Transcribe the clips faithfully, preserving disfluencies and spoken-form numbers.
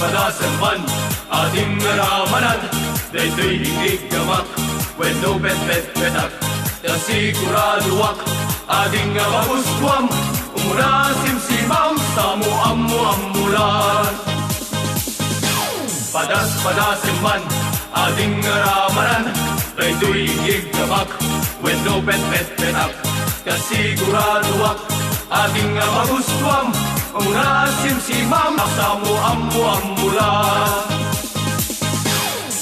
Padasen man, ading nga ramanan, daytoy ingiggamak, wenno petpetpetak, ta siguradoak, ading nga magustuam, umuna simsimam, sa mo ammo-ammo lan. Padas-padasen man, ading nga ramanan, daytoy ingiggamak, wenno petpetpetak, ta siguradoak, ading nga magustuam, umuna simsimam, sa mo ammo-ammo lan.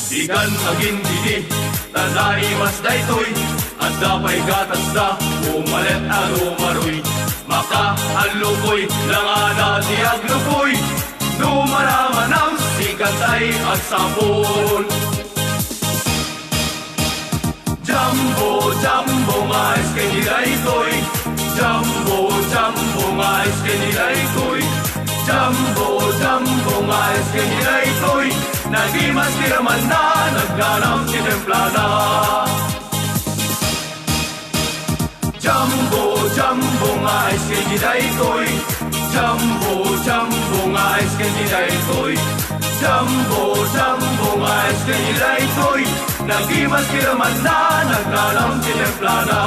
Dikan agindidi, ta naimas daytoy, adda pay gatasda, umalet a rumaruy. Makaallukoy, langana ti aglukoy, no maramanam, sikan tay agsapul. Jumbo, jumbo nga ice candy daytoy. Jumbo, jumbo nga ice candy daytoy. Jumbo, jumbo nga ice candy daytoy. Nagimas ti ramanna, nagnanam ti templana. Jumbo, jumbo nga ice candy daytoy. Jumbo, jumbo nga ice candy daytoy. Jumbo, jumbo nga ice candy daytoy. Nagimas ti ramanna, nagnanam ti templana.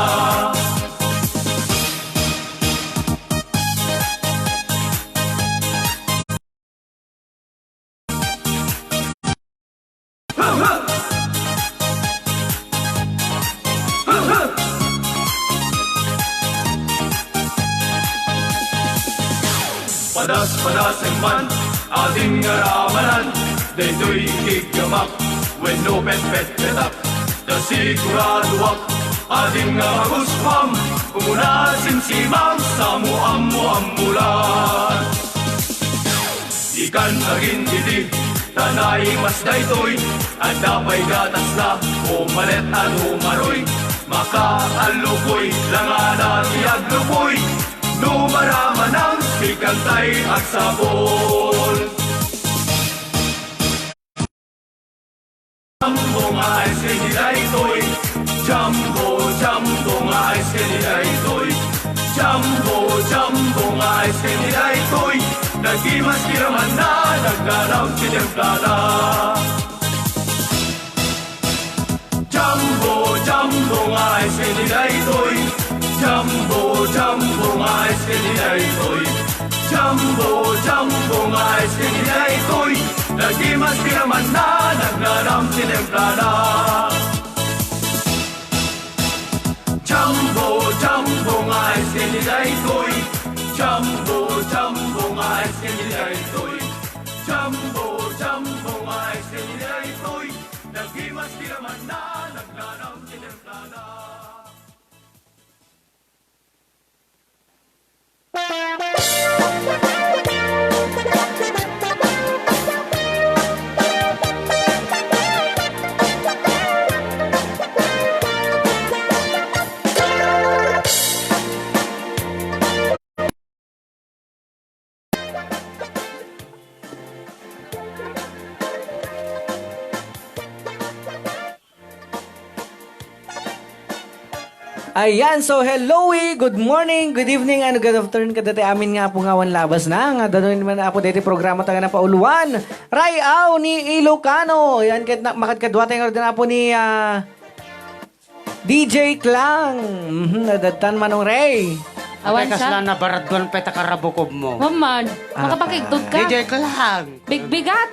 Padas-padasen man, ading nga ramanan, daytoy igiggamak, wenno petpetpetak, ta siguradoak, ading nga magustuam, umuna simsimam, sa mo ammo-ammo lan. Dikan agindidi, ta naimas daytoy, adda pay gatasna, umalet a rumaruy, makaallukoy, langana ti aglukoy, no maramanam, sikan tay agsapul. Jumbo nga ice candy daytoy. Jumbo, jumbo nga ice candy daytoy. Jumbo, jumbo nga ice candy daytoy. Nagimas ti ramanna, nagnanam ti templana. Jumbo, jumbo nga ice candy daytoy. Jumbo, jumbo nga ice candy daytoy. Jumbo, jumbo nga ice candy daytoy. Nagimas ti ramanna, nagnanam ti templana. Jumbo, jumbo nga ice candy daytoy. Jumbo, jumbo nga ice candy daytoy. Jumbo, jumbo nga ice candy daytoy. Nagimas ti ramanna, nagnanam ti templana. Ayan, so hello, eh. Good morning, good evening, and good afternoon kadatayo amin nga Apo nga awan labasna. Nga danon man, Apo, daytoy programa tayo nga napauluan. Ray-aw ni Ilocano. Ayan, ket na, makadkadua tayo nga rin, Apo, ni, ah, D J Klang. Mhm, nadadtan, Manong Ray. Awan. Ay, kasla siya. Nabaraduan pay ta karabukob mo. Maman, ah, makapakigtot ka. D J Klang. Bigbigat.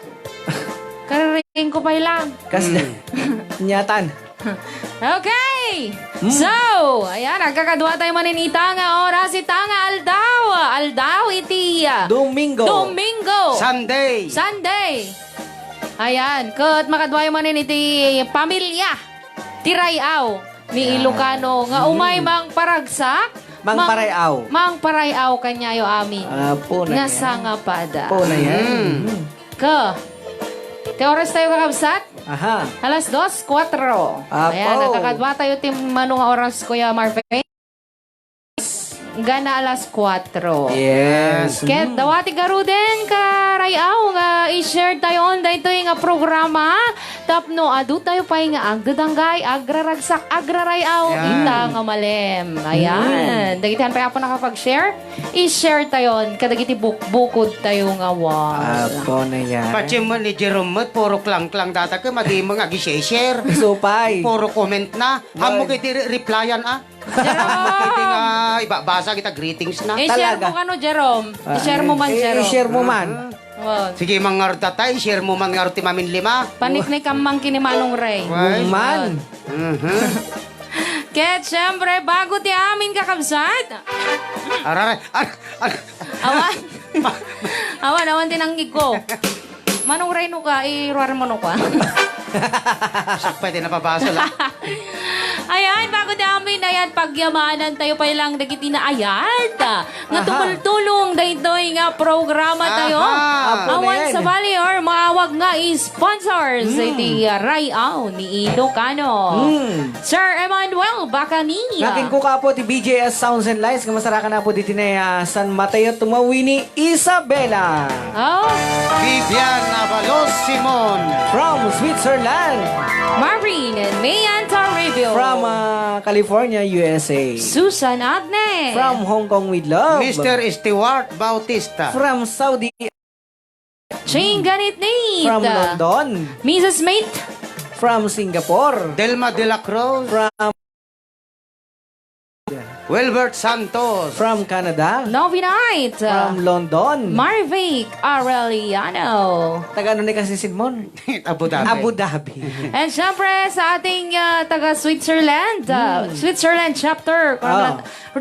Kariring ko pay lang. Kas-, mm. Nyatan. Okay! Mm. So, ayan, agkakadua tayo manen ita nga oras, ita nga aldaw. Aldaw iti, ah, Domingo. Domingo. Sunday. Sunday. Ayan, ket makadua tayo manen iti pamilya ti ray-aw ni, yan, Ilocano nga, mm, umay mangparagsak, mangparay-aw. Mang-, mangparay-aw kaniayo amin. Apo na nga yan. Sangapad. Apo na yan. Mm. Mm. Ka. Ti oras tayo, kakabsat? Aha. Alas dos, kuwatro. Apo. Ayan, nakakadua tayo ti mano nga oras, Kuya Marvin. Gana alas kuatro. Yes. Ket dawati garuden, karayaw, nga i-share tayon daytoy nga programa tapno adu tayo pay nga agdadanggay, agraragsak, agrarayaw, ita nga malem. Ayan. Dagiti han pay, Apo, nakapag-share, i-share tayon kadagiti bukbukod tayo nga wall. Apo na yan. Patiem ni Jerome met, puro klangklang data ket madi met nga agi-share. Supay. Puro comment na. Ammo ket iti re-, replyan, a. Jerome! Iti nga ibabasa kita greetings na. I-share mo kano, Jerome. I-share mo man, Jerome. I-share mo man. Sige, mangarta tay, i-share mo man ngarud ti mamin lima. Paniknik amang kini Manong Ray. Man. Ket, siyempre, bago ti amin, kakabsat. Araray, ar-, ar-, Awan. Awan, awan ti nangngegko. Manong Ray no ka, iruar mo no ka. Sakbay ti napabasol, a. Ayan, bago ti amin, ayan, pagyamanan tayo pay lang dagiti naayat nga tumultulong daytoy nga programa tayo. Aha. Apo na yan. Awan sabali or maawag nga sponsors iti Ray-aw ni Ilocano. Sir Emmanuel Bacani. Nakinkuka po ti B J S Sounds and Lights nga masarakan na po diti na, ah, San Mateo, Tumawini, Isabela. Oh. Vivian Abalos Simon. From Switzerland. Marvin and Mayan Toribio. From, ah, California, U S A. Susan Agnes. From Hong Kong with love. Mister Stewart Bautista. From Saudi. Ching Ganit Nate. From London. Missus Mate. From Singapore. Delma de la Cruz. From Wilbert Santos. From Canada. Novi Knight. From London. Marvic Arellano. Taga ano ni kasi Simon? Abu Dhabi. Abu Dhabi. And syempre, sa ating, ah, taga Switzerland, ah, Switzerland chapter,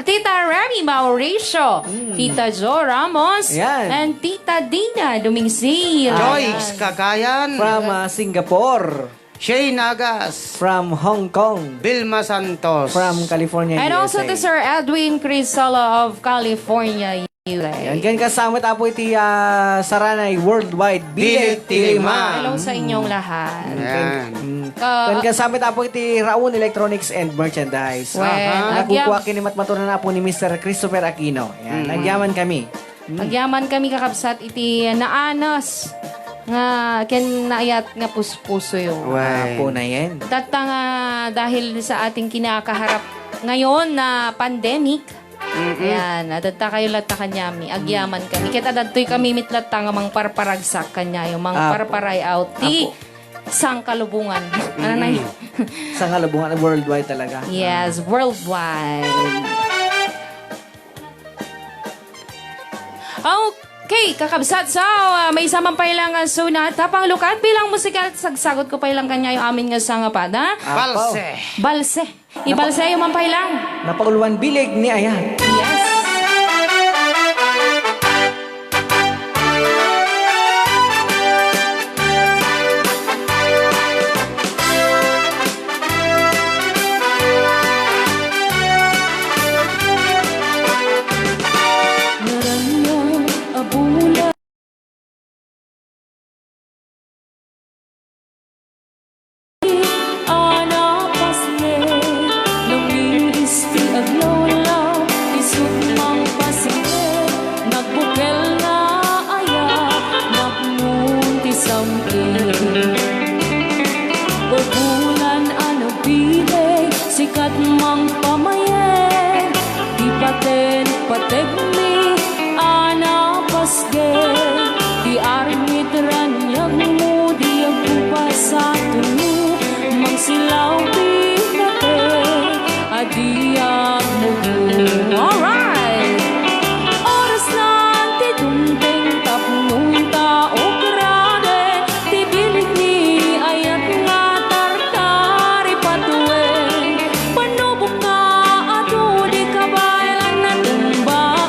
Tita Remy Mauricio, Tita Jo Ramos, and Tita Dina Dumingsil. Joyce Cagayan. From, ah, Singapore. Shay Nagas. From Hong Kong. Vilma Santos. From California, U S A. And also to Sir Edwin Crisolo of California, U S A. Yan, ken kasama tapo iti, ah, Saranay Worldwide Bilik ti Lima. Hello sa inyong lahat. Yan. Ken kasama tapo iti Raon Electronics and Merchandise. Well, nagkukuak ken ni matmatunan apo ni Mister Christopher Aquino. Yan, nagyaman kami. Agyaman kami, kakabsat, iti naanas nga ken naayat nga puspusoyo. Apo na yan. Tatta nga dahil sa ating kinakaharap ngayon na pandemic, ayan, adatta kayo latta kaniami. Agyaman kami. Ket adadtoy kami met latta nga mangparparagsak kaniayo, mangparparay out ti sangkalubungan. Ano na yun? Sangkalubungan, worldwide talaga. Yes, worldwide. Okay, kakabsat. So, ah, maysa man pay lang nga suna, tapang lukat bilang musikal, sagsagot ko pay lang kaniayo amin nga sangapat, ha? Apo. Balse. Balse. Ibalseyo man pay lang. Napauloan bilik ni Ayat. Yes. Naranya a bulan. Ana pasne, lumiis ti aglawlaw, isut' mangpasne, nagbukel nga ayat, napnon ti sam-ing. Bubulan a nagbileg, sikat mangpamayen, ti paten pategmi, ana pasne, ti armit raniagmo, di agpupas a tulo, mangsilaw ti kate a di agmubo. Alright! Oras na ti dumteng tapno inta ukraden ti bilik ni Ayat nga tartari patuen. Panubok nga adu di kabaelan a tumba.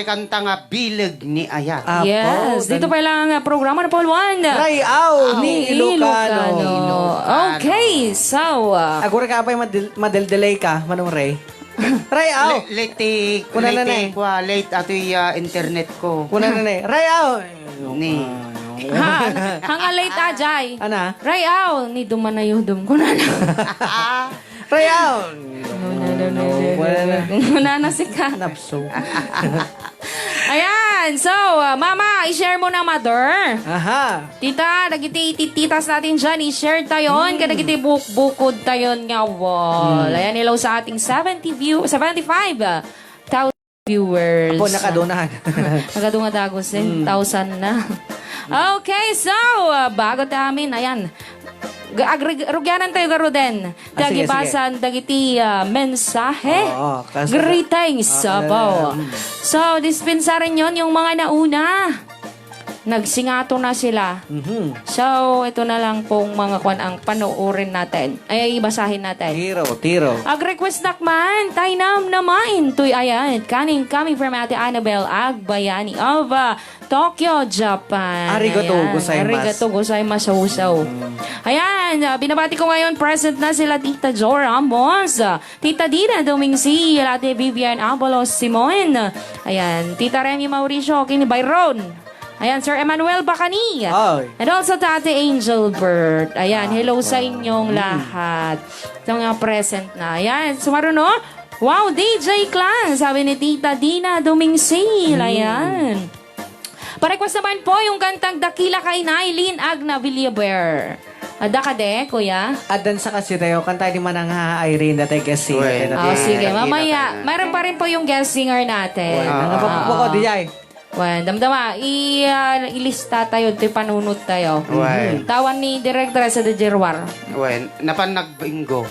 Kanta nga Bileg ni Ayat. Apo, Yes, dito gan- pa lang ang programa na Paul Juan. Rayaw ni Ni Ilocano. Ilocano. Ilocano. Okay, so, ah, Agora ka apay madel-, madeldelay ka, Manong Ray. Rayaw. Le-, late, Kuna na late, na eh. kwa, late atoy, ah, internet ko. Kuna na na eh. Rayaw. Ni. Ha, hanga late, ajay. Ana? Rayaw, ni dumanayudum. Kuna na. Rayaw. No, no, no, no, no, no. Wala na. Wala na si ka. Napso. Ayan. So, uh, Mama, i-share mo na, Mother. Aha. Tita, dagiti tititas natin dyan, i-share tayon, Hmm. kadagiti buk-, bukod tayon nga wall. Hmm. Ayan, hello sa ating seventy view, seventy-five, uh, thousand viewers. Apo, nakaduna. Nakaduna dagus, eh. Hmm. Thousand na. Okay, so, uh, bago ta amin, ayan. Ga-, agri-, rugyanan tayo, garuden. Ah, sige, Tagibasan sige. dagiti, ah, mensahe. Oo, kas-, Greetings, ah, Sabaw. mm. So, dispensarin yon yung mga nauna. Nagsingato na sila. Mhm. So, ito na lang pong mga kwan ang panuorin natin. Ay, basahin natin. Tiro, tiro. Ag-request nakman, taynam namain, tuy ayat. Kaning coming from Ate Annabel Agbayani of, ah, Tokyo, Japan. Arigato Ayan. gozaimasu. Arigato gozaimasu. Mm. Ayan, ah, binabati ko ngayon, present na sila Tita Jo Ramos, ah, Tita Dina Domingsi, Ate Vivian Abalos Simon. Ayan, Tita Remy Mauricio, kini Byron. Ayan, Sir Emmanuel Bacani. Ay. And also Ate Angel Bert. Ayan, Ah, hello sa ah. inyong Mm. lahat. Sa mga present na. Ayan, sumaruno. Wow, D J Clan, sabi ni Tita Dina Domingsi. Mm. Ayan. Pa-request naman po yung kantang Dakila kay Nylene Agna Villaber. Ada ka de, kuya? Adan sa kasi tayo, kanta di manang ha Irene, datay guest singer Uy. tayo, Oh, datay sige. Dakila Mamaya, kay Nylene. meron pa rin po yung guest singer natin. Uy, Ah, nangapapupoko, Oo. di ay. Wen, damdama, i-, ah, ilista tayo, ito'y panunot tayo. Uy. Tawan ni Direk Teresa de Gerwar. Uy, napan nagbingo.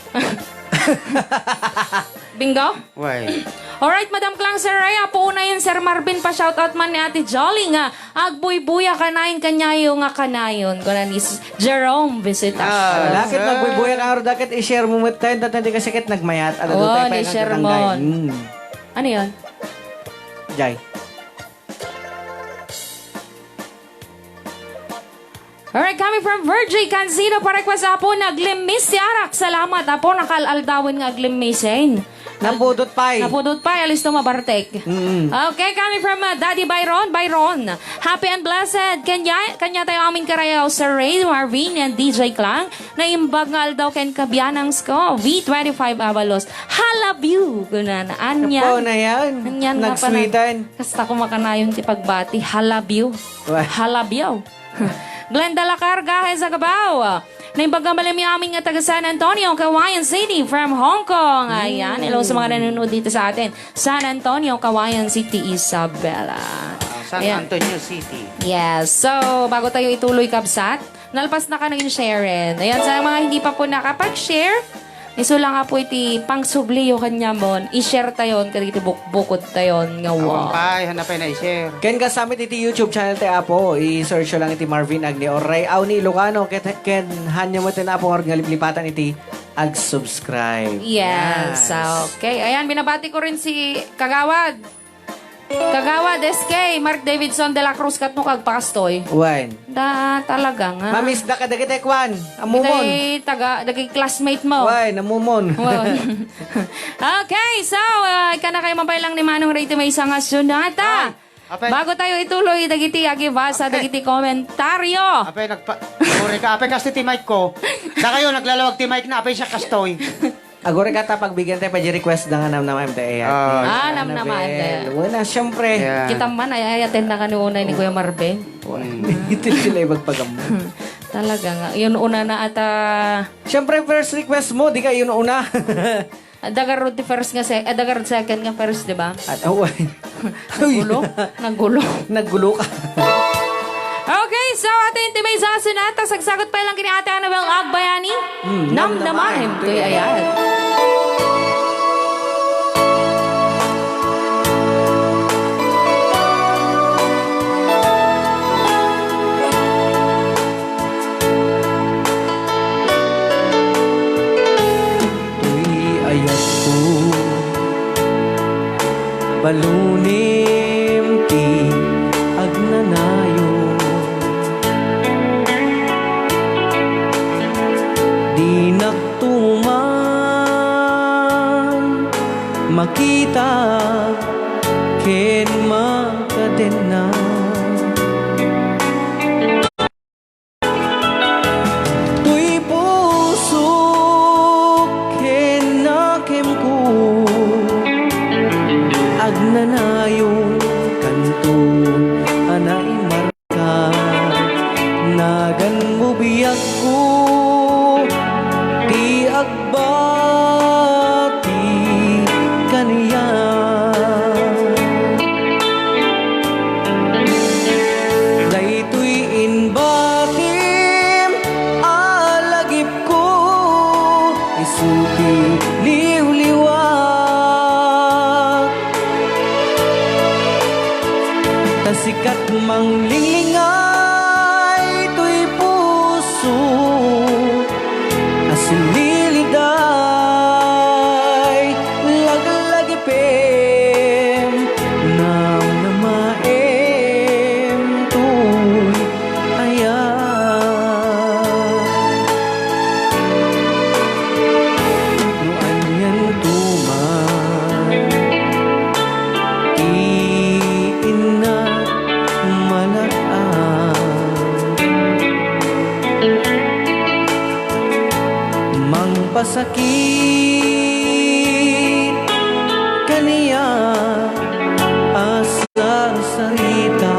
Bingo? Why? Alright, Madam Clang, Sir Ray, apo una yun, Sir Marvin, pa-shoutout man ni Ate Jolly nga agbuybuya kanayon kanyayo nga kanayon. Kuna ni S-, Jerome Visitas. Ah, Lakit sir. Magbuybuya ka nga, dakit i-share mo met tayo, dati di kasi kit nagmayat. Ano, Oh, dutay pa ni yung Shermon. Katanggal. Hmm. Ano yun? Jai. Alright, coming from Virgie Canzido, pa-request, Apo, naglimmis ti arak. Salamat, Apo, nakal-aldawen nga aglimmisen. Napudot pay. Napudot pay, alisto mabartek. Mm-mm. Okay, coming from, uh, Daddy Byron. Byron, happy and blessed. Kanya, kanya tayo amin karayaw, Sir Ray, Marvin, and D J Clang. Naimbag nga aldaw ken kabianangs ko, V twenty-five Abalos. Halabiw, kunana. Anya? Apo na yan. Anyan nga pa na. Nagsweetan. Kasta ko makanayon ti pagbati. Halabiw. Wah. Halabiw. Glenda Lacarga, hi Zagabao. Naimbag nga malem amin nga taga San Antonio, Cauayan City, from Hong Kong. Ayan, hello sa mga nanonood dito sa atin. San Antonio, Cauayan City, Isabela. Ah, San Ayan. Antonio City. Yes. So, bago tayo ituloy, kabsat, nalpas na kano in sharen. Ayan, sa mga hindi pa po nakapag-share, isu lang nga po iti pangsubliyo kanyamon, i-share tayon, kadagiti bukbukod tayon nga Awan wow. pay, hanapay na i-share. Ken kasama iti YouTube channel ti Apo, i-search lang iti Marvin Agne or Ray Aw ni Ilocano, ket, ken hanyo met ti Apo nga liplipatan iti ag-subscribe. Yes, Yes. okay. Ayan, binabati ko rin si Kagawad. Kagawad S K, Mark Davidson de la Cruz, katno kagpakastoy. Wen. Da, talaga nga. Mamisda ka dagiti kwan. Amumon. Itay taga, dagiti classmate mo. Wen, amumon. Wen. Okay, so, uh, ikana kayo mapailang ni Manong Ray ti maysa nga sunata. Ay, apay. Bago tayo ituloy, dagiti agibasa, Apay. dagiti komentaryo. Apay, nagpa-, sorry ka. Apay, kasti ti mic ko. Da kayo, naglalawag ti mic na. Apay, siya kastoy. Agora ka ta pagbigyan tayo pa di request da nga namnama M T A. Ah. Ah, namnama M T A. Wala, siyempre. Yeah. Kita man, ay, ay, attend na kami una ni Kuya Marvin. Mm. Ito sila yung magpagamot. Talaga nga. Yun una na ata. Siyempre, first request mo, di ka yun una. Dagarod ti first nga se-, eh, dagarod second nga first, di ba? At, oh, ay. Naggulo. Naggulo. Naggulo ka. Okay, so, atin ti maysa a sunata, sagsagot pa lang kini Ate Annabel Agbayani. Hmm, Namnamaem namnamaem toy toy ayat. Toy ayatko, baluni makita ken makadenna. Toy pusok ken nakemko, agnanayon kanto a naimarka. Naganmo biagko ti agbati kaniak. Daytoy imbatim a lagipko, isu ti liwliwa. Ta sikat manglinglinga itoy puso a siniliday, laglagipem, namnamaem toy ayat. No anianto man ti innak malag-am, mangpasakit kaniak a sarsarita.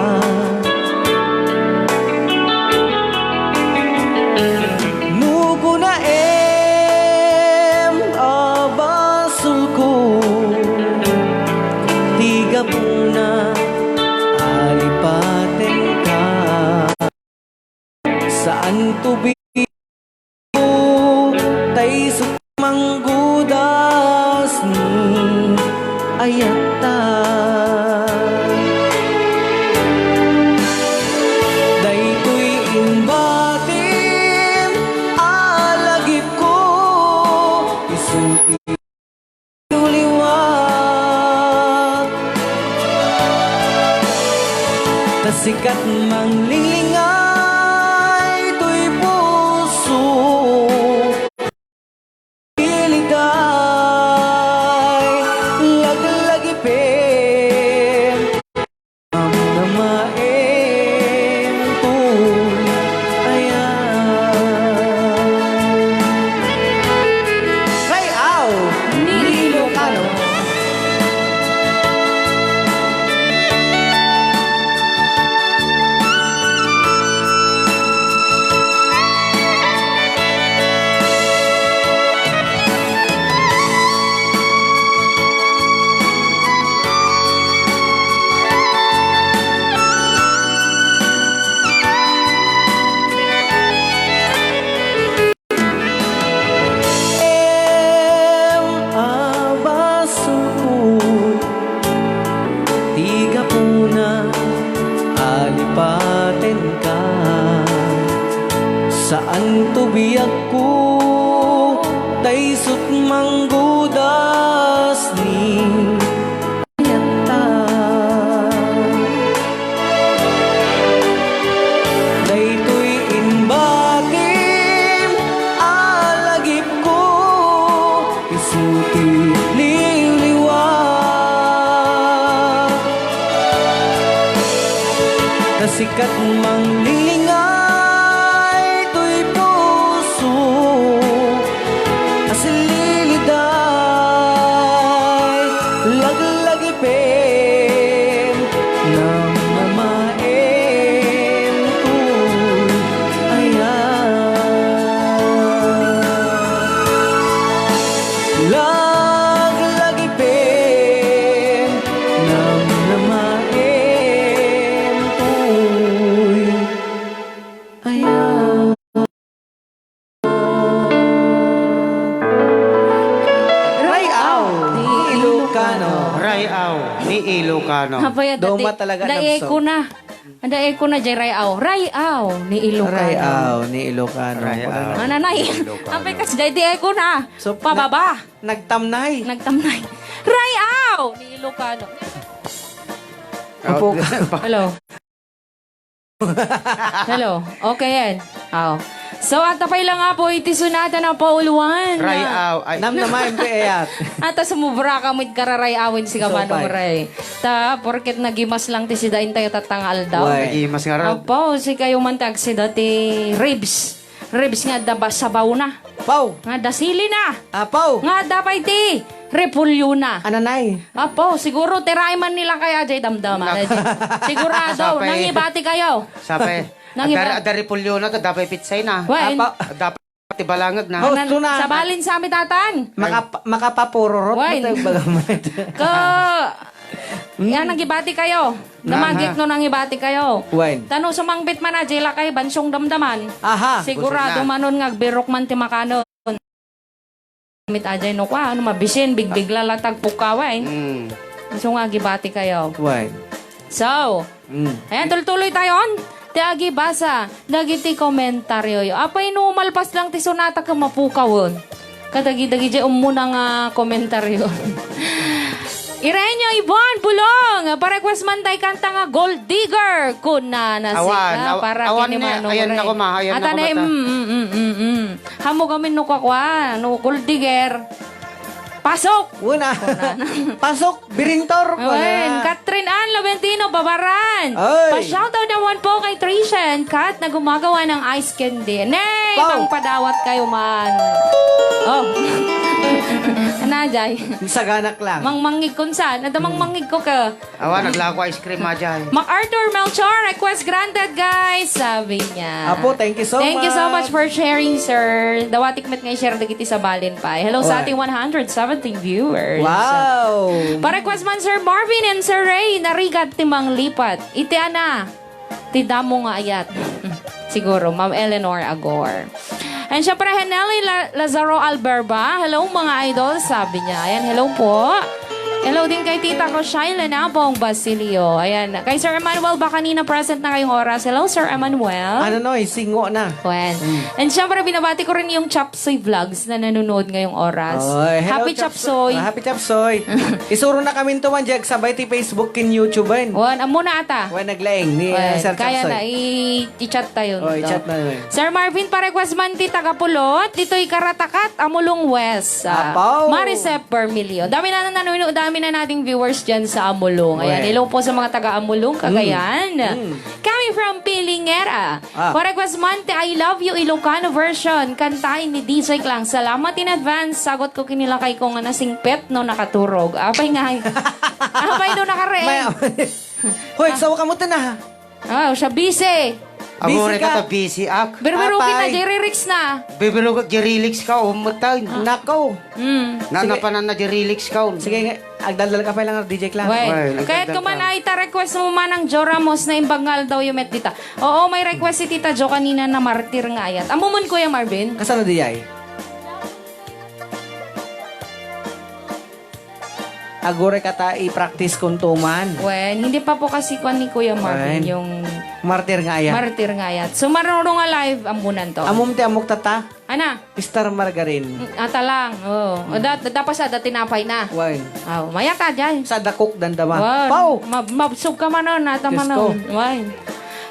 No kunaem a basolko, ti gapuna a lipatenka. Saanto biag tay sut manggudas ni ayatta. Daytoy imbatim a lagipko, isu ti liwat. Ta sikat manglinglinga itoy puso, iliday, laglagipem, namnamaem toy ayat. Ray-aw ni Ilocano. Em, a basolko, ti gapuna a lipatenka. Saanto biagko, tay sut manggudas ni ayatta. Daytoy imbatim a lagipko, isu ti liwliwa. Ta sikat manglinglinga itoy puso a siniliday, laglagipem, namnamaem toy ayat. Laglagipem, namnamaem toy ayat. Ray-aw ni Ilocano. Ray-aw ni Ilocano. Apay, Doma talaga, dai love song. Ko na. Dai ko na, jay ray-aw. Ray-aw ni Ilocano. Ray-aw ni Ilocano. Ray-aw. Ananay. Ilocano. Apay, kas, dai, dai ko na. So, pababa. Nag-, nagtamnay. Nagtamnay. Ray-aw ni Ilocano. Apo ka. Hello. Hello. Okay yan. Aw. So, adda pay la nga po iti sonata nga Paul Juan. Ray-aw, ay. Namnamaen ti ayat. Ata sumubra ka met kararayawen si Kamanong Ray. Ta, porket nagimas lang ti sida intayo tatta nga aldaw. Why? Nagimas nga rod. Apo, sikayo man ti agsida ti ribs. Ribs nga adda ba-, sabawna. Paw. Nga adda silina. Apaw. Nga adda pay ti repulyona. Ananay. Apo, siguro tiraay man nila kaya jay damdama. Nak-, sigurado, sapay. Nangibati kayo. Sapay. Nang iba- Adda, adda repulyona, adda pay pitsay na. Wen. Apa? Adda pay ti balangag na. Hosto na. Sabalin sa amin, tatan. Makap-, makapapururot. Wen. Matay baga mo. Ka, yan, nangibati kayo. Namagik no nangibati kayo. Wen. Tano sumangpit man a, jela kay bansong damdaman. Aha. Sigurado manon nga agbirok man ti makano. Mit ajay no kua, ano, mabisin, bigbigla la tagpukawa, eh. Mm. Isu nga agibati kayo. Why? So, Mm. ayan, tultuloy tayon. Ti agibasa, dagiti komentaryo. Apay no malpas lang ti sonata ken mapukawen. Kadagi-dagi jay ummuna nga komentaryo. Irenyo Ibon Bulong, pa-request man tay kanta nga Gold Digger, kunana sika, awan, aw-, para awan kini ni, Manong ayan Ray. Na kuma, ayan na kuma ta. Mm, mm, mm, mm, mm. Hammo gamin no kakua, no gold digger. Pasok! Una. Pasok, birintor. Wen, Catherine Ann Laurentino, Babaran. Ay. Pa-shoutout naman po kay Trisha and Kat na gumagawa ng ice candy. Nay, pangpadawat kayo man. Oh. Ano, Jay? Saganak lang. Mangmangig kun saan? Ito mangmangig ko ka. Awa, naglako ice cream, Ajay. MacArthur Melchor, request granted, guys, sabi niya. Apo, thank you so much. Thank you so much for sharing, sir. Dawatik met nga i-share dagiti sabalin pay. Hello sa ating one hundred seventeen viewers. Wow! Pa-request man, Sir Marvin and Sir Ray, narigat ti manglipat. Iti ana, ti damo nga ayat. Siguro, Ma'am Eleanor Agor. And syempre, Henelli La-, Lazaro Alberba. Hello, mga idol, sabi niya. Ayan, hello po. Hello din kay Tita ko, Shaila Nabong Basilio. Ayan, kay Sir Emmanuel, baka kanina present na ngayong oras. Hello, Sir Emmanuel. Ano, no, isingo na. Wen. Mm. And syempre, binabati ko rin yung Chapsoy Vlogs na nanonood ngayong oras. Oy, hello, Happy Chapsoy. Chapsoy. Ah, Happy Chapsoy. Isuro na kami to man, Jack, sabay ti Facebook ken YouTube, en. Wen, amo na ata. Wen, naglaing ni, Wen, uh, Sir kaya Chapsoy. Na, i- I-chat tayo. Oh, i-chat na yun. Sir Marvin, pa-request man ti taga-Pulot, ditoy Karatakat, Amulong West. Ah, Apaw. Maricep Bermilio. Dami na, na, na, dami na nating viewers dyan sa Amulong. Ayan, Well. Hello po sa mga taga-Amulong, Cagayan. Mm. Mm. Kami from Pilingera. Ah. Pa-request man ti I Love You Ilocano version. Kantaen ni D J Clang. Salamat in advance. Sagot ko kinilakay ko nga nasingpet no nakaturog. Apay nga. Apay no nakare. May, Hoy, sawa ka mo ta na. Ah, siya busy. Amo Busy rin ka. Ka ta busy ak. Birbiro Apay. Kita, Jerry Riggs na. Birbiro ka, Jerry Riggs ka, umutan. Nako. Mm. Na, Sige. Napanan na Jerry Riggs ka. Sige, nga, agdaldal ka pa lang, D J Clang. Well, Well, kaya agdaldal tuman ka. Ay ta request mo man ang Joe Ramos na imbag nga aldaw yung met dita. Oo, may request si Tita Jo kanina na martir nga ayat. Amo man, Kuya Marvin? Kasano di ay? Aguray ka ta i-practice kun tuman. Wen, hindi pa po kasi kwan ni Kuya Marvin Wen. Yung Martir nga ayat. Martir nga ayat. So, marunong nga live, ambunan to. Amum ti amok tata? Ana? Star margarine. Mm, ata lang. Oh. Mm. O, da-, da-, dapat sa da tinapay na. Wen. Oh, mayat ta dyan. Sa dakok dandama. Wen. Pau! Ma-, mabsog ka man nun, ata Diyos man ko. Nun. Wen.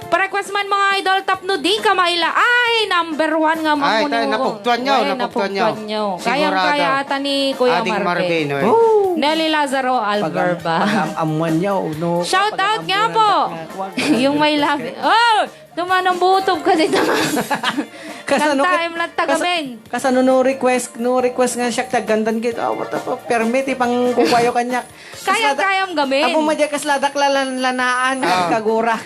Pa-request man, mga idol, tapno di ka maila. Ay, number one nga Ay, mamuno. Tayo, napugtuan nyo, Ay, napugtuan nyo. Napugtuan nyo. Sigurado. Kayang-kaya ata ni Kuya Ading Marvin. Marvin, oy. Oh. Nelly Lazaro Alberba. Pagam-, pagam-amuan nyo, no? Shout out nga po. Pagam-amuan na, wag. Yung may love. Oh! Tumanong butob ka dito. Kasano Kanta, ka-, em, lang kas-, tagamin. Kasano no request, no request nga siya, taggandan kita. Oh, what the fuck? Permit, ipang kukuayo kanyak. Kaya, Kaslada-, kayam gamin. Apo, madya kasladak lalan-, lanaan, Ah. Kagurak.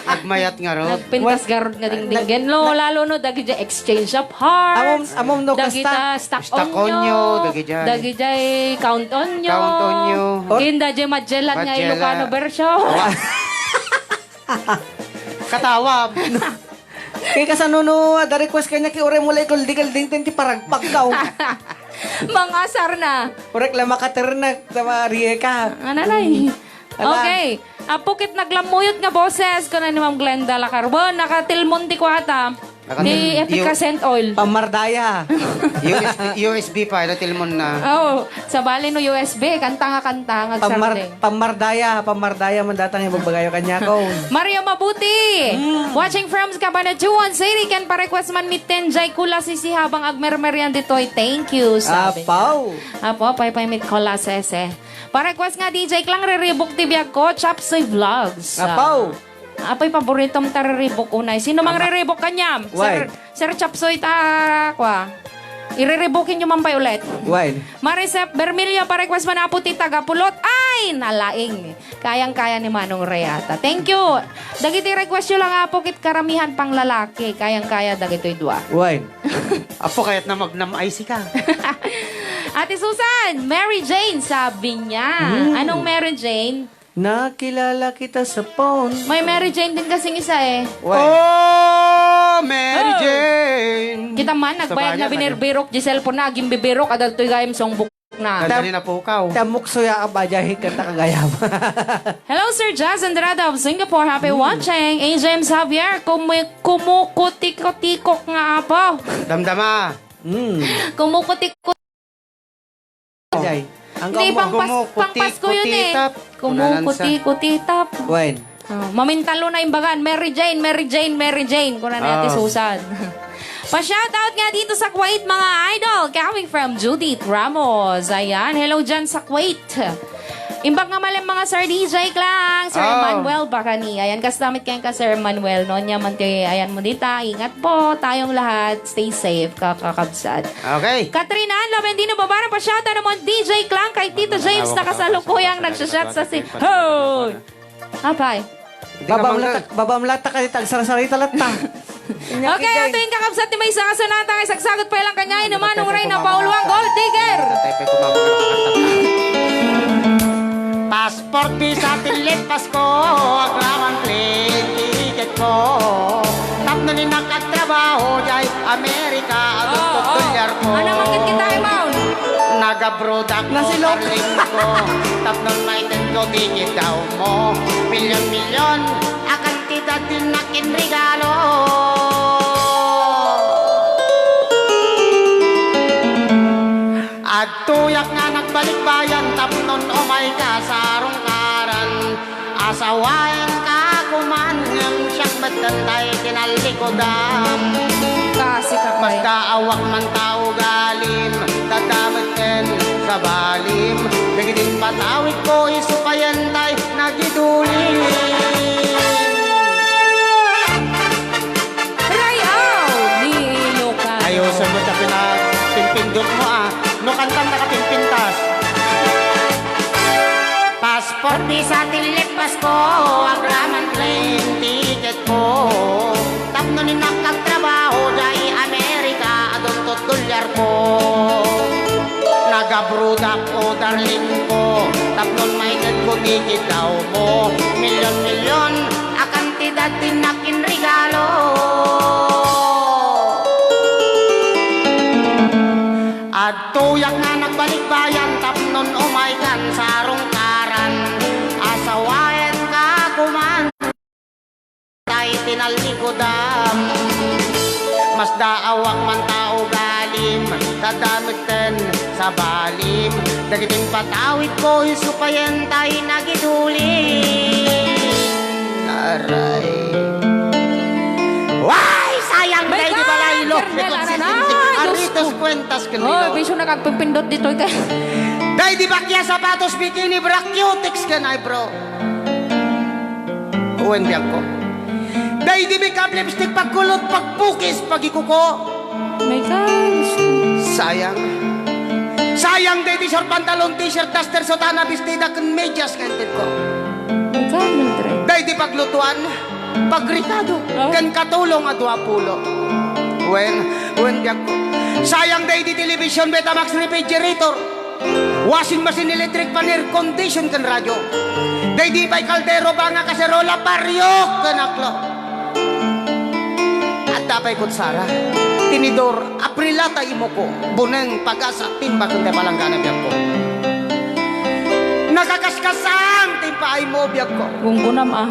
Nagmayat nga ro. Nagpintas Well, garod nga dingdinggen. nag-, No, nag- lalo no, dagiti exchange of hearts. Amom, amom no, dagiti kasta. Stock Stock onyo, onyo, dagiti. Dagiti count onyo. Count onyo. Or- Kinda di Magellan nga Magellan. Ilocano version. Wa-, Katawam. Kay kasano no, ada request kanya ki uray mo lay kuldi-kulding ten ti paragpagkaw. Mangasar na. Urek la makaternak, tama, Rieka. Ananay. Mm. Ala. Okay. Apo ket naglammuyot nga boses, kuna ni Ma'am Glenda Lacarbon, nakatilmon ti kuata. Ti Epica Scent Oil. Pamardaya. U S B, U S B pa, ilo tilmon na. Oh, sabali no U S B, kanta nga kanta, nga Pamar-, agsardeng. Pamardaya, pamardaya man datang yung bagbagayo kanya ko. Mario Mabuti, watching from Cabanatuan City, ken pa-request man mi ten jay kula sisi habang agmermerian ditoy. Thank you, sabi niya. Apaw. Apo, pay pay mit kula sese. Pa-request nga D J Klang, riribok ti biag ko, Chapsoy Vlogs. Apaw. Apay, paboritom ta riribok unay. Sino mang riribok kaniam? Sir, Sir Chapsoy ta, kwa. Iriribukin nyo man pay ulit. Wine. Marisep Bermilio, pa-request man apo ti taga Pulot. Ay, nalaing. Kayang-kaya ni Manong Reata. Thank you. Dagiti request yo lang, apo, kit karamihan pang lalaki. Kayang-kaya dagitoy dua. Wine. Apo, kayat na magnam ice ka. Ate Susan, Mary Jane, sabi niya. Hmm. Anong Mary Jane? Nakilala kita sa phone. May Mary Jane din kasing isa eh. Why? Oh, Mary Jane. Kita man, nagbayad na binirbirok di cellphone na, aging bibirok, adaltoy gayam songbok na. Nandali na pukaw. Tamok suya ka ba, jahit ka ta kagayam. Hello, Sir Jazz Andrada of Singapore. Happy watching. A J M Javier, kumu-, kumukutikot-tikok nga apo. Damdama. Mm. Kumukutikot. Jay, ang Hindi, kamo- pang pas-, pang Pasko yun eh. Kumukuti-kutitap. Kunanan sa Kumukuti-kutitap. Wen. Oh, mamintalo na imbagan, "Mary Jane, Mary Jane, Mary Jane," kuna ni Ate Susan. Pa-shoutout nga dito sa Kuwait, mga idol. Coming from Judith Ramos. Ayan, hello dyan sa Kuwait. Imbag nga malem, mga Sir D J Klang, Sir Emmanuel Bacani. Ayan, kastamit kayo ka, Sir Emmanuel. No, niya man ti, ayan mo dita. Ingat po tayong lahat. Stay safe, kakakabsat. Okay. Katrina Ann Labendino Babara, pa-shoutout naman D J Klang kay Tito James, nakasalukuyang nagsha-shot sa si-, Hoy! Apay. Babam lata, babam lata ka dita, agsarasarita latta. Okay, ato yung kakabsat ni maysa nga sonata nga isagsagot pa ilang kanya, inuman, nung Reyna Pauluan, Gold Digger. Passport, visa, ticket, Pasko, agraman plane ticket ko. Tapno ni nakagtrabaho, jay Amerika, adun Oo, oo. Dolyar ko. Ano, makit kita, Imon? Nagabrodak ko, Nasilok. Darling ko. Tapno maited ko, ticket daw mo. Milyon-milyon, a kantidad din nakin regalo. Adtoyak nga nagbalikbayan, tapnon umay ka sa rungkaran. Asawaen ka kuman, ngem siak metten tay tinallikudam. Kasi ka pay. Basta awak man ta ugalim, tadametten sa balim. Dagiti patawid ko, isu payen tay nagidulin. Rayaw ni Ilocano. Ayusen mo ta pina-, pimpindot mo, ah. No kantam nakapimpintas. Passport, visa, ticket, Pasko, agraman plane ticket ko. Tapno ni nakagtrabaho, jay Amerika, adun tot dolyar ko. Nagabrodak, o darling ko, tapnon maited ko ticket daw mo. Milyon-milyon, a kantidad ti nakin regalo. Adtoyak nga nagbalikbayan tapnon umaykan sa rungkaran. Asawaen ka kuman tay tinallikudam. Masdaawak man ta ugalim, tadametten sa balim. Dagiti patawid ko, isu payen tay nagidulin. Aray. Way! Sayang, daydi balaylo. Kernel, ano na? Diyos ko. Aritos kuentas ken Oh, Lilo. Bisyo nakagpipindot ditoy kay. Daydi bakya sapatos, bikini, bra, cutex ken eyebrow. Wen, biag ko. Daydi makeup, lipstick, pagkulot, pagpukis, pagikuko. My God. Sayang. Sayang daydi short pantalon, t-shirt, duster, sotana, bestida, ken medyas nga inted ko. My God, Mildred. Daydi paglutuan, pagrikado, Oh. ken katulong a duapulo. Wen, wen, biag ko. Sayang daydi television, Betamax, refrigerator. Washing machine, electric fan, air condition, ken radyo. Daydi pay kaldero, banga, kaserola, pariok, ken aklo. Adda pay kutsara, tinidor, aprilata, imuko, buneng, pagasa, timba, ken tay palanggana, biag ko. Nakakaskasang ti impaaymo, biag ko. Gunggunam, ah.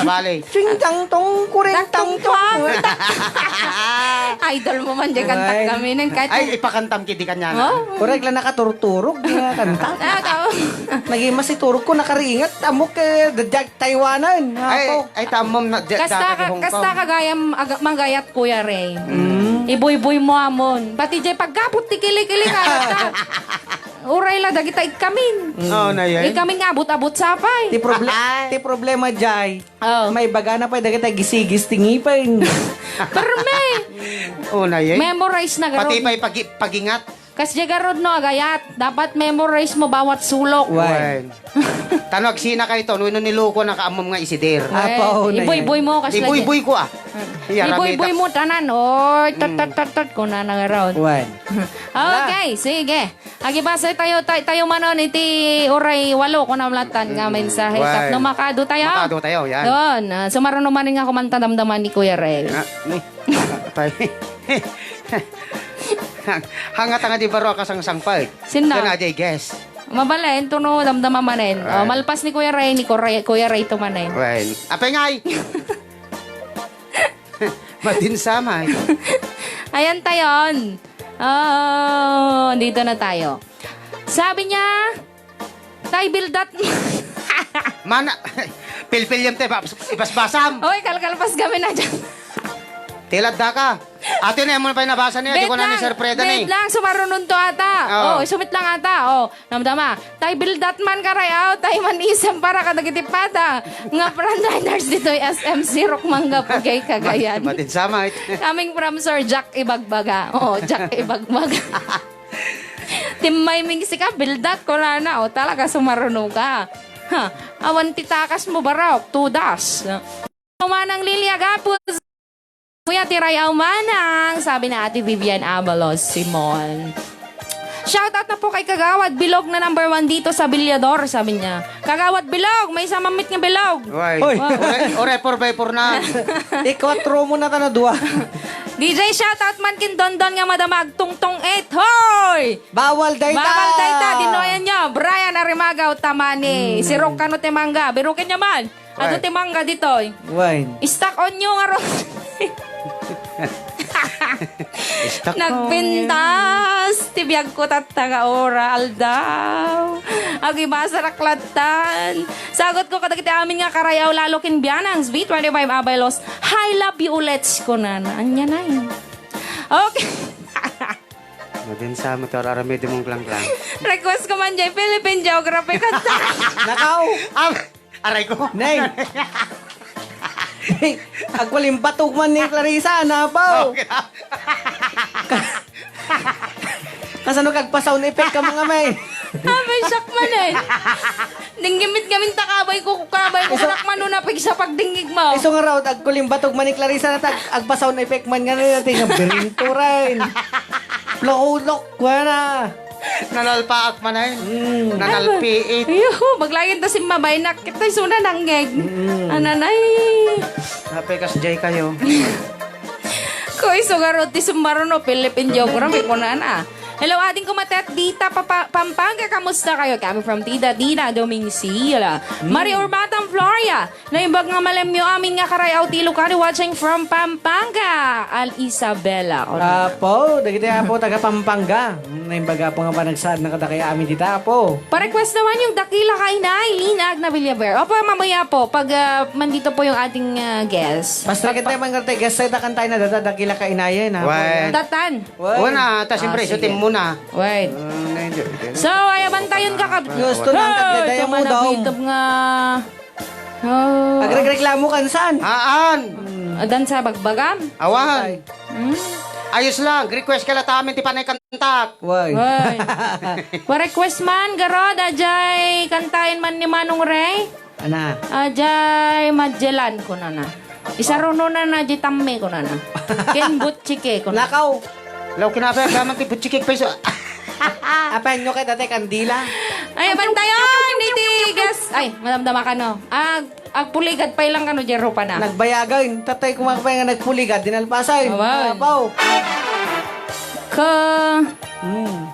Sabali. Ching tang tong, kureng tang tong. Idol mo man, di kanta kami. Nang kahit Ay, ipakantam kidi kanya nga. Oh. Korek lang nakaturturog nga kanta. Ah, tao. Naging masiturog ko, nakaringat. Amok, eh, dadyag Taiwanan. Ay, Apo. Ay, tamom na, di, Kasta daka ka, di Hong kasta Kong. Kagayam, aga-, magayat, Kuya Ray. Mm. Ibuybuy mo amon. Pati jay pagkapot ti kili-kili ka, ta. Uray la, dagita ikkamin. Mm. Oh, na yan. Ikkamin nga, abot-abot sapay. Ti proble-, Ay. Ti problema jay. Oh. May bagana pay dagita gisigis ti ngipin. Perme. Oh, na yan. Memorize na garod. Pati pa'y pagi-, pagingat. Kas jay garod no, agayat. Dapat memorize mo bawat sulok. Wen. Wen. Tano agsina kayto, no, no niloko na kaamom nga isider. Apo, Wen. Na yan. Ibuybuy mo, kas Ibuybuy ko, ah. Iya, Ibuybuy ramita. Mo tanan. Oy, tat, Mm. Tat, tat, tat, kuna na garod. Wen. Okay, sige. Agibasa tayo, tay-, tayo manon iti uray walo, kuna mlatan nga Mm. mensahe. Wen. Tapno makado tayo. Makado tayo, yan. Doon, ah, sumaruno manen nga kumanta damdaman ni Kuya Rel. Ah, ni. Pay. Hang-, hangata nga di baro a kasangsangpet. Sino? Ken ajay guest. Mabalen, tuno damdama manen. Oh, Right. Malpas ni Kuya Ray, ni Kuya, Kuya Ray to manen. Wen. Apay ngay! Madinsamay. Ayan tayon. Oh, dito na tayo. Sabi niya, Tay, bildat. Mana, pilpil yun, te, ba-, ibasbasam. Oy, kalkalpas kami na dyan. Tilad da ka. Ate, na mo na pa yung nabasa niya, di ko na ni Sir Freda ni. Wait lang, sumarunon to ata. Oo. Oh, sumit lang ata. Oh, namdama. Tay, bildat man ka, Ray, aw, tay, man isem para kadagiti pata. Nga frontliners ditoy S M Sirok Mangga, Pugay, Cagayan. Mat-, matin samay. Coming from Sir Jack Ibagbaga. Oo, Jack Ibagbaga. Timmay ming sika, bildat, kunana. O, talaga, sumaruno ka. Ha, awan ti takas mo, barok, tudas. Manang Lilia Gapuz, Kuya Tiray Aumanang, sabi na Ate Vivian Abalos Simon. Shout out na po kay Kagawad Bilog na number one dito sa Villador, sabi niya. Kagawad Bilog, may isa mamit nga bilog. Uy. Uy. Ore, ore, four by four na. Ikwatro mo na ta na dua. D J, shout out man kin Dondon nga madama agtungtong it. Hoy! Bawal dayta! Bawal dayta! Dinuayan nyo, Brian Arimagaw, Tamani. Hmm. Sirok kano ti mangga? Birukin nyo man. Adu Right. ti mangga ditoy. Wine. Stock on nyo nga ron. Stock on. Nagpintas ti biag ko tatta nga ora, aldaw. Agibasarak lattan. Sagot ko kadagiti amin nga karayaw lalo kin bianang. V twenty-five Abaylos. Hi, love you, ulets, kunana. Anya na yun. Okay. Madin sa motor, aramid mong klangklang. Request ko man jay Philippine Geography kanta. Nakaw! Am, aray ko. Neng! Agwalimbatog man ni Clarissa, napaw! Okay na. Kasano kagpa-sound effect ka, mga may? Abay, siak man eh. Dinggimit ngamin ta kabay ko, kabay ko, Iso- siak man no napigsa pagdingig mo. Isu nga raw, agkulimbatog man ni Clarissa na tag-, agpa-sound effect man nga na, tingnan, birinto rin. Plahulok, wala. Nanalpaak man ay. Mm. Nanalpiit. Ayoko, maglayan ta simmabay na. Kita yung suna nanggeg. Mm. Ananay. Napekas jay kayo. Ko isu nga rod ti summaruno, Philippine geography, kunana. Hello, ading kumatet dita, Papa-, Pampanga, kamusta kayo? Kami from Tida, Dina, Domingsil. Mm. Marie Urbatan, Floria. Naimbag nga malemyo amin nga karayaw ti Ilocano watching from Pampanga, Al Isabela. Apo, dagiti apo taga Pampanga. Naimbag apo nga panagsaad na kadakay amin dita, apo. Pa-request naman yung Dakila Kainay, Lina Agna Villaver. Opo, mamaya po, pag, ah, mandito po yung ating, ah, guest. Basta kita man nga guest, sa kantahin na dada, Dakila Kainayan, ha? Why? Datan. Why? Una, ta siyempre, Ah, sige. Sutin muna. Wait. Ah, na-enjoy. So, ay, abantayon ka, kab-, Gusto lang Hoy, kadadayan mo daw. Tumanabitog nga. Oh. Agregreklamo kan saan? Aan? Adan sa bagbagam? Awan. Hmm? Ayos lang. Request ka la tamin ti panay kantak. Why? Why? Pa-request man, garod, ajay, kantayan man ni Manong Ray. Ana. Ajay, Magellan, kunana. Isaruno na na, di tamme, kunana. Ken Butchike, kunana. Nakaw. Law kinapay, gaman ti butchikik pa iso. Apan nyo kay dati kandila. Ay, abantayon, iti gas. Ay, madamdama ka, no? Ag-, agpuligad pa ilang kano, Jero pa na. Nagbayagan, tatay kumakapay nga nagpuligad, dinalpasan. Awan. Apaw. Ka- Hmm.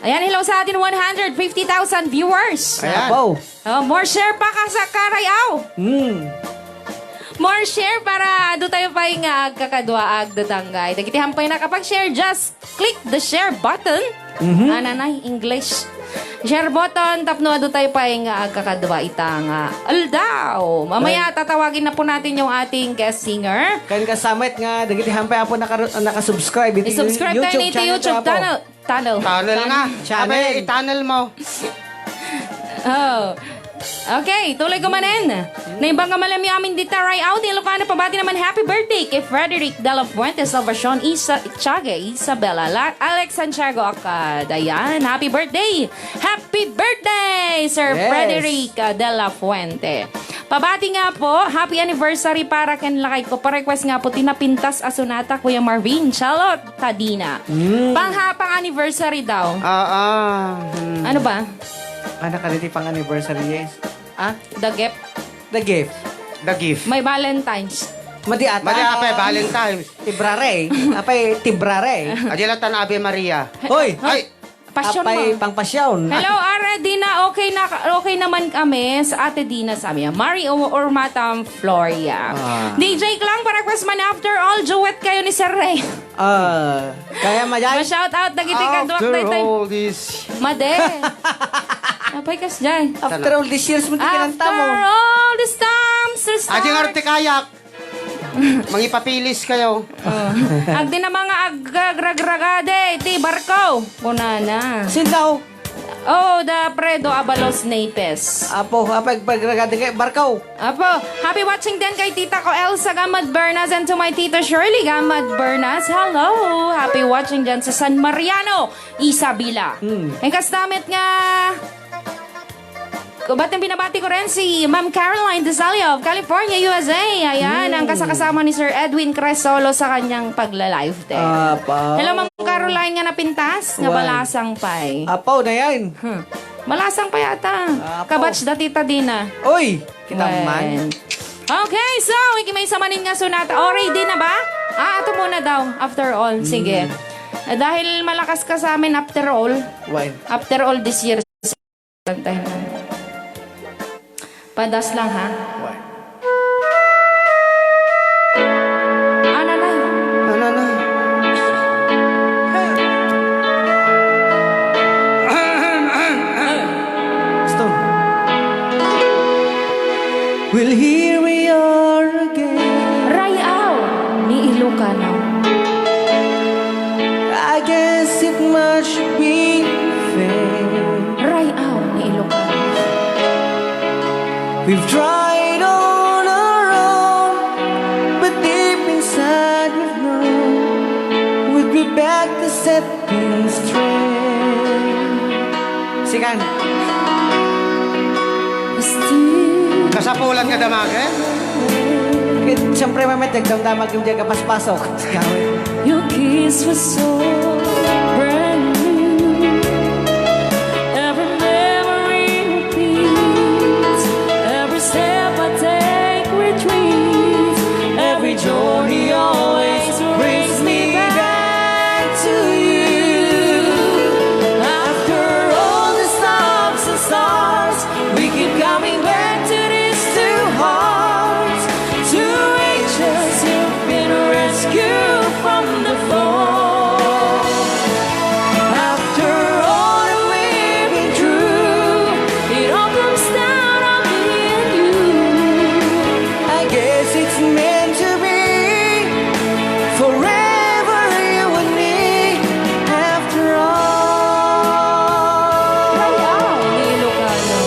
Ayan, hello sa atin, one hundred fifty thousand viewers. Ayan. Apaw. Oh, more share pa ka sa karayaw. Hmm. More share para adu tayo pay nga agkakadua, agdadangay. Dagiti hampay nakapag-share, just click the share button. Mhm. Ananay, English. Share button, tapno adu tayo pay nga agkakadua ita nga aldaw. Mamaya, Ay. tatawagin na po natin yung ating guest singer. Kan kasamit nga, dagiti hampay apo naka-, nakasubscribe iti I-subscribe tayo YouTube ni iti channel YouTube tayo, apo. Tunnel. Tunnel. Tunnel nga. Channel. Abay, i-tunnel mo. Oh. Okay, tuloy ko manen. Naimbag nga malamyo amin dita, Ray Audi Ilocano, pabati naman happy birthday kay Frederick de la Fuente, Salvacion, Isa, Chaga, Isabella, La-, Alex Santiago Acad. Ayan, happy birthday! Happy birthday, Sir Yes. Frederick, ah, de la Fuente. Pabati nga po, happy anniversary para ken lakay ko. Pa-request nga po, ti napintas a sonata, Kuya Marvin. Charlotte. Tadina. Mm. Pang ha-, pang anniversary daw. Ah, ah. Hmm. Ano ba? Ano ka diti pang anniversary, yes? Ah? The gift. The gift. The gift. May Valentine's. Madi ata. Madi apay, Valentine's. Tibrare. Apay, tibrare. Adi lang tan Ave Maria. Hoy! Ay! Pasyon Apay, mo. Pangpasyon. Hello, Are Dina. Okay na, okay naman kami sa Ate Dina, sabi niya. Mari O-, Ormatam, Floria. Ah. D J Klang, pa-request man after all, duet kayo ni Sir Ray. Ah, kaya, Majay? Ma-shout out dagiti kaduak After daytoy. All this. Made. Apay kas jay. After all these years, mo ti kinanta mo. After all this time, Sir Adi nga Star. Arte kayak. Mangipapilis kayo. Oh. Agdi na mga ag-, agragragade, ti barko. Kunana. Sino? Oh, the Fredo Abalos Napes. Apo, apag-, pagragade kay barko. Apo, happy watching din kay Tita ko Elsa Gamad Bernas and to my Tita Shirley Gamad Bernas. Hello! Happy watching dyan sa San Mariano, Isabela. Hmm. Ang kastamit nga, ba't yung binabati ko rin si Ma'am Caroline Desalio of California, U S A. Ayan, Hmm. ang kasakasama ni Sir Edwin Cresolo sa kanyang pagla-live din. Apo. Hello, Ma'am Caroline nga napintas, nga Wan. balasang pay. Apo, na yan. Hmm. Malasang pa yata. Apo. Kabatch da Tita Dina. Uy! Kita man. Wen. Okay, so, iki may samanin nga sonata. O, ready na ba? Ah, ato muna daw. After all. Sige. Mm. Eh, dahil malakas ka sa amin after all. Why? After all this year. Padas lang, ha? Why? Ananay. Ananay. Stone. Well, here we are again. Rayaw ni Ilocano. I guess it must be fate. Rayaw ni Ilocano. We've tried on our own, but deep inside we've known we'd be back to set things straight. Kasapulan nga damagen? Ket siyempre, Ma'am, dagdamdamag yung diyan kapaspasok. Your kiss was so brand new. Every memory repeats. Every step I take retreats. Every journey always brings me back to you. After all the stops and stars, we keep coming back to these two hearts, two angels who've been rescued from the fall. After all that we've been through, it all comes down to me and you. I guess it's meant to be. Forever you and me, after all. Ay, ah, ni Ilocano.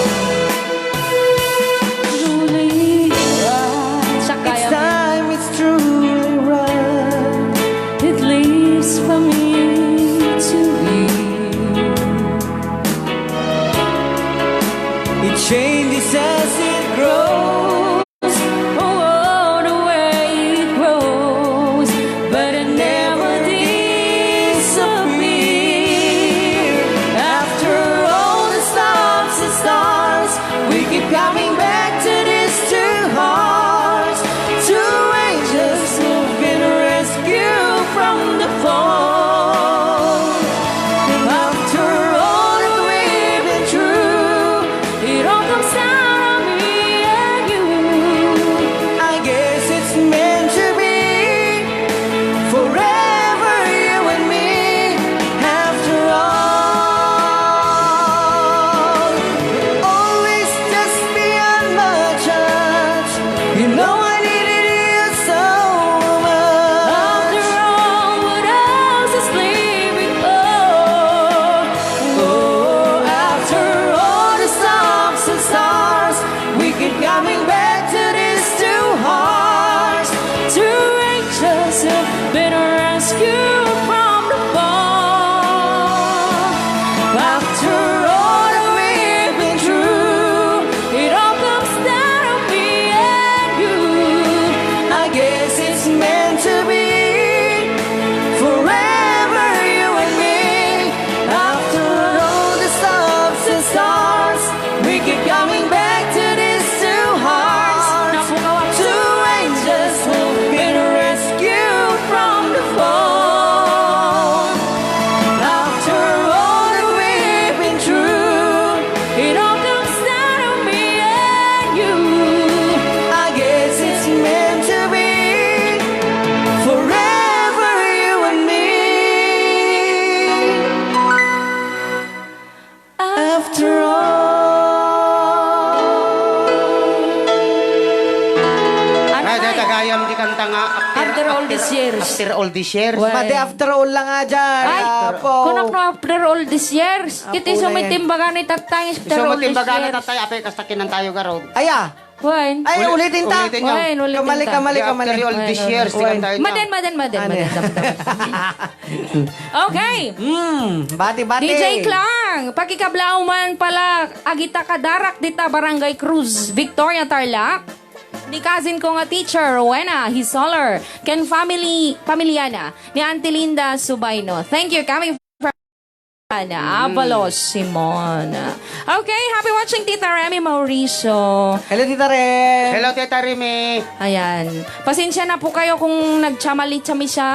Truly right. Siya kaya. It's time, it's truly right. It lives for me to be. It changes as it grows. Oh, the way it grows, but it never disappears. After all the stops and stars, we keep coming back to these two hearts, two angels who've been rescued from the fall. After all that we've been through, it all comes down to me and you. I guess it's meant to be. Forever you and me, after all. Always just beyond my touch. You know I needed you so much. After all, what else is leaving? Oh, oh, after all the stops and stars, we keep coming back to these two hearts. Two angels have been rescued from the fall. After all that we've been through, it all comes down to me and you. I guess it's meant to be. Forever you and me. After all the stops and stars, we keep coming back to these two hearts. Two angels who've been rescued from the fall. After all that we've been through, it all comes down to me and you. I guess it's meant to be. Forever you and me. After all. Ay, dahil tagayam di kanta nga after, after all these years. After all these years. Well. Madi after all lang nga dyan. Ay, ah, po. Kunak no after all these years. Ah, kiti po so na may yan. Timbagan ni tatay after all these years. So, matimbagan ni tatay, apay, kasta kinantayo garod. Aya. Wen. Ay, uli-, ulitin ta. Ulitin nyo. Wen, ulitin ta. Kamali, kamali, kamali. After all these years, wen. Wen. Maden, maden, maden, ano? Maden, maden. Okay. Hmm, bati, bati. D J Klang, pakikablaw man pala, agita kadarak dita Barangay Cruz, Victoria, Tarlac. Ni cousin ko nga teacher, Rowena Hisoler, ken family, pamilya na, ni Auntie Linda Subayno. Thank you, coming from Ana Avalos, Simon. Okay, happy watching, Tita Remy Mauricio. Hello, Tita Rem. Hello, Tita Remy. Ayan. Pasensya na po kayo kung nagchamali-chami siya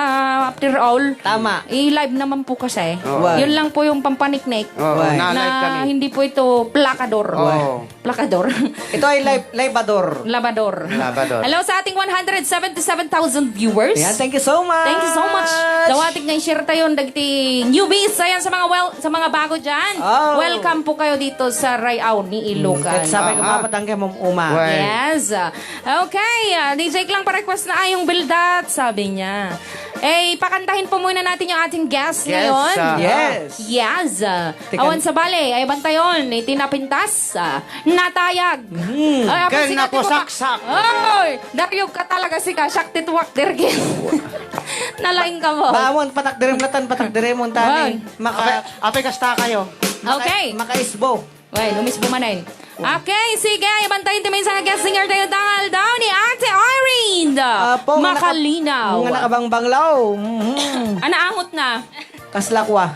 after all. Tama. I-live naman po kasi. Oo. Yun lang po yung pampaniknik. Oo, na-live kami. Hindi po ito plakador. Oo. Plakador. Ito ay lab-, labador. Labador. Labador. Hello sa ating one hundred seventy-seven thousand viewers. Ayan, thank you so much. Thank you so much. Dawatik nga i-share tayo dagiti newbies. Ayan, sa mga wel-, sa mga bago dyan. Oh. Welcome po kayo dito sa Rayaw ni Ilocan. Ket sabay ko mapatangke mo uma. Yes. Okay, ah, D J Klang, pa-request na ay yung Bildat, sabi niya. Eh, pakantahin po muna natin yung ating guest ngayon. Yes. Yes. Awan sabali, ay bantayon, iti napintas, ah, natayag. Ay, apay, ken sikat ti napusaksak. Oy, dayag ka talaga sika, siak ti tuak, dergen. Nalaing ka mo. Baamon, patakderem latan, patakderem mo, tani. Maka- Apay, apay, kasta kayo. Okay. Maka-, makaisbo. Well, umisbo manen. Okay, sige. Bantayan ti maysa nga guest singer tayo, tangal daw ni Ate Irene. Apo, nga naka-, Makalinaw. Nga nakabangbanglaw. Mhm. Ana, angot na. Kasla kwa.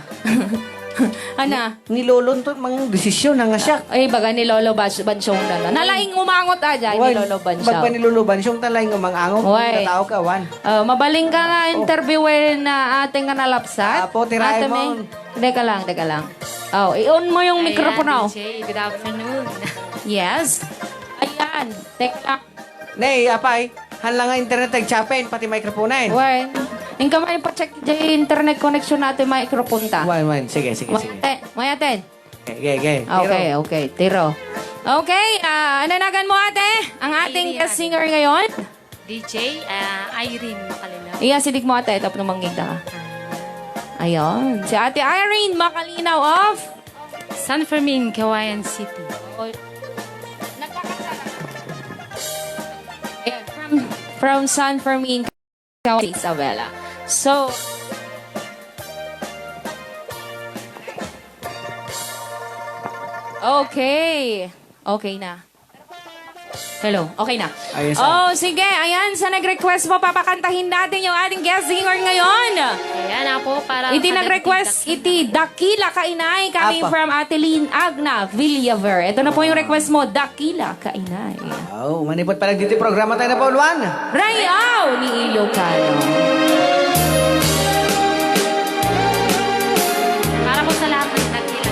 Ana? Ni, ni Lolo to, mang desisyon na nga siya. Ay, baga ni Lolo Bas-, Bansong na, na. Nalaing umangot, aja, ni Lolo Bansong. Bagpa ni Lolo Bansong, talaing umangangot. Uy. Katao ka, wan. Oh, mabaling ka nga interviewin na ate nga nalapsat. Apo, tirae mo. Ate May. Teka lang, teka lang. Oh, i-on mo yung microphone, oh. Ayan, D J, good afternoon. Yes. Ayan, teka lang. Nay, apay, haan la nga internet, nagchapen, pati microphone, eh. Wen, inka man ipa-check di internet connection na ti microphone ta. Wen, wen, sige, sige, sige. Mayaten, mayaten. Okay, okay, okay. Tiro. Okay, okay, tiro. Okay, ah, ananagan mo, ate? Ang ating guest singer ngayon? D J, ah, Irene Makalinaw. Iya, sidik mo, ate. Tapno manggigda ka. Ah. Ayun. Si Ate Irene Makalinaw of San Fermin, Cauayan City. Oh. Nagkakasala. Ayan, from, from San Fermin, Cauayan, Isabela. So, okay. Okay na. Hello, okay na. Ayos, ah. Oh, sige, ayan, sa nag-request po, papakantahin natin yung ating guest singer ngayon. Ayan, apo, para iti nag-request, iti Dakila Kainay, coming from Ate Lynn Agna Villaver. Ito na po yung request mo, Dakila Kainay. Oh, manipot pa lang dito yung programa tayo na po, Luan. Rayaw ni Ilocano. Para po sa lahat ng Dakila.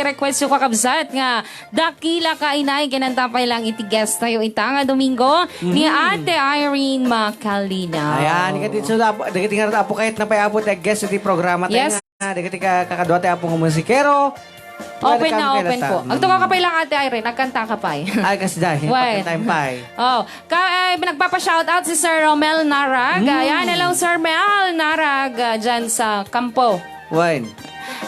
request yo, kakabsat, nga Dakila Kainay, kinanta pay lang iti guest tayo ita nga Domingo, ni Mhm. Ate Irene Macalina. Ayan, dagiti so, apo, dagiti nga apo kayat na pay, apo, ti guest iti programa tayo Yes. nga, dagiti ka-, kakadua ti apo nga musikero. Open na Welcome, open Kalata. po. Mm. Agtugaw ka pay lang, Ate Irene, agkanta ka pay. Ay, kasdiay. Wen. Pagkantayan pay. Oh, ka, eh, nagpapa-shoutout si Sir Romel Narag. Mm. Ayan, hello, Sir Mel Narag, ah, dyan sa Kampo. Wen.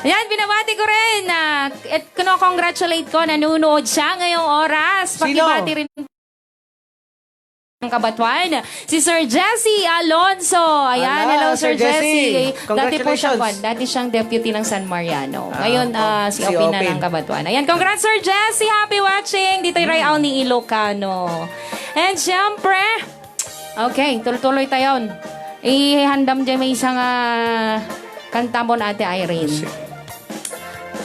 Ayan, binabati ko rin, ah, at kino-congratulate ko, nanunood siya ngayong oras. Sino? Pakibati rin ang Kabatuan, si Sir Jesse Alonso. Ayan, Ala, hello, Sir Sir Jesse. Jesse. Dati po siyang Congratulations. kwan, dati siyang deputy ng San Mariano. Ah, Ngayon, oh, ah, si si Open na Open. ng Kabatuan. Ayan, congrats, Sir Jesse. Happy watching. Dito yung Ray Mm. Al ni Ilocano. And syempre, okay, tuloy-tuloy tayo. Ihandam dyan may isang, ah, kanta mo na, Ate Irene. Sige.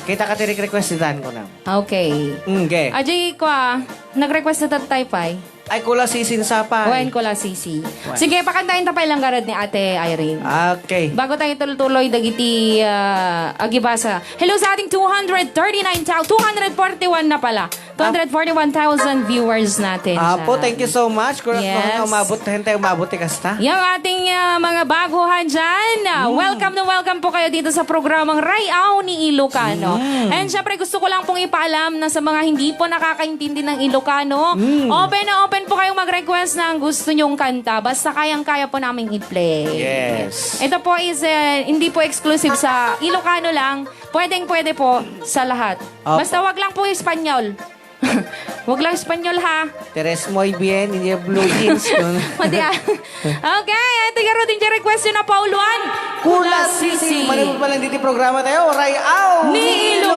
Kita ka ti request ni Dan ko na. Okay. Mm, okay. Ajay ko, ah, nag-request na tayo, Pay. Ay, Kula Sisi ni Sapay. Wen, Kula Sisi. Wen. Sige, pakantayin ta pay lang garad ni Ate Irene. Okay. Bago tayo tuloy-tuloy, dagiti, ah, agibasa. Hello sa ating two hundred thirty-nine thou-, two hundred forty-one na pala. Two hundred forty-one thousand viewers natin Apo, siya. thank you so much. Kung Yes. nga umabot, hintay umabot ti kasta. Yang ating, ah, mga baguhan dyan, ah, Mm. welcome na welcome po kayo dito sa programang Rayaw ni Ilocano. Mm. And syempre, gusto ko lang pong ipaalam na sa mga hindi po nakakaintindi ng Ilocano, Mm. open na open po kayong mag-request ng gusto nyong kanta. Basta kayang-kaya po naming i-play. Yes. Ito po is, eh, hindi po exclusive sa Ilocano lang. Pwedeng-pwede po sa lahat. Opo. Basta wag lang po Espanyol. Wag lang Espanyol, ha? Tres muy bien, in your blue jeans. Madi, ah. Okay, ito nga rin yung request yun na Pauluan. Kula Sisi. Manipod pa lang dito programa tayo. Rayaw. Ni Ilo.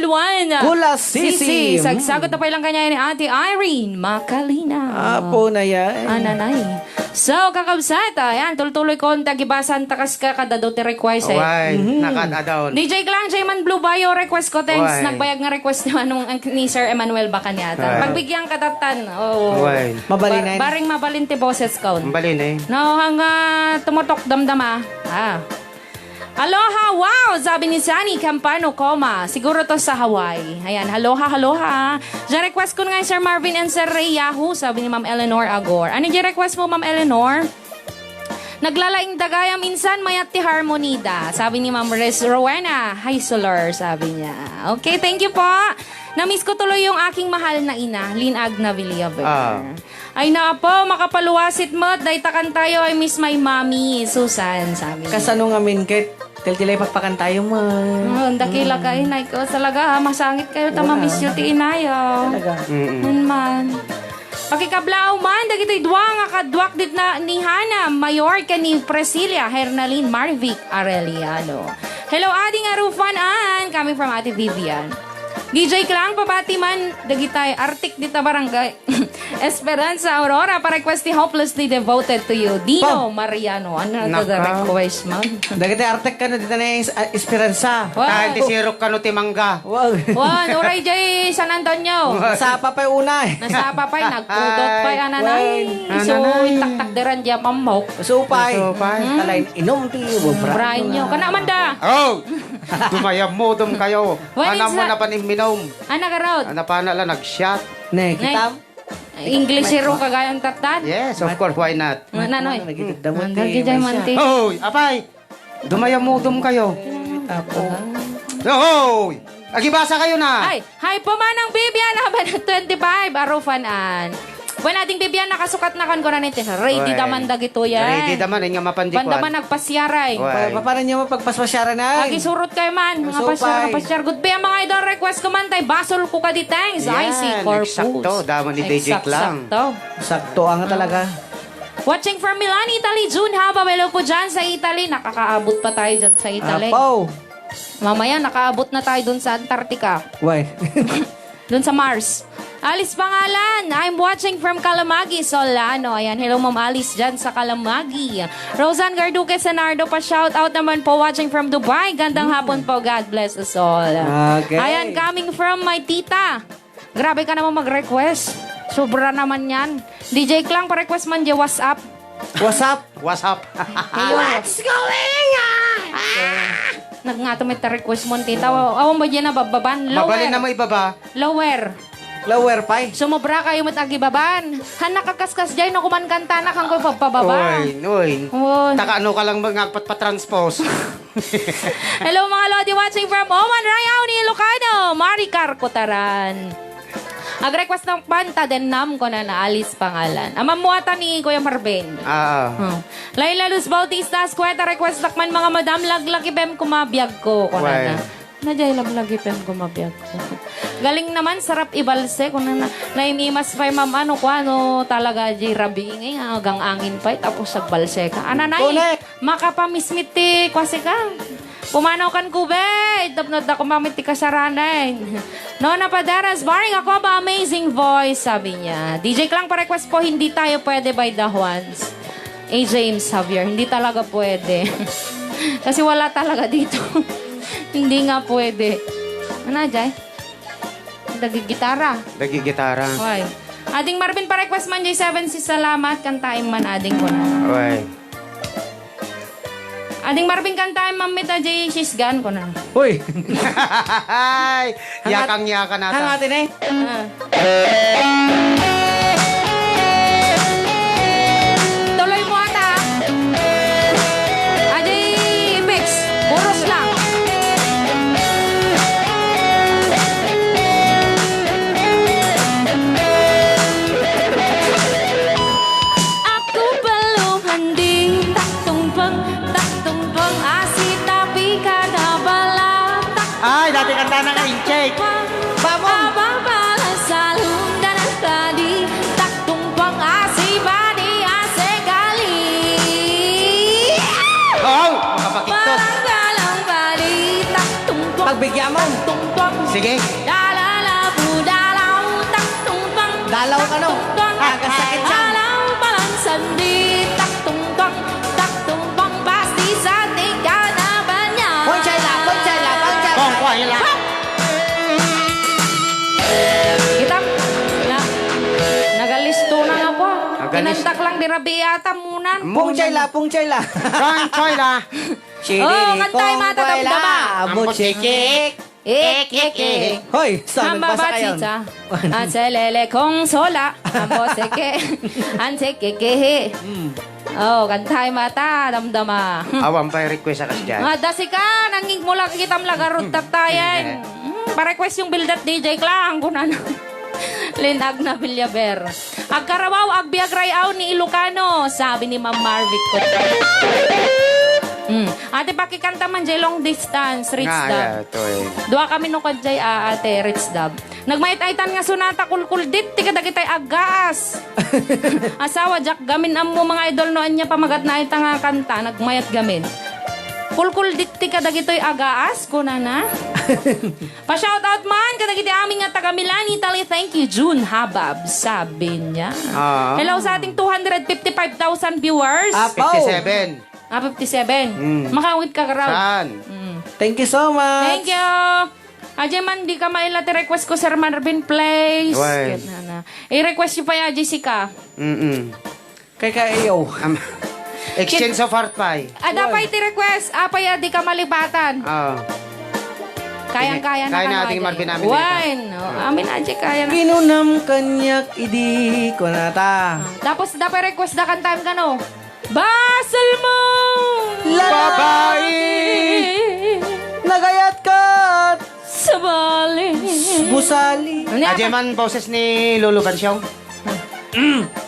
One. Kulasisi. Sisi. Sagsagot na pay lang kanya ni Ate Irene Makalina. Apo na yan. Ananay. So, kakabsat, ayan, tultuloy ko ang tagibasan takas ka kadado ti request, eh. Why? Mhm. Nakat adaw. D J Klang, Jayman Blue Bayo, request ko, thanks. Why? Nagbayag nga request ni, anong, ang, ni Sir Emmanuel Bacaniata. Ah. Pagbigyan ka tatan. Oh. Why? Mabalin, eh. Baring mabalin ti boses ko. Mabalin, eh. No, hanga tumutok damdama. Ah. Aloha, wow! Sabi ni Sunny Campano, comma, siguro to sa Hawaii. Ayan, aloha, aloha. Diyan request ko nga Sir Marvin and Sir Ray Yahoo, sabi ni Ma'am Eleanor Agor. Ano yung request mo, Ma'am Eleanor? Naglalaing dagayam insan mayat ti harmony da, sabi ni Ma'am Res Rowena Haisolor, sabi niya. Okay, thank you po. Namiss ko tuloy yung aking mahal na ina, Lynn Agna Villaver. Ah. Ay, napo, makapaluwasit met, dayta kantayo, "I miss my mommy," Susan, sabi niya. Kasano ngamin ket tiltilay pakpakantayo met. Oh, ang dakila ka, inay ko. Talaga, ha, masangit kayo, ta mamiss yo ti inayo. Talaga. Mm-mm. Yun man. Pakikablaaw man, dagitoy dua nga kaduak dit na ni Hana Mayor ken ni Priscilla Hernalin Marvic Arellano. Hello, Ading Arufan, and coming from Ate Vivian. D J Klang, pabati man, dagitay artik dita barangay. Esperanza Aurora, pa-request ti Hopelessly Devoted to You. Dino Mariano, ano na the request, ma'am? Dagiti artek kano dita na is-, ah, Esperanza. Wow. Tahan ti sirok kano ti mangga. Wow. Wan, uray jay San Antonio. Nasapa pay unay. Nasapa pay, nagpudot pay, ananay. Wan. Isu, ananay. Itaktak deran jay mammok. Supay. Supay. Hmm. Talain inom ti bubra. Branyo. Kana man da. Oh! Dumayamudom kayo. Wan, anam mo na panimminom. Ana garod. Ana pa na la nag-shot. Ne, kitam? English hero kagayan tattan? Yes, of course, why not? Nga, nanoy? Nagitagdamot. Ang dagiti diay manti. Hoy, apay! Dumayamudom kayo. Apo. Hoy! Agibasa kayo na! Ay, hi po, Manang Bibian, haban twenty-five, Arufan an. Wen, Ading Bibian, nakasukat na kan kunan iti. Ready daman dagito yan. Ready daman, nga mapan di kuan. Banda man nagpasiaray. Why? Pa-, paano nyo mapagpaspasyara na? Agisurot kayo man, mga pasyar, pasyar. Good day, mga idol, request ko man, tay basol ko ka di thanks. Ay, si Corpus. Eksakto, damo ni D J Klang. Eksakto. Sakto nga talaga. Watching from Milan, Italy, June Haba, hello po dyan sa Italy. Nakakaabot pa tayo dyan sa Italy. Apo. Mamaya, nakaabot na tayo dun sa Antarctica. Why? Dun sa Mars. Alice Pangalan, I'm watching from Kalamagi, Solano. Ayan, hello, Ma'am Alice, dyan sa Kalamagi. Roseanne Garduque Senardo, pa shout out naman po, watching from Dubai. Gandang hapon po, God bless us all. Okay. Ayan, coming from my tita. Grabe ka naman mag-request. Sobra naman yan. D J Klang, pa-request man di, what's up? What's up? What's up? What's going on? Nagngato may ta-request mo, tita. Awan ba dyan na bababan? Lower. Mabalin na mo ibaba. Lower. Lower pay. Sumobra kayo met agibaban. Han nakakaskas jay no kuman kanta na kang ko pagpababa. Oy, oy. Oy. Taka ano ka lang nga patpatranspose. Hello, mga lodi, watching from Oman, Rayaw ni Ilocano, Maricar Cotaran. Ag-request ng panta, den nam ko na naalis pangalan. Amam mo ata ni Kuya Marvin. Ah. Hmm. Laila Luz Bautista, Escueta, request takman mga madam, laglaki pem kumabiag ko, ko na na. Why? Nadya ilang lagi pem kumabiag ko. Galing naman, sarap ibalse. Kung na, naimimas pa yung ma'am, ano, kung ano, talaga, di rabi, ngay, agang angin pa, eh, tapos nagbalse ka. Ananay, makapamismit ti kwasi ka. Pumanaw kan kube, itapnod na kumamit ti kasaranan. Nona Paderas, barring ako ba, amazing voice, sabi niya. D J Klang, pa-request po, hindi tayo pwede by the Juans. A James Javier, hindi talaga pwede. Kasi wala talaga dito. Hindi nga pwede. Ano, Jay? Dagi gitara. Dagi gitara. Why? Ading Marvin, pa-request man, Jay Seven, si Salamat, kantaim man, ading ko na. Why? Ading Marvin, kantaim man, mita, Jay Shisgan ko na. Uy! Ay! Yakang-yaka nata. Hangati na eh. Ah. Tuloy mo ata. Adi, mix. Chorus lang. Aku belum handi, tak tumpeng, tak tumpeng, asi tapi kada bala, tak Ay, dati kanta na nga, Incheck. Vamos! Abang pala sa lunda ng Sige. Dalala, budalaw, taktung, tuang, Dalaw ka, no? Taktung, tuang. Ah, kasakit yan. Alaw, balang, sandi, taktung, tuang, taktung, tuang, pasti, sandi, kana, banya. Punchayla, punchayla, punchayla. Punchayla. Kita? Na, nagalisto na nga po. Nagalis- Kinantak lang di Rabiata munan. Punchayla, punchayla. Punchayla. Oh, kantay, mata, damdama. Ambo, chikik. Ik, ik, ik. Hoy, saan nagbasa kayo? Hamba bachicha. Ang selele kong sola. Ang boseke. Ang sekekehe. Mm. Oh, kantay mata, damdama. Awan pa'y request a kasdiay. Nga, dasi ka, nanging mula kitam lagarod tatayan. Mm, pa-request yung Bildat D J Klang, kunan. Linag na Villaver. Agkarawaw, agbiag ray-aw ni Ilocano, sabi ni Ma'am Marvic Cotton. Mm. Ate, pakikanta man jay long distance, reach Nga, down. Yeah, to eh. Dua kami no kadjay, ah, ate, reach down. Nagmayat aytan nga sonata, kulkuldit ti kadagitay aggaas. Asawa, Jack, gamin ammo mga idol no anya pamagat na ayta nga kanta, nagmayat gamin. Kulkuldit ti kadagitoy agaas, kunana. Pa-shoutout man kadagiti amin nga taga Milan, Italy. Thank you, June Habab, sabi niya. Ah. Hello sa ating two hundred fifty-five thousand viewers. Apo. Fifty-seven. Ah, fifty-seven. Mm. Makawit ka, Garaw. Saan? Mm. Thank you so much. Thank you. Ajay man, di ka maila ti request ko, Sir Marvin, please. Why? Ganana. I-request yu pa ya, Jessica. Mm-mm. Kay kayo. Am-, exchange of heart pie. Ada Why? Pa iti request, apay a di ka malipatan. Ah. Kayang-kaya na Kaya na kano, ating Ajay. Marvin, amin Wine. Oh, Ah. Amin, Ajay, kaya na. Kinunam kaniak idi kunata. Ah, tapos, dapat request da kantaem kano. Basol mo! Lalaki! Babae! Nagayat ka! Sabali! Busali! Ano Ajay yan? Man boses ni Lolo Bansyong.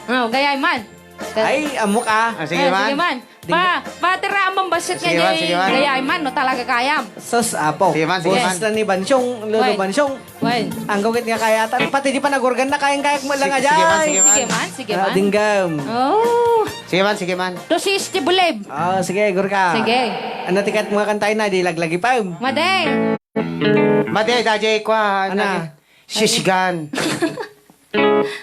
Oh, gayay man. Ay, amok ah. Ah, sige Ah, man. Sige man. Ding- Pa, patira ang bambasit Sige nga man, niya, sige man. Gayay man, no, talaga kayam. Sus, apo. Sige man, sige Boses man. Na ni Bansyong, Lolo Wen. Bansyong. Wen. Ang gawit nga kayatan. Pati di pa nag-organ na kayang-kayak mo lang Sige, ajay. Sige man, sige man. Sige man, sige Ah, man. Dinggam. Oh. Sige man, sige man. To si Steve Buleb. Ah, sige, Gurka. Sige. Ano tikat mga kantahin na, di laglagi pa. Made. Made, dajay kwa, Ana. Ano? Sisgan.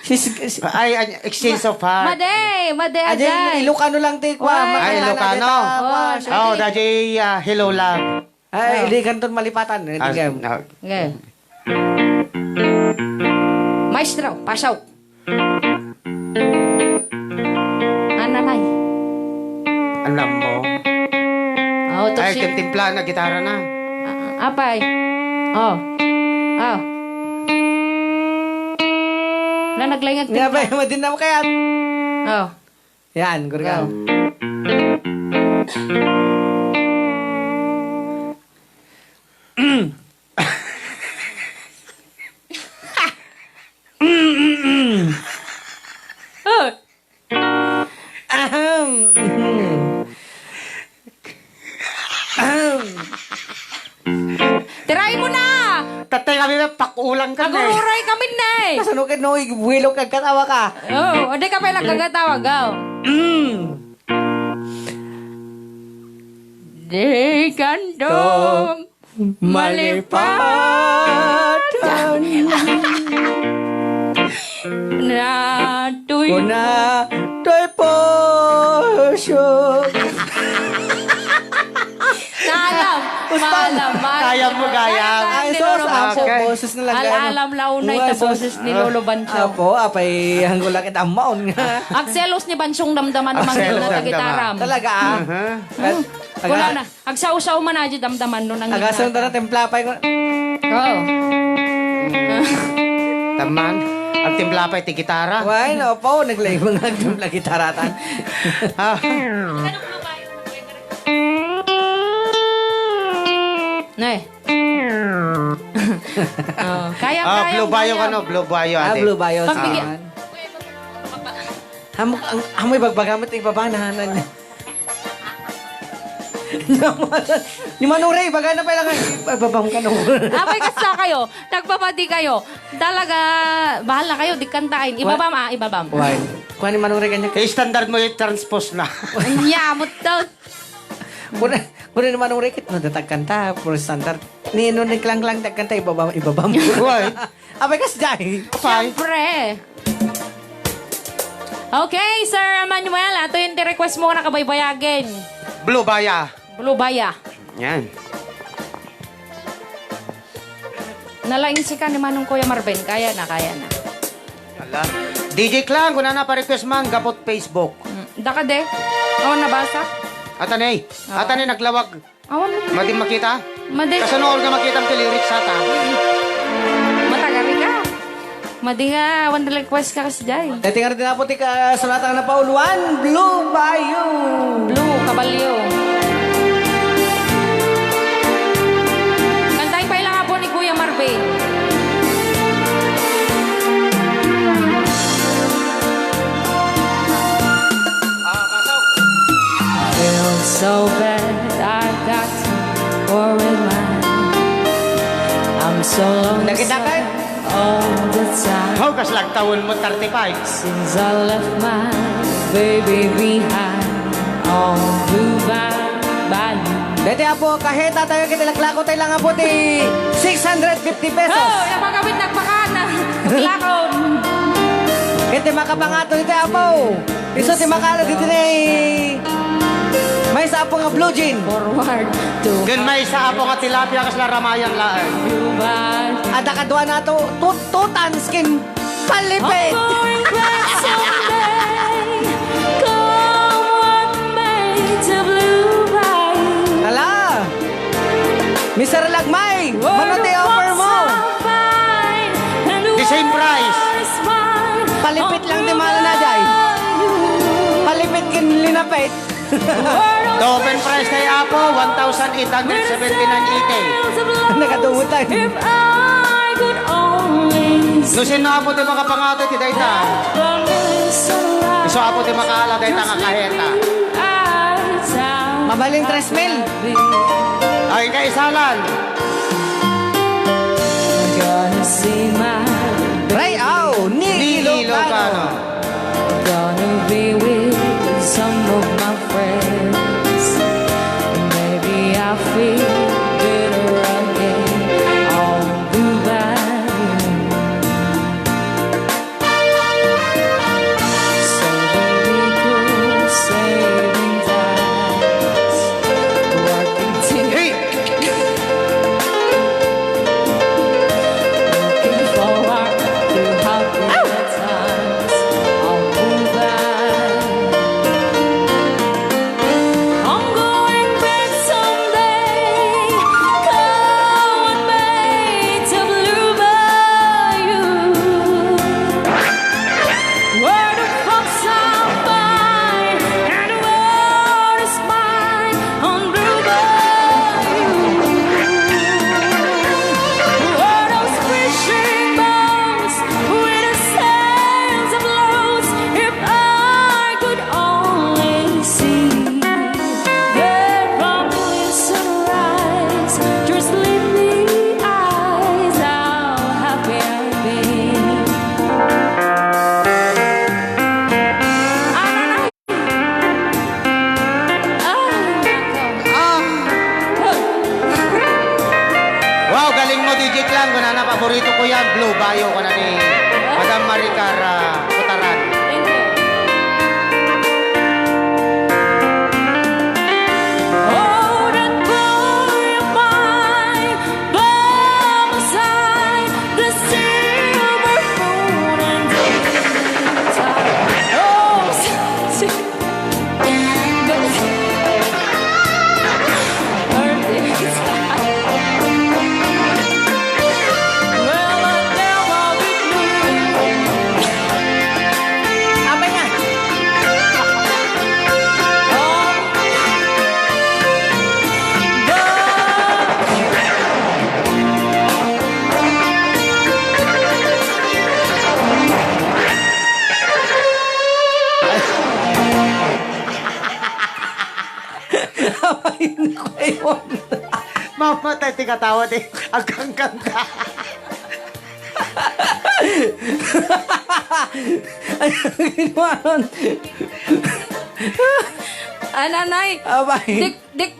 Sis, sis, Ay, ay, exchange of heart. Made, made, Ajay, ajay. Ilocano lang ti, kwa, Oy. Ay, makakana Ilocano. dita, kwa, Oh. Siyempre. Oh, dajay, ah, hello, love. Ay, Oh. Di kanton malipatan, eh, Ah, tingnan. No. Okay. Maestro, pasaw. Ananay. Alam mo? Oh, to Ay, si- kantimpla na gitara na. Ah, apay. Oh. Oh. Na naglaingag Nga ba, timpla. Madin na mo kaya? Oh. Yan, gurga. Oh. Oh. Ahem. Ahem. Tiraay mo na! Tatay kami na pakulang ka na eh. Agururay kami na eh. Kasano ka, no, ibuwelo ka, katawa ka. Oh, hindi ka pala kagatawag, oh. Mm. Di kandom. Malipatan. Natoy. Kuna, toy puso. Naalam. Maalam, maalam. Kaya mo, gaya. Ay, sus, apo, boses na lang, gaya mo. Al-alam launay ta boses ni Lolo Bancho. Apo, apay, hanggo lakit ammaon nga. Agselos ni Banchong damdaman. Agselos damdaman. Talaga, ah. Wala na. Agsaw-saw man aja damdaman no nang Agasan ta na, timpla pay ko. Oo. Taman, agtimpla pay ti gitara. Why? No, pa, naglaing mga agtimpla gitara tan. Ah. Nay. Oh, kaya, Ah, kaya, Blue Bayo kaya. Ano? Blue Bayo, Ah, ate. Blue Bayo. Pagbigyan. Ah. Amo, ang, amoy bagbagamit, ibaba na, hanan niya. Ni Manong Ray, baga na pala nga, ibabam ka nung. Apay, kasta kayo, nagpapadi kayo. Talaga, bahala kayo, di kantain. Ibabam, ah, ibabam. Why? Kuha ni Manong Ray kanya. Eh, standard mo yung transpose na. Anya, mo to. Kuna, kuna ni Manong Ray, kit, nadatag kanta, puro standard. Ni Noneng Klangklang, dagkanta ibaba, ibaba mo. Why? Abay, kasjay. Apay? Siyempre. Okay, Sir Emmanuel, ato yung request mo na kabaybayagen. Blue Baya. Blue Baya. Yan. Nalaing si ka ni Manong Kuya Marvin. Kaya na, kaya na. Ala. D J Klang, kunana pa-request man, gapot Facebook. Mm, daka de. Oh, nabasa? Atanay. Oo. Atanay, naglawag. Awan mo. Madi makita? Madi. Kasano nga makita ang lyrics ata? Matagari ka. Madi nga, awan request ka kasjay. Dati nga rin na po, tika, sunatan na pa, uluan, Blue Bayou. Blue, kabalyo. Kantahin pa lang po ni Kuya Marvin. Ah, pasok. Feel so bad, I got to worry, man. I'm so lonely Nakita ka? all the time. How kas lagtaon mo, thirty-five? Since I left my baby behind on Dubai Bayou. Dati, Apo, kaheta tayo, kiti laklako tayo lang, Apo, ti six hundred fifty pesos. Oh, napakawit, nagpakan. Laklako. Kiti makapangato iti, Apo. Isu ti makala diti ni maysa, Apo, nga blue jean. Forward to Ken maysa, Apo, nga tilapia kasla ramayan laeng. Dubai. Adda kadua na to, two, two tons ken palipit. I'm going back someday. Come what may to Blue Bayou. Ala! Mister Lagmay, mano ti offer mo? The same price. Palipit lang ti mahal na, jay. Palipit ken linapit. The open price kay Apo, one thousand eight hundred seventy-nine eighty. Nakadungog tayo. If I could only No sino, Apo, ti makapangato ti dayta? Isu, Apo, ti makaala dayta nga kaheta. Mabalin tres mil. Ay, kaisalan. Gonna see my Ray Au ni Ni Ilocano. Ilocano. Gonna be with some of my friends. Maybe I feel better again. All goodbye. Hey! I'm going back someday. Come with me to Blue Bayou, where the folks are fine and the world is mine on Blue Bayou. Where those fishing boats with the sails afloat, if I could only see that promised sunrise, just leave me eyes, how happy I'd be. Aranay. Ah, nako. Ah. Wow, galing mo, D J Klang. Kunana, paborito ko yan. Blue Bayou, kunana ni Madam Maricar, ah, Putaran. Thank you. Oh, that boy of mine, by my side, the silver moon and the star. Oh, si-, si-, Apay nga? Awayen ko ayon. Mamatay ti katawa ti agkangkanta. Ay, ang ginawa nun. Ananay, Abay. dik-, dik-,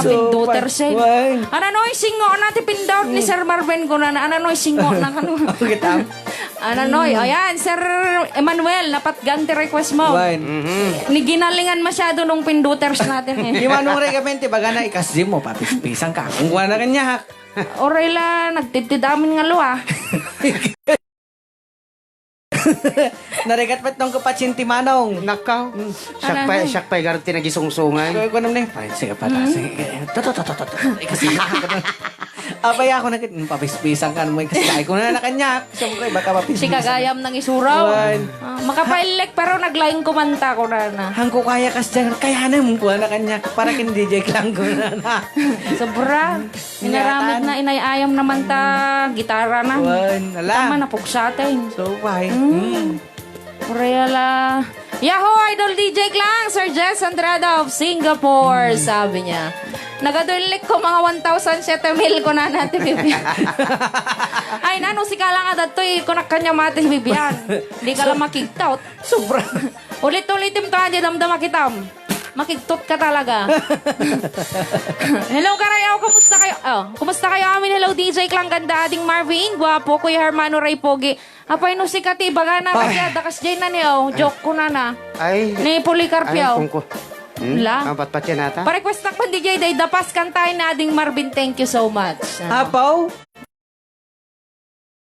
So, pinduters, eh. Wan. Ananoy, singo na ti pindot ni Sir Marvin, kunana, ananoy, singo na kano. Okay, tam. Ananoy, ayan, Sir Emmanuel, napatgan ti request mo. Wan. Ni ginalingan masyado nung pinduters natin, eh. Di manong recommend ti bagana, ikas di mo, papispisan ka. Kung wala kanya, ha? Oray la, nagtitid amin nga lua. Narigat met nung kapatsin ti manong. Nakaw. Siak pay, siak pay garud ti nagisungsungay. Kaya ko naman eh, pare, sige pa, sige, kaya, to, to, to, to, to, to. Eh, kasi ako na. Apay ako na, "Hmm, papispisan ka naman, kasi ay ko na nakanyak." Siyempre, baka mapispisan. Si kagayam nang isuraw. Wan. Ah, makapailek, pero naglaing kumanta ko na na. Hangko kaya kas dyan, kaya na mong kuha na kanyak. Para kin D J lang ko na na. Sobra. Inaramid na, inay-ayam naman ta gitara na. Wan, ala. Tama na, puksatin. So, why? Mm. Mm. Reala. Yahoo, Idol D J Klang, Sir Jess Andrada of Singapore, sabi niya. Nagaduilik ko mga one thousand seven mil ko na natin, Bibian. Ay, nano, si Kala nga datoy, kunak kanya mati, Bibian. Di ka lang makigtot. Sobra. Ulit-ulitim to, adi damdama kitam. Makigtot ka talaga. Hello, karayaw. Kumusta kayo? Oh, kumusta kayo amin? Hello, D J Klang Ganda, Ading Marvin, Guapo, Kuya Hermano Ray Pogi. Apay no sika ti ibagana, kasi adakas jay na ni, oh. Joke ko na na. Ay. Ni Policarpio. Ay, kung ko. Hmm? La? Ang patpatyan ata? Pa-request na pa, D J, day dapas kantaen na Ading Marvin. Thank you so much. Ah. Apaw?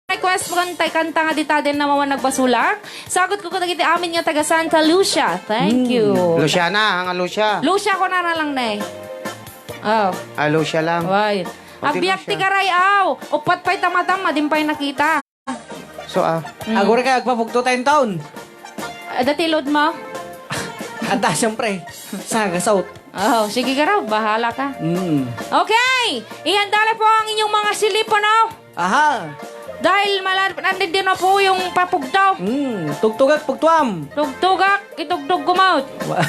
Request mo kanta, kanta nga dita din na mawan nagbasulak. Sagot ko kadagiti amin nga taga Santa Lucia. Thank you. Luciana, nga Lucia. Lucia ko na na lang, ne. Oh. Ah, Lucia lang. Right. Pati Agbiag ti Lucia. Garay, aw. Upat pa'y tamatam, adin pa'y nakita. So, ah. Mm. Agora kay agpapugto tayong taon. Ada ti load mo? Ada, siyempre. Sa gasot. Oh, sige ka raw, bahala ka. Mm. Okay! Ihanda na po ang inyong mga silip, ano? Aha. Dahil malar-, nandito na po yung papugto. Mm. Tugtugak, pugtuam. Tugtugak, itugtog kumot. Wa-,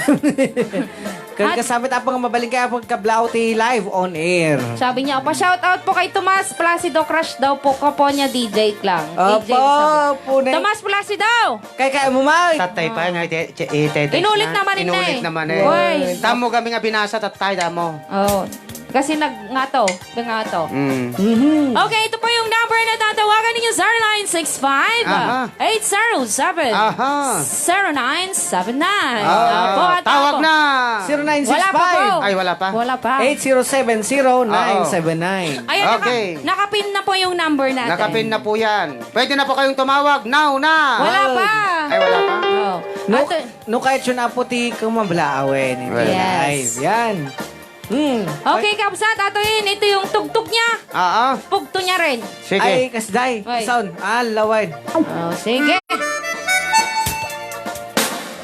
kan At kasamit apang mabaling kaya pagkablao ti live on air. Sabi niya, "Pa-shout out po kay Tomas Placido, crush daw po ko po niya, D J Klang." Opo, D J sabi. Punay. Tomas Placido! Kay, kay mo, Mike. Tatay pa nga, ite-, ite-, ite-, Inulit na, naman, inulit inay. Naman, eh. Uy. Tamo kami nga binasa, tatay, damo. Oh. Kasi nag-, ngato, nangato. Mm. Mhm. Okay, ito po yung number na tatawagan ninyo, zero nine six five, Aha. eight zero seven, Aha. zero nine seven nine. Ah, Opo, at tawag opo. na. Zero nine six five. Wala pa po. Ay, wala pa. Wala pa. Eight zero seven zero nine seven nine. Ayan, naka-, Okay. naka-pin na po yung number natin. Naka-pin na po yan. Pwede na po kayong tumawag. Now na. Wala pa. Ay, wala pa. Oh. No, Ate- no, kahit yun na po ti kumabla, awen. Well. Yes. Live. Yan. Hmm. Okay, kabsat, ato yun. Ito yung tugtog niya. Oo. Pugto niya rin. Sige. Ay, kasday. Ay. Sound. Ah, lawad. Oh, sige.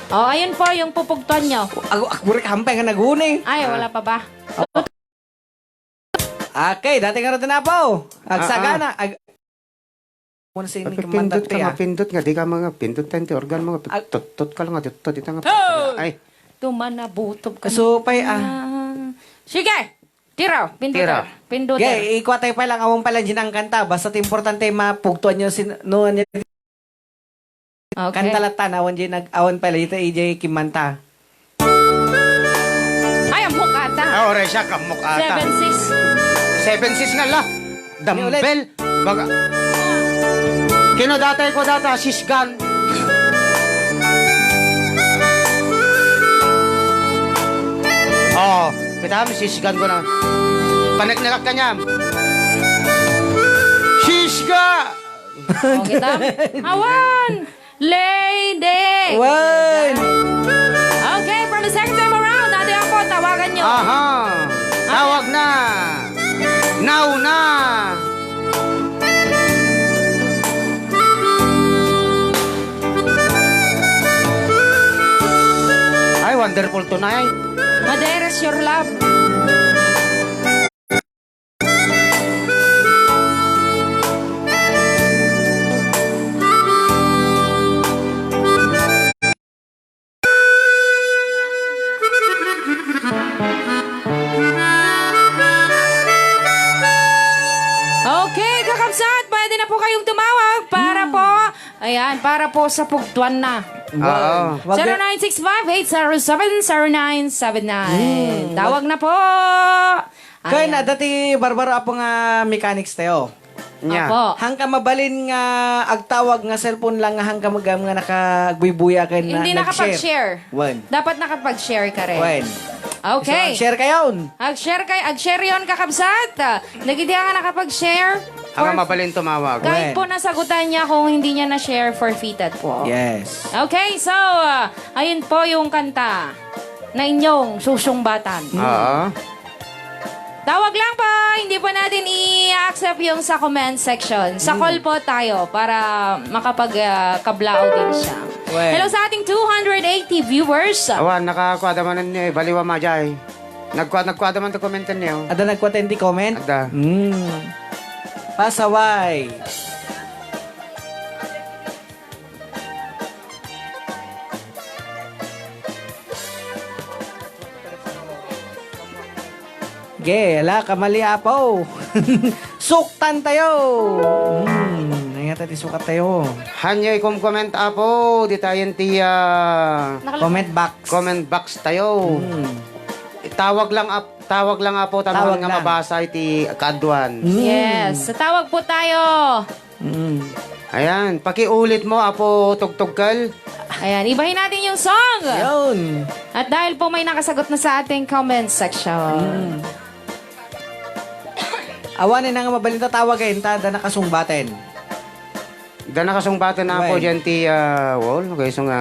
Oh, ayun po yung pupugtuan nyo. Ako, ako, hampay nga naguni. Ay, Ah. wala pa ba? Okay, dati nga rin na po. Agsagana. Ah, ah. Ag-, Muna si Nick Pindot Mandante, ka, ah. mapindot nga, di ka mga pindot tayo, ti organ mo nga, Ag- tuttot ka lang nga, tuttot, di ta nga, Hey! ay. Tumanabutob ka Kaso, pay, ah. na. Sige! Tira, pinduter. Tira. Pinduter. Ge, ikuha tayo pa lang, awan pala dyan ang kanta. Basta importante, mapugtuan nyo sin-, no, ano, Okay. kanta latta, awan dyan nag-, awan pala, ito, A J Kimanta. Ay, ammok ata. Ah, oray siya, kammok ata. Seven six. Seven six nga la. Dumbbell. Baga. Kino datay ko data, sisgan. Oh, kita mo, sisgan ko na. Panek na lang kanyam. Sisga! Oh, kita? Awan! Lady! Wen! Okay, from the second time around, ate ako, tawagan nyo. Aha! Tawag na! Now na! Ay, wonderful tonight. Maderes your love. Okay, kakabsat, pwede na po kayong tumawag para po, ayan, para po sa pugtuan na. Oo. Wag na- Zero nine six five, eight zero seven, zero nine seven nine. Hmm, Tawag wag- na po. Kaya Ayan. na, dati barbaro apo nga mechanics tayo. Nya. Apo. Hangka mabalin nga agtawag nga cellphone lang nga hangka magam nga nakagbuybuya ken na-, Hindi nag-share. nakapag-share. Wen. Dapat nakapag-share ka rin. Wen. Okay. So, share kayon. Ag-share kay, ag-share yon, kakabsat. Ah, nagidi nga nakapag-share. Ang For mabalin tumawag. Kahit Wen. po nasagutan niya, kung hindi niya na-share, forfeited po. Yes. Okay, so, ah, ayun po yung kanta na inyong susumbatan. Oo. Tawag lang po, hindi po natin i-accept yung sa comment section. Sa Hmm. call po tayo para makapag, ah, kabla audiensya. Well. Hello sa ating two hundred eighty viewers. Awan, nakakuha da man niyo, eh. Baliwa, majay. Nagkuha, nagkuha da man to comment niyo. Ada nagkuha tayo di comment? Ada. Hmm. Pasaway. Ge, ala, kamali, apo. Suktan tayo. Hmm, nangata ti sukat tayo. Hanyo i-comment, apo, di tayo ti, ah, Nakal- Comment box. Comment box tayo. Hmm. Tawag lang, ap-, tawag lang, apo, taman Tawag nga lang. mabasa iti kaduan. Hmm. Yes, sa tawag po tayo. Mm. Ayan, pakiulit mo, Apo Tugtugkal. Ayan, ibahin natin yung song. Yun. At dahil po may nakasagot na sa ating comment section. Mm. Awan na nga mabalin tatawag eh, inta, da nakasungbaten. Da nakasungbaten na po Wen. dyan ti, ah, wall. Okay, so nga,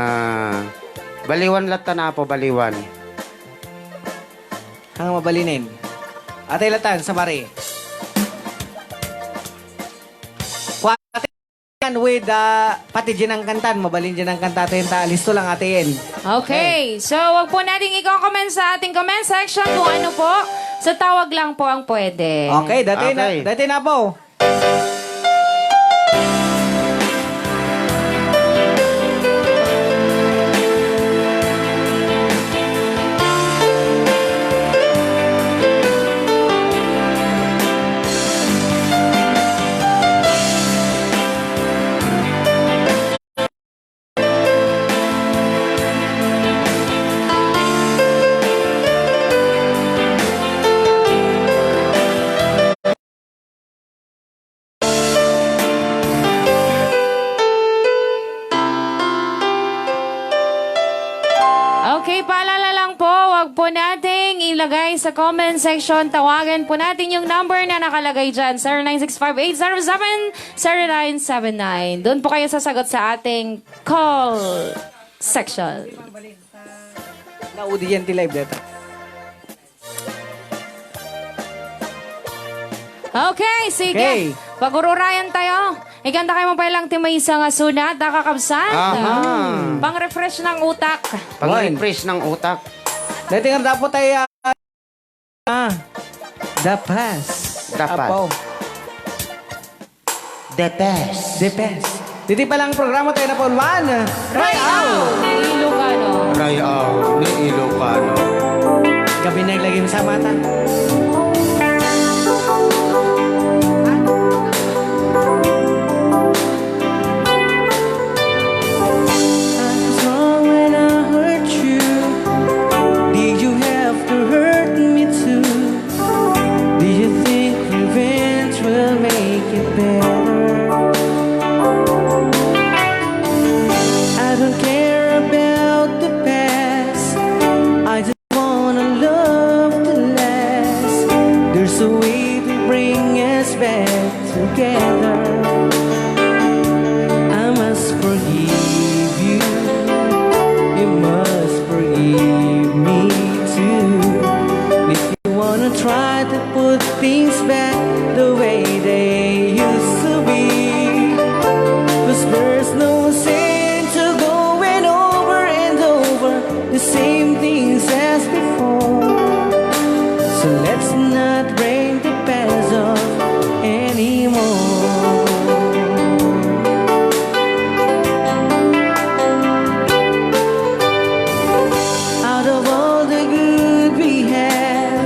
baliwan latta na po, baliwan. Ang mabalinen. Atay latan, sa bari. Kuwate yan with, ah, pati dyan ang kantan. Mabalin dyan ang kanta. Atay ta, listo lang, atay yan. Okay. Okay. So, wag po nating i-comment sa ating comment section kung ano po. Sa tawag lang po ang pwede. Okay, dati na, Okay. dati na po. po nating ilagay sa comment section. Tawagan po natin yung number na nakalagay dyan, zero nine six five eight zero seven zero nine seven nine. Doon po kayo sasagot sa ating call section. Naudi yan ti live data. Okay, sige. Okay. Pagururayan tayo. Ikanta kayo mo pa lang ti maysa nga sunat, da kakabsat. Aha. Pang-refresh ng utak. Pang-refresh ng utak. Dati nga dapat ay, ah, ah, the past. The past. Apo. The best. The best. Didi pa lang programa tayo na po, Juan. Rayaw ni Ilocano. Rayaw ni Ilocano. Gabi na lagi sa mata. What's wrong when I hurt you? Did you have to hurt me too? Do you think revenge will make it better? I don't care about the past. I just wanna love to last. There's a way to bring us back together. I must forgive you. You must forgive me too. If you wanna try to put things back the way they used to be. 'Cause there's no sense to going over and over the same things as before. So let's not bring the past up anymore. Out of all the good we have,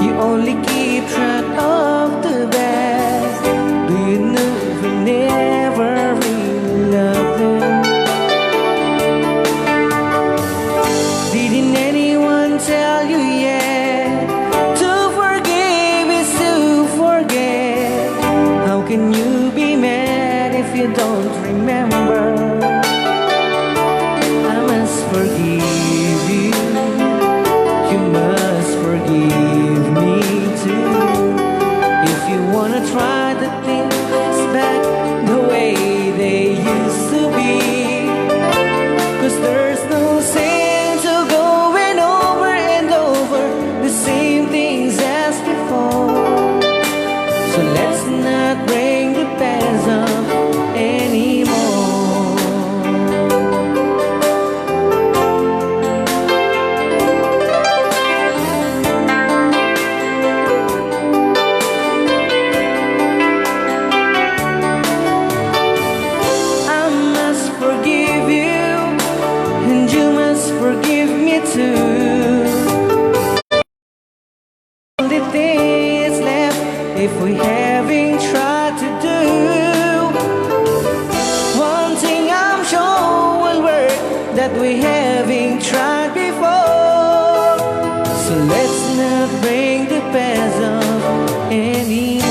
you only keep track of the bad. Do you know we never really loved them? Didn't anyone tell you yet? To forgive is to forget. How can you be mad if you don't remember? I must forgive you. You must forgive me too. If you wanna try to things back the way they used to be. 'Cause there's no sense of going over and over the same things as before. So let's not bring the past up anymore. I must forgive you, and you must forgive me too. Only thing is left if we having tried to do. One thing I'm sure will work that we having tried before. So let's not bring the past up anymore.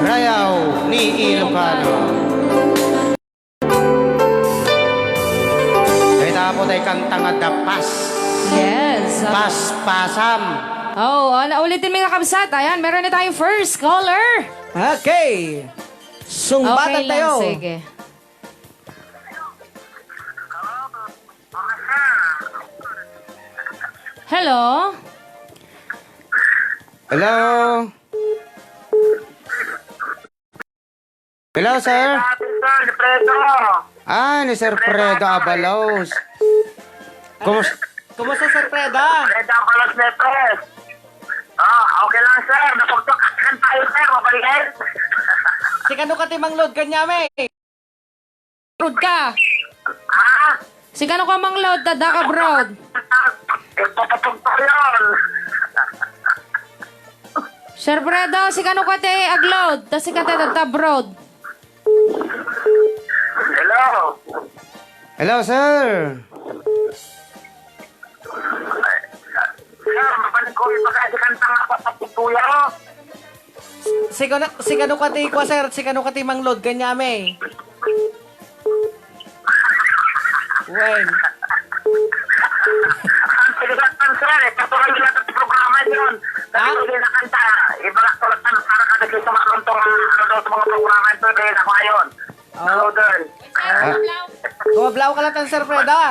Rayaw ni Ilocano. Dayta po tay kanta nga The Past. Yes. Paspasam. Oh, ala, ulitin mi nga kabsat. Ayan, meron na tayong first caller. Okay. Sungbatan Okay lang, tayo. Sige. Hello? Hello? Hello, sir? Sir, ni Fredo. Ah, ni Sir Fredo Abalos. Kumus- Kumusta, Sir Fredo? Fredo Abalos Nepes. Ah, okay lang, sir. Napagpakakan tayo, sir. Mabalik. Sikano ka ti mangload kaniami? Abroad ka. Ha? Sikano ka mangload, ta adda ka abroad? Ipapatog ko yun. Sir Fredo, sikano ka ti agload, ta sika ti adda abroad? Hello? Hello, sir. Sir, mabalik ko, ibagay ti kanta nga papatutuya. Sikano, sikano ka ti kua, sir? Sikano ka ti mangload? Ganyami. Wen. Sige lang, sir, eh. Patuloy lang ang programa yun. Sabi Ha? ko, hindi na kanta. Ibalak ko lang para kada kita makarunto nga ano daw sa mga programa yun, sir, eh, nakuha yun. Oh. Hello, sir. Ah. Kumablaw ka lang, Sir Freda.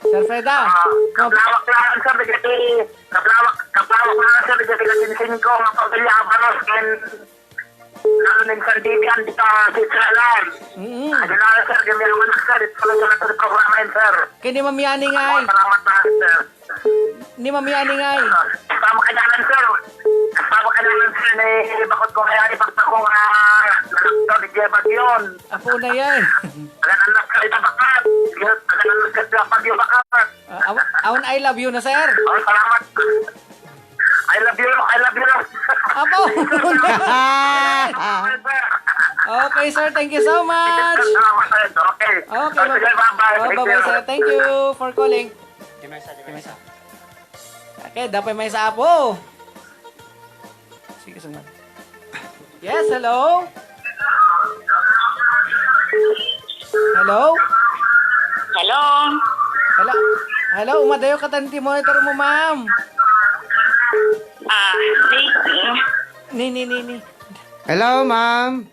Sir Freda. Ah, kablawak lang, sir, dagiti, kablawak, kablawak lang, sir, dagiti kasinsin ko nga pamilya Abalos ken Lalo ning San Bibian dita Switzerland. Mm. Adi na, sir, gamiaman, sir, ito lang sa programa yun, sir. Kini Ma'am Yani ngay. Salamat na, sir. Ni Ma'am Yani ngay. Tama ka dyan, sir. Tama ka dyan, sir, ni bakit ko kaya ni bakit ko nga nalakto ni Jeba Dion. Apo na yan. Anak-anak ka rin bakat. Anak-anak ka rin bakat. Ah, aw-, awan I love you na, sir. Oh, salamat. I love you, I love you. Apo! Okay, sir. Thank you so much. Salamat, sir. Okay. Okay, Oh, sige, bye-bye. Oh, Thank bye-bye, you. sir. Thank you for calling. Okay, dapat may sa apo. Sige, sunod. Yes, hello? Hello? Hello? Hello? Hello, umadayo ka tan ti monitor mo, ma'am. Ah, ni, Ni, ni, ni, ni. Hello, ma'am.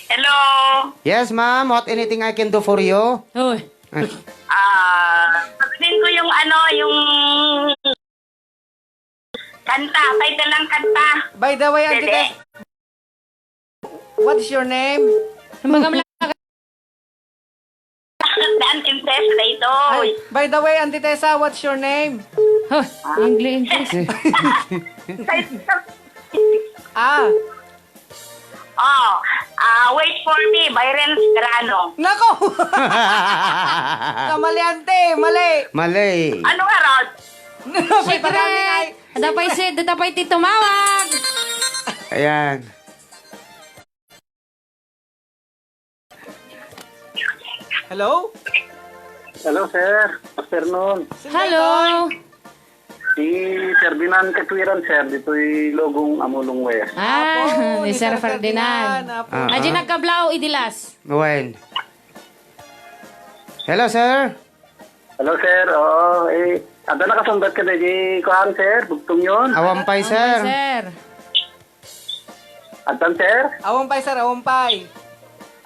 Hello. Yes, ma'am. What anything I can do for you? Hoy. Ah, sabihin ko yung ano, yung kanta, title ng kanta. By the way, Ante Pwede? Tessa, what's your name? Magam lang. Daan Princess, daytoy. Ay, by the way, Ante Tessa, what's your name? Huh, English, English. Ah, Oh, ah, Wait for Me by Renz Serrano. Nako! Kamali, ante, mali. Mali. Ano nga, Rod? May pagkami nga Secret! eh. Ada pa isi-, ada pa iti tumawag. Ayan. Hello? Hello, sir. Afternoon. Sino Hello. ito? Si Ferdinand Katwiran, sir, ditoy Logong, Amulong West. Ah, Apo, ni ni Sir Sir Ferdinand. Ferdinand, apo. Ah, Adi ah. nagkablaw, idilas. Wen. Hello, sir. Hello, sir. Oo, eh, ada nakasumbat ka na di kuan, sir? Bugtong yun? Awan pay, Awan sir. pay, sir. Addan, sir? Awan pay, sir. Awan pay.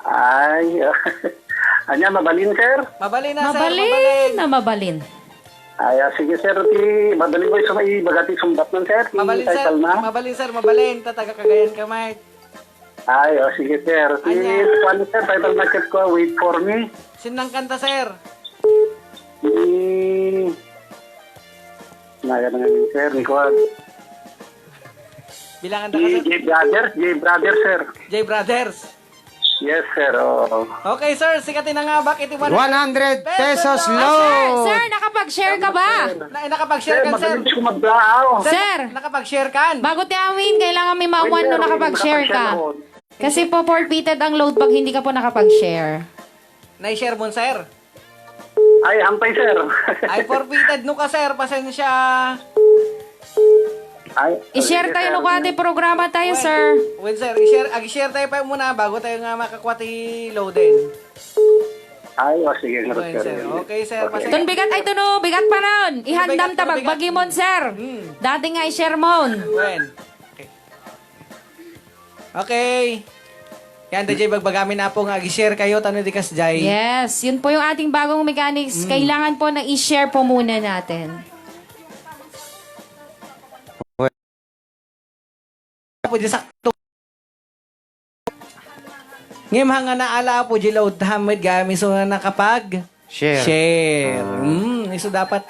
Ay, anya, mabalin, sir? Mabalin na, sir. Mabalin Mabalin. na mabalin. Ay, ah, sige, sir. Ti, mabalin mo isang ibaga ti sumbat man, sir. Ti Mabalin, sir. title na. Mabalin, sir. Mabalin. Ta taga Cagayan ka, Mike. Ay, oh, sige, sir. Ti, Anya. kuwan, sir, title na ket ko, Wait for Me. Sinnang kanta, sir? Ni, Naya na nga, sir, ni kuwan. Bilangan da ka, Ni sir. J Brothers, J Brothers, sir. J Brothers. Yes, sir, oo. Okay, sir, sikat na nga, bak iti One hundred pesos Pesos load. load. Sir, sir, nakapag-share ka ba? Na, nakapag-share Sir, kan, sir? magaling ko magbao. Sir, Sir. nakapag-share kan? Bago ti amin, kailangan may Wait, mauman sir, no wait, nakapag-share ka. nakapag-share ako. Kasi po forfeited ang load pag hindi ka po nakapag-share. Na-share mo, sir? Ay, hampay, sir. Ay, forfeited no ka, sir. Pasensya. Ay, I-share sige, tayo sir. no ka, ati programa tayo, Well, sir. well, sir, i-share, ag-share tayo pa muna bago tayo nga makakuha ti loaded. Ay, oh, sige, Well, sir. sir. Okay, sir. Okay. Pasensya. Tun bigat ay tuno, bigat pa ron. Ihandam Bigat, ta bigat. bagbagi mon, sir. Hmm. Dati nga i-share mon. Well, okay. Okay. Yan, D J, bagbagamin na po nga ag-share kayo, tano di kas, Jai. Yes, yun po yung ating bagong mechanics. Mm. Kailangan po na i-share po muna natin. Pwede sakto. Ngem, hanga na ala po, Jilaw Hamid, gami so nga nakapag- Share. Share. Ah. Mm, isu dapat,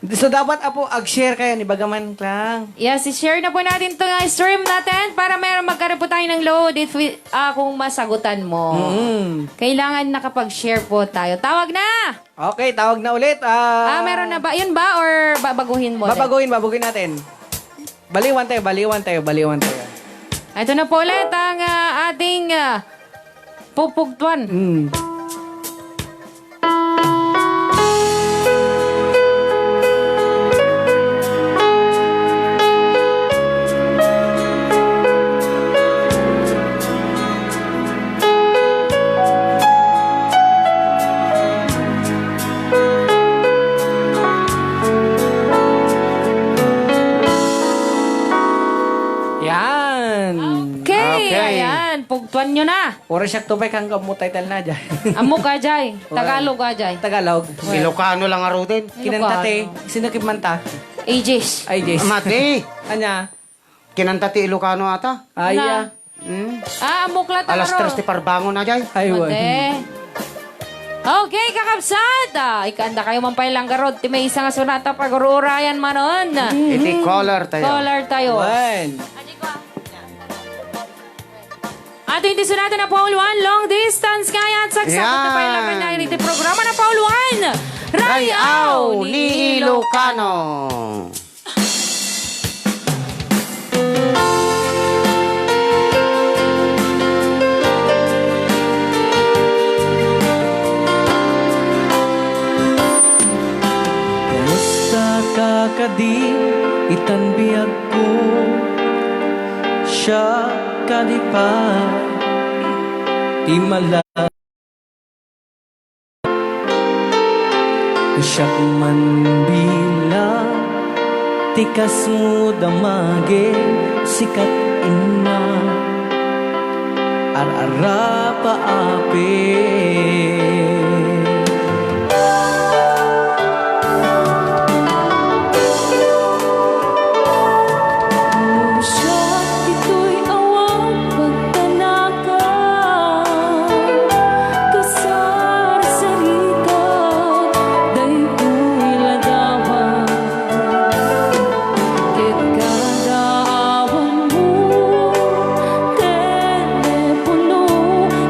isu dapat, apo, ag-share kayo ni bagaman klang. Yes, i-share na po natin 'tong, ah, stream natin para meron magkaroon po tayo ng load if we, ah, kung masagutan mo. Mm. Kailangan nakapag-share po tayo. Tawag na! Okay, tawag na ulit. Ah, Ah, meron na ba? Yun ba? Or babaguhin mo ulit? Babaguhin, babaguhin natin. Baliwan tayo, baliwan tayo, baliwan tayo. Ito na po ulit ang, ah, ating, ah, pupugtuan. Mm. Tuanyo na. Oras siak to pay kang gammo title na, jay. Ammok ka, jay. Well, Tagalog ka, jay. Tagalog. Well. Ilocano lang ngaruden. Kinanta ti, Ilocano. Sino kinanta? Aegis. Aegis. Madi. Ania? Kinanta ti Ilocano ata. Ay, Ano? ah. Hmm? Ah, ammok la ta Alas ngarud. Tres ti parbangon na, jay. Ay, wan. Madi. Okay, kakabsat. Ah, ikkaandakayo man pay lang ngarud ti maysa nga sonata, pagururayan manen. Iti caller tayo. Caller tayo. Wan. Ato iti sonata na Paul Juan, long distance kayat, sagsakit na Yan. Pay laban na iti programa na Paul Juan, Rayaw Rayaw ni ni Ilocano. Ilocano. Kumusta ka kadi itan biagko? Siak kadi pay ti mala-, siak man bilang ti kasmo damagek, sikat inna, ar-arapa apay. Siak ditoy awan pagtanaka, kasarsarita daytoy ladawan. Ket kada awanmo, telepono,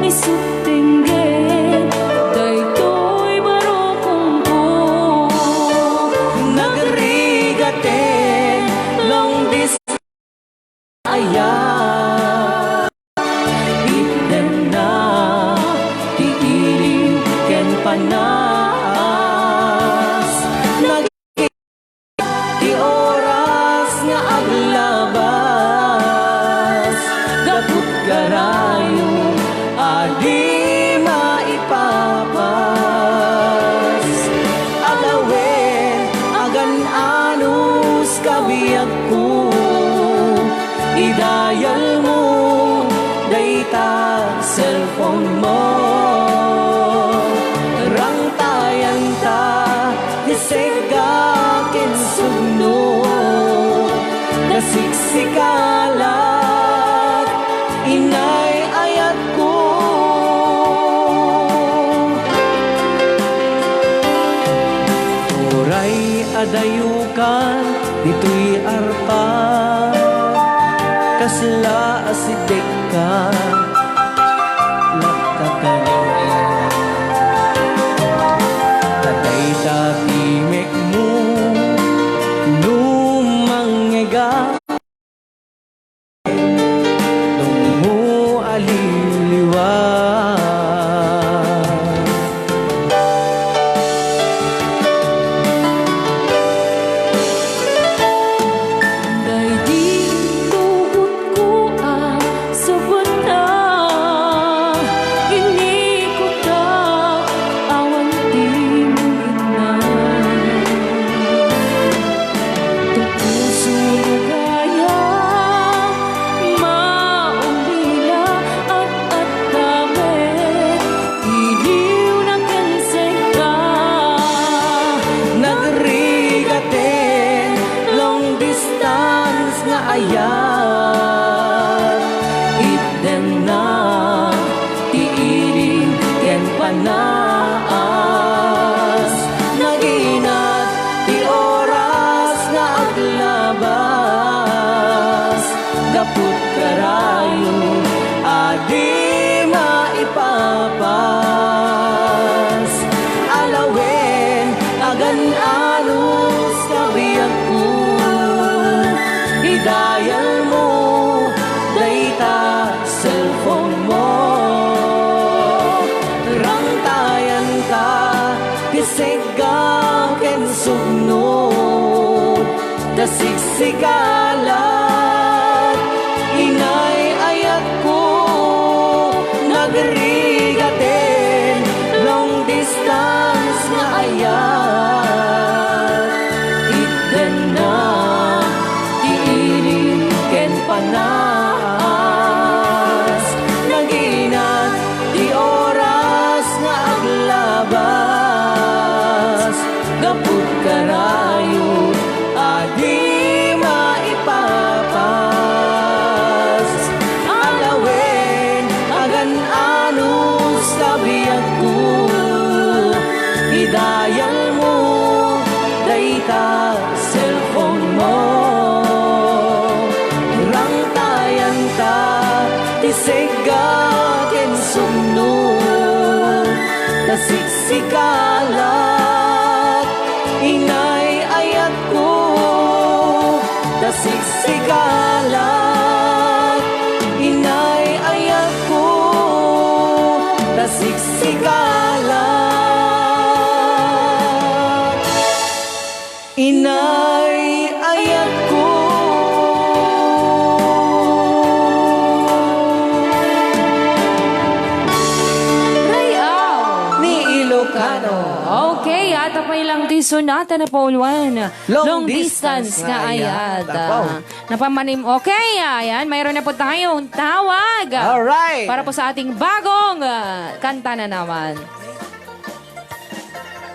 isut' tenggek daytoy barukongko. Nagrigaten long distance aya. Itdem na ti ilim ken panas. Nag-, ti oras nga aglabas, gapu ti garayo a di maipapas. Alawen, agan-anos ka biagko, idayalmo dayta cellphone mo. Rangtayanta ti seg-a ken sugno, ta siksika lat, inay ayatko. Uray adayokan ditoy arpa, kasla asidekka, latta kaniak. Ta dayta ti mekmo no mangngegak, dummo a liliwa. Daydi tugotko a sabana, inikota awan ti muritna. Tutuso gaya, maulila, at-attabe, iliwna ken seg-a. Nagrigaten long distance nga ayat. Itdemna ti ilim ken panaas. Naginat ti oras nga aglabas. Gapu ti garayo a di maipapas. Alawen, agan-anos ka biagko, idayalmo dayta cellphone mo. Rangtayanka ti seg-a ken sugno, ta siksika lat, inay ayatko. Nagrigaten long distance nga ayat. Itdemna ti ilim ken panaas. Nag- Sikalak, inay ayatko, ta siksikalak, inay ayatko, ta siksikalak, inay ayatko. Rayaw. Ni Ilocano. Okay, adda pay lang ti sonata na Paul Juan. Long distance nga ayat. Apo. Napamanim-, okay, ayan, mayroon na po tayong tawag. Alright. Para po sa ating bagong, ah, kanta na naman.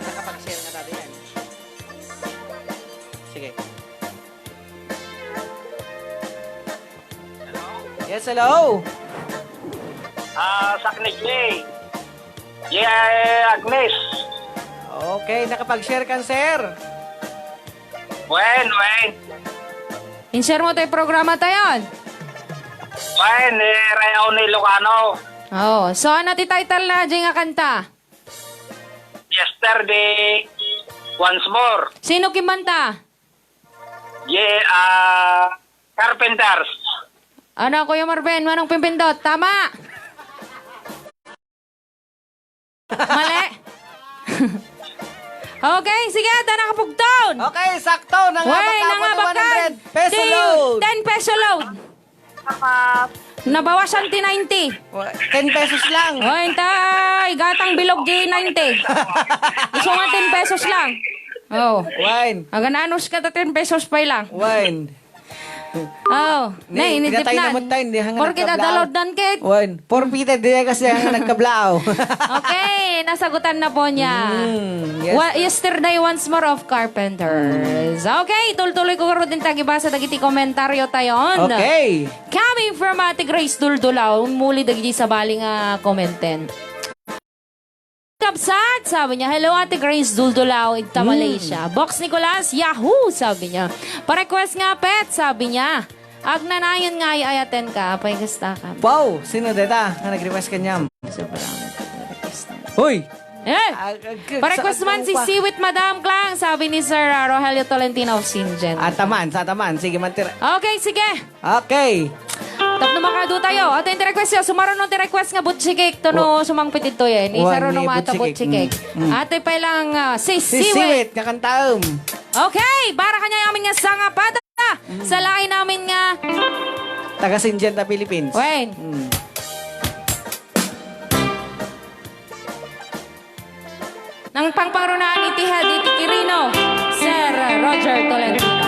Nakapag-share na tayo yan. Sige. Yes, hello. Ah, Sakni J. Yeah, Agnes. Okay, nakapag-share kan, sir? Wen, wen. In-share mo tayo programa tayon. Wen, eh, Rayaw ni Ilocano. Oh, so ano ti title na di nga kanta? Yesterday, once more. Sino kimanta? Ye, ah, Carpenters. Ano, Kuya Marvin? Manong Pimpindot? Tama! Mali? Okay, sige, ta nakapugton. Okay, sakto. Nangabak Wen, ka po nangabak ka. One hundred peso Di, load. Ten peso load. Nabawasan ti ninety. Wa-, ten pesos lang. Oy, intay, gatang bilog di ninety. Isu nga ten pesos lang. Oh. Wine. Agananos ka ta ten pesos pay lang. Wine. Oh, Ni, nay, inidipnan. Pinatay na mo tayo, hindi hanga Porkit nagkablaaw. Adalod dan kit. Wine. Porpita, di kasi ang nagkablaaw. Okay, nasagutan na po niya. Mm, yes. Wa-, yesterday, once more of Carpenters. Okay, tultuloy ko ro din tagibasa dagiti komentaryo tayon. Okay. Coming from Ate Grace Duldulao, muli dagiti sabali nga commenten. Kabsat, sabi niya, "Hello, Ate Grace Duldulao, igta Mm. Malaysia." Box Nicolas, "Yahoo!" sabi niya. Pa-request nga, pet, sabi niya. Agnanayon nga ay-ayaten ka, apay gusta ka. Wow! Sino deta nga nag-request kanyam? Sobrang nag-request. Hoy! Eh! Ah, ah, Pa-request saan man ka si pa? Siwit Madam Klang, sabi ni Sir, ah, Rogelio Tolentino of Sinjen. Ataman, sa ataman. Sige, man tira. Okay, sige. Okay. Tapno makadu tayo. Ato yung request yun. Sumaruno ti request nga butchikik. Tono Wa-, sumangpit ito eh. Ni wa-, saruno ni nga ata butchikik. Butchikik. Mm, mm. Ate pa lang, ah, si Si Siwit. Siwit, nga kantaem. Okay, para kanya amin nga sangapata. Mm. Sa lain namin nga Taga Sinjan ta Philippines. Wen. Mm. Nang pangpangrunaan iti head iti Quirino, Sir Roger Tolentino.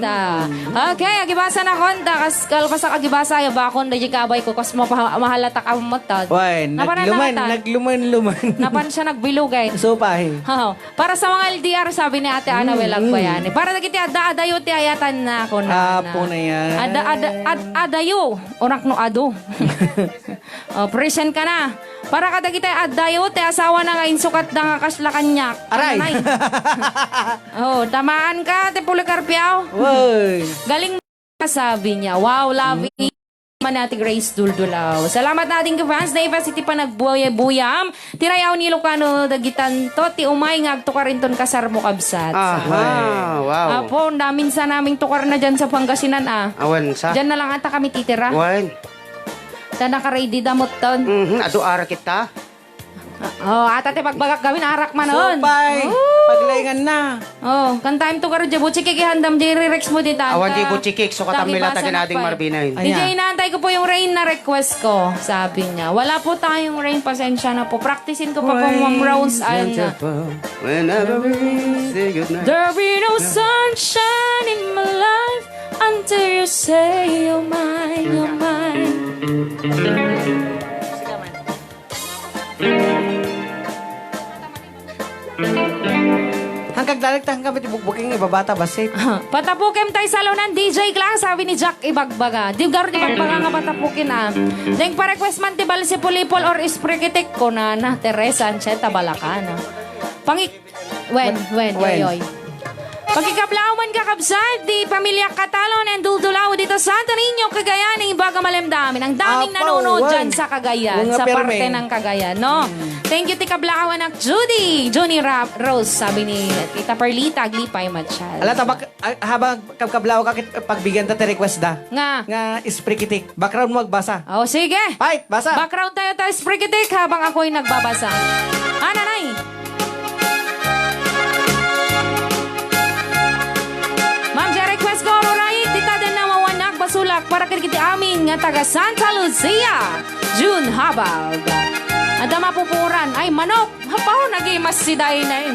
Ta. Okay, agibasa na kon, ta kas-, kalpasak agibasa, ya bakon, da di kabay ko, kas mapa-, mahalata ka mo ta. Wen, Napanan na nagluman, kita. nagluman-luman. Napan siya nagbilugay. So, pa, eh. Oo. Para sa mga L D R, sabi ni Ate Ana, Mm, well, mm. agbayani. Para dagiti adda, adayo ti ayatan na ako na. Apo na yan. Ada, ada, ad-, adayo. Onak no ado. Oh, present ka na. Para kadagiti addayo, ti asawa na nga insukat da nga kasla kaniak. Aray! Anay. Oh, tamaan ka, ti Policarpio. Woy! Galing, sabi niya. Wow, love it. Man, Ate Grace Duldulaw. Salamat na ating fans na ipas iti panagbuya-buyam. Tirayaw ni Lucano, dagitanto, ti umay nga agtukar inton kasar mo, kabsat. Aha, Woy. wow. Apo, namin sa naming tukar na dyan sa Pangasinan, ah. Awan sa? Dyan na lang ata kami titira. Wen. Ta naka-ready da met ton. Mhm, adu ara kita. Oh, ata ti pagbagak gawin, arak man on. Supay, Oh. paglaingan na. Oh, kan time to karo, Jabuchi, kikihandam, Jerry Rex mo dita. Awan di Ta-, buchikik, so katammi la ta tagibasan ken Ading ako, eh. Marbinain. Ayan. D J, inaantay ko po yung rain na request ko, sabi niya. Wala po tayong rain, pasensya na po. Practicein ko pa po, Ma'am Rose, and, uh, Whenever we say goodnight. There'll be no sunshine in my life until you say you're mine, you're mine. Hangkag dalag ta, hangkag ti bukbuking ibabata, basit. Patapukem tay salonan, D J Klang, sabi ni Jack Ibagbaga. Di garo di Ibagbaga nga patapukin, ah. Deng pa-request man ti Balsipulipol or Isprikitik, kunana, Teresa Ancheta Balacana. Pangik-, Wen, wen, Wen. yoy, yoy. Pakikablaw man, kakabsat, di pamilya Catalon and Duldulaw dito Santo Niño, Cagayan, ibaga malemdamin. Ang daming Apo, nanonood wen. dyan sa Cagayan, Mga sa parte perme. ng Cagayan, no? Mm. Thank you, ti kablaw, anak Judy, Junie Ra-, Rose, sabi ni Tita Perlita Aglipay Machal. Ala, tabak, ah, habang kabkablaw ka, kit-, pagbigyan ta ti request da. Nga? Nga isprikitik. Background mo agbasa. Oh, sige. Fight, basa. Background tayo, tayo, isprikitik habang ako'y nagbabasa. Ah, nanay. Ma'am, Jerry Quezcoro, right? Dita din na mawanak, basulak, para kiti amin nga taga Santa Lucia. June Habag. Ada mapupuran. Ay, manok. Hapaw, nagi mas si Dainay.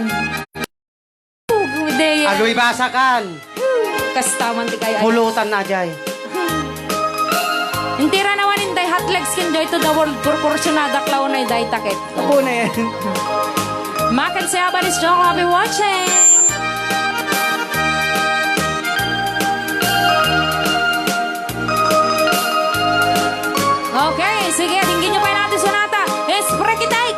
Ugude. Aloy basakan. Kasta man ti kaya. Pulutan na, jay. Intira naman in day hot legs kin Joy to the World, proporsyonada, clown ay day takit. Apo na yan. Makan siya, Baris Jong, happy watching. Okay, sige, tingin nyo pa natin sonata. Esprekitek!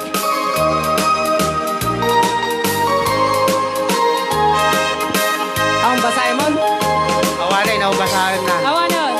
Ang basahin mo? Awanay, naubasahan na. Awanon.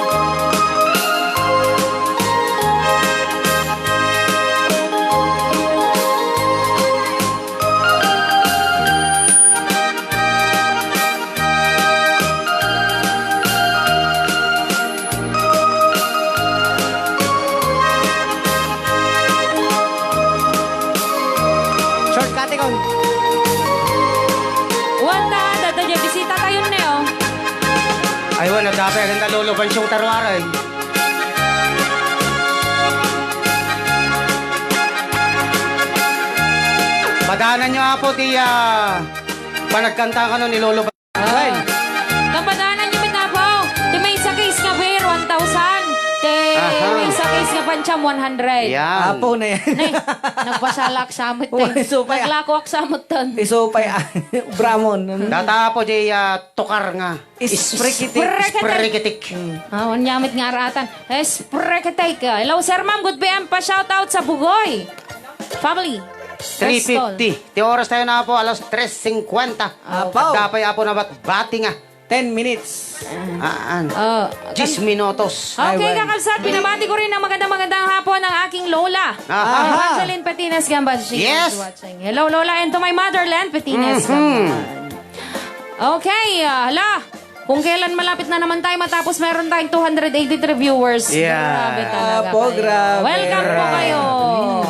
Shortcut ikon. Wanda, dada niya, bisita tayo na, oh. Ay, wala, dapat ang kaluluban siyang taruaran. Padanan niyo, Apo, ti, ah, panagkanta kano ni Lolo Ba-, Ay. Kapadanan niyo, Apo, ti maysa case nga beer, one thousand. Ti Aha. maysa case nga pancham, one hundred. Yan. Apo na yan. Ne, nagpasalak sa amot, Uy, eh. Supay, ah. Naglakoak sa amot, ton. Isupay, ah. Bramon. Data, Apo, di, ah, tukar nga. Isprekitik. Isprekitik. Isprekitik. Hmm. Ah, unyamit nga aratan. Isprekitik. Hello, Sir, Ma'am. Good P M pa. Shout out sa Bugoy family. Three fifty. Restol. Ti oras tayo na po, alas tres cincuenta. Apo. At dapat, Apo, na bat-, bati nga. Ten minutes. Ah, ah. Oh, Diyes kan-, minutos. Okay, Ay, well. kakabsat, pinabati ko rin ang magandang, magandang hapon ng aking lola. Aha. Evangeline Patinas Gambas. She Yes. is watching. Hello, Lola, and to my motherland, Patinas Mhm. Gambas. Okay, ah, hala. Kung kailan malapit na naman tayo matapos, meron tayong two hundred eighty-three viewers. Yeah. Grabe talaga Apo, kayo. grabe. Welcome po kayo. Mm.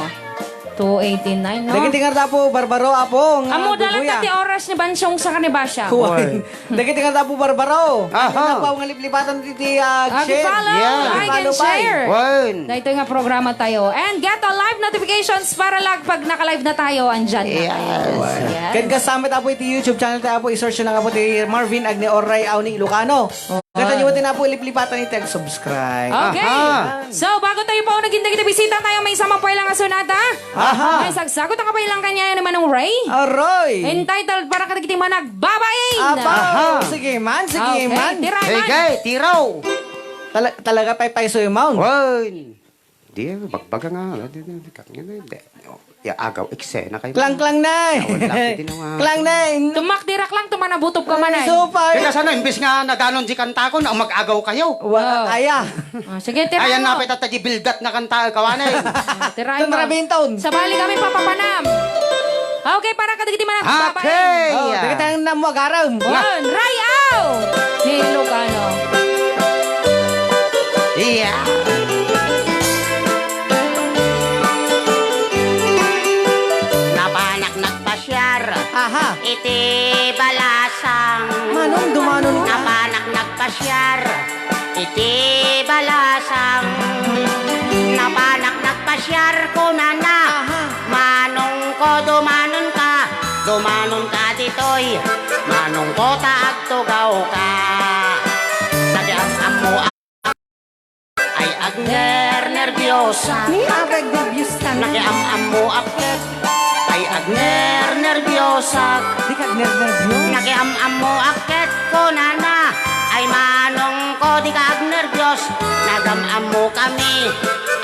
two eighty-nine, no? Dagiti nga Apo Barbaro, Apo, nga Amo, dalan aguguya. Ti oras ni Bansong sa Kanibasya. Huwag. Dagiti nga Apo Barbaro. Aha. Ano na po nga liplipatan ti, ti, ah, share? Agi-follow, yeah, like and follow, share. Wen. Dahil ito nga programa tayo. And get all live notifications para lang pag naka-live na tayo, andyan na. Yes. Yes. Ken kasamit, Apo, iti YouTube channel tayo, Apo, i-search na nga po ti Marvin Agne Oray Aw ni Ilocano. Katayo ti na po, liplipatan iti ag-subscribe. Okay. Aha. So, bago tayo po naging dagiti bisita tayo, may isa man po ilang asunata. Aha. May sagsagot ang kapailang kanya ni Manong Ray. Aroy. Entitled para kadagiti managbabain. Apo, aha, sige man, sige man. Okay, tiraw man. Sige, tiraw. Tala-, talaga pay payso yung mount. Wen. Di, bagbaga nga. Di, di, di, di, di, di. Ya, agaw, eksena kayo. Klang, klang, nay. Ya, wala, pwede na nga. Klang, nay. Tumak dirak lang, tumanabutob ka man, ay. Ay, so, pa. Kaya sana, imbis nga naganon di kanta ko, na mag-agaw kayo. Wa-, oh. Aya. Ah, sige, tira mo. Ayan, napita ta di bilgat nga kanta, kawanay. Ah, tiraw mo. Tun rabinton. Sabali kami, papapanam. Okay, para kadagiti managbabain. Okay. Oh, dagiti ang namo agaram. Wen, Ray Aw ni Ilocano. Iya. Napanak nagpasiar. Aha. Iti balasang. Manong dumanon ka? Napanak nagpasiar. Iti balasang. Napanak nagpasiar, kunana. Aha. Manongko, dumanonka, dumanonka ditoy. Manongko, ta agtugawka. Nakiam-ammo ay agnernerbiosa. Ni agnerbios ka na. Nakiam-ammo apket ay agnernerbiosa. Di ka agnernerbiosa. Nakiam-ammo apket kunana, ay manongko, di ka agnerbios. Nagam-ammo kami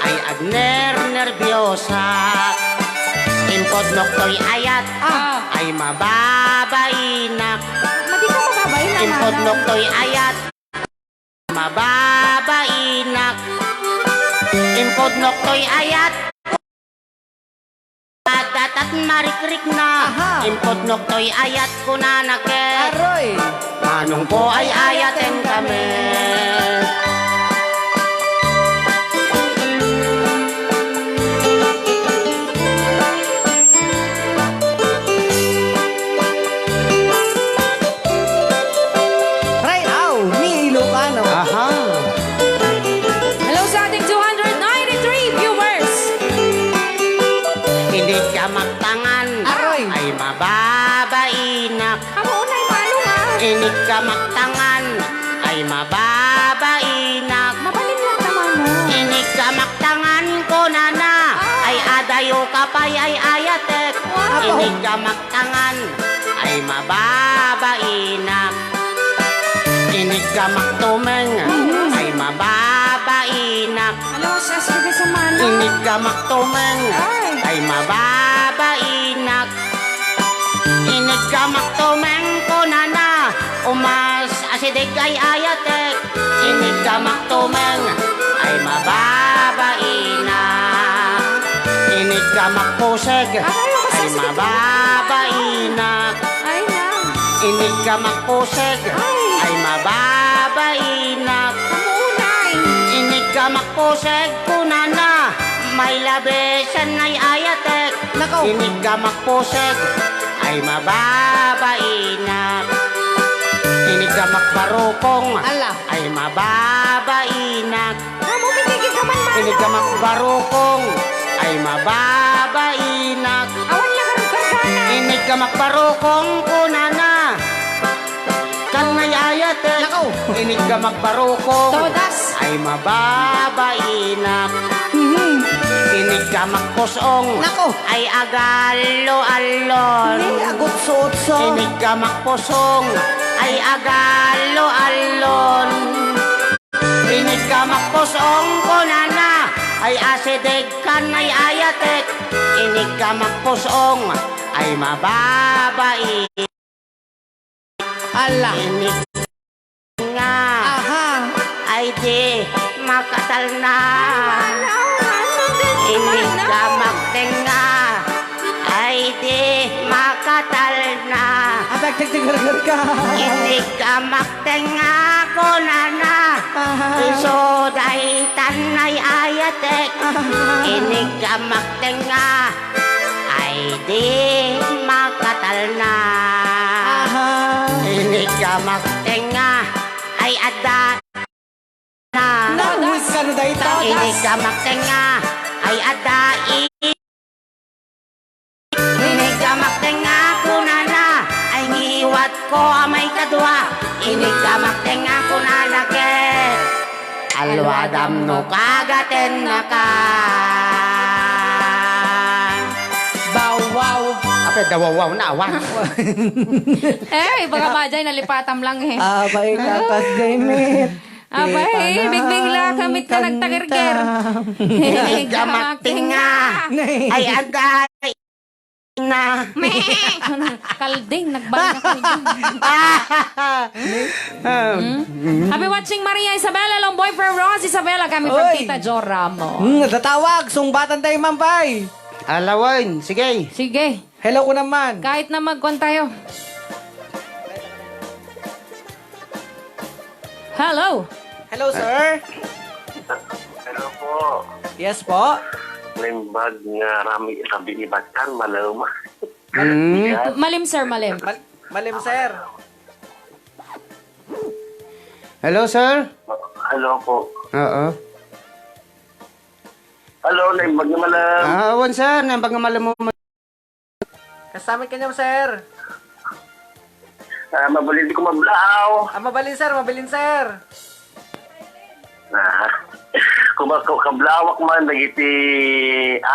ay agnernerbiosa. Impudnok toy ayat, ah, ay mababainak. Madi ka mababainak, impudnok toy ayat, mababainak. Impudnok toy ayat. Datat marikrikna. Aha. Impudnok toy ayat kunana ket. Aroy. Manongko ay ayaten kami. Ray Aw ni Ilocano. Aha. Hello sa ating two hundred ninety-three viewers. Inig ka magtangan, aroy, ay mababainak. Amo unay, manong, ah. Inig ka magtangan, ay mababainak. Mabalin lang naman mo. Inig ka magtangan, kunana, ah, ay adayo ka pay ay ayatek. Wow. Inig ka mag- tangan ay mababainak. Inig ka maktumeng ay mababainak. Ano, sa, sa, sa, sa, mano? Inig ka maktumeng ay mababainak. Inig ka maktumeng kunana, umas asideg ay ayatek. Inig ka maktumeng ay mababainak. Inig ka makpuseg ay mababainak. Ay na. Inig ka makpuseg ay mababainak. Kamuunay. Inig ka makpuseg kunana, may labesen ay ayatek. Nakaw. Inig ka makpuseg ay mababainak. Inig ka makbarukong ay mababainak. Amo, pinigil ka man, manong. Inig ka makbarukong ay mababainak. Awan la gargargana. Inig ka makbarukong kunana. Kan ay ayatek. Nakaw. Inig ka makbarukong. Todas. Ay mababainak. Mhm. Inig ka makpusong. Nako. Ay agallo-allon. Ni, agutso-utso. Inig ka makpusong. Ay agallo-allon. Inig ka makpusong kunana. Ay asideg kan ay ayatek. Inig ka makpusong. Ay mababai. Ala. Inig nga. Aha. Ay di makatalna. Ano, ano, ano, ano? Inig ka magtenga. Ay di makatalna. Abay, tigtigargar ka. Inig ka magtenga. Kunana, isu daytan ay ayatek, iniggamak tengnga, ay di makatalna. Iniggamak tengnga, ay adda na. Nawid kano dayta, das. Iniggamak tengnga, ay adda i- Iniggamak tengnga kunana, ay ngiwatko a maikadua. Iniggamak tengnga kunana ket, alwadam no kagatennaka. Bawaw. Apay, dawawaw na, awan. Eh, baka bajay, nalipatam lang eh. Apay, kakas, Janet. Apay, bigbing la, kamit ka nagtagerger. Iniggamak tengnga. Ay, agay. Na. Kalding, nagbalik na kalding. Hmm? Happy watching, Maria Isabela, Lomboy, Fair Rose Isabela, kami from Oy. Tita Jo Ramos. Hmm, natatawag, sungbatan tayo, Mampay. Alawan, sige. Sige. Hello ko naman. Kahit na magkuan tayo. Hello. Hello, sir. Hello po. Yes po. Naimbag nga rami, rabii, ibatan, malema. Mm. Malim, sir, malim. Mal-, malim, sir. Hello, sir. Hello po. Oo. Hello, naimbag nga malem. Ah, awan, sir. Naimbag nga malem mo. Kastamit kaniam, sir? Ah, mabalin ti kumablaaw. Ah, mabalin, sir, mabalin, sir. Ah, kuma-, ku-, kablawak man dagiti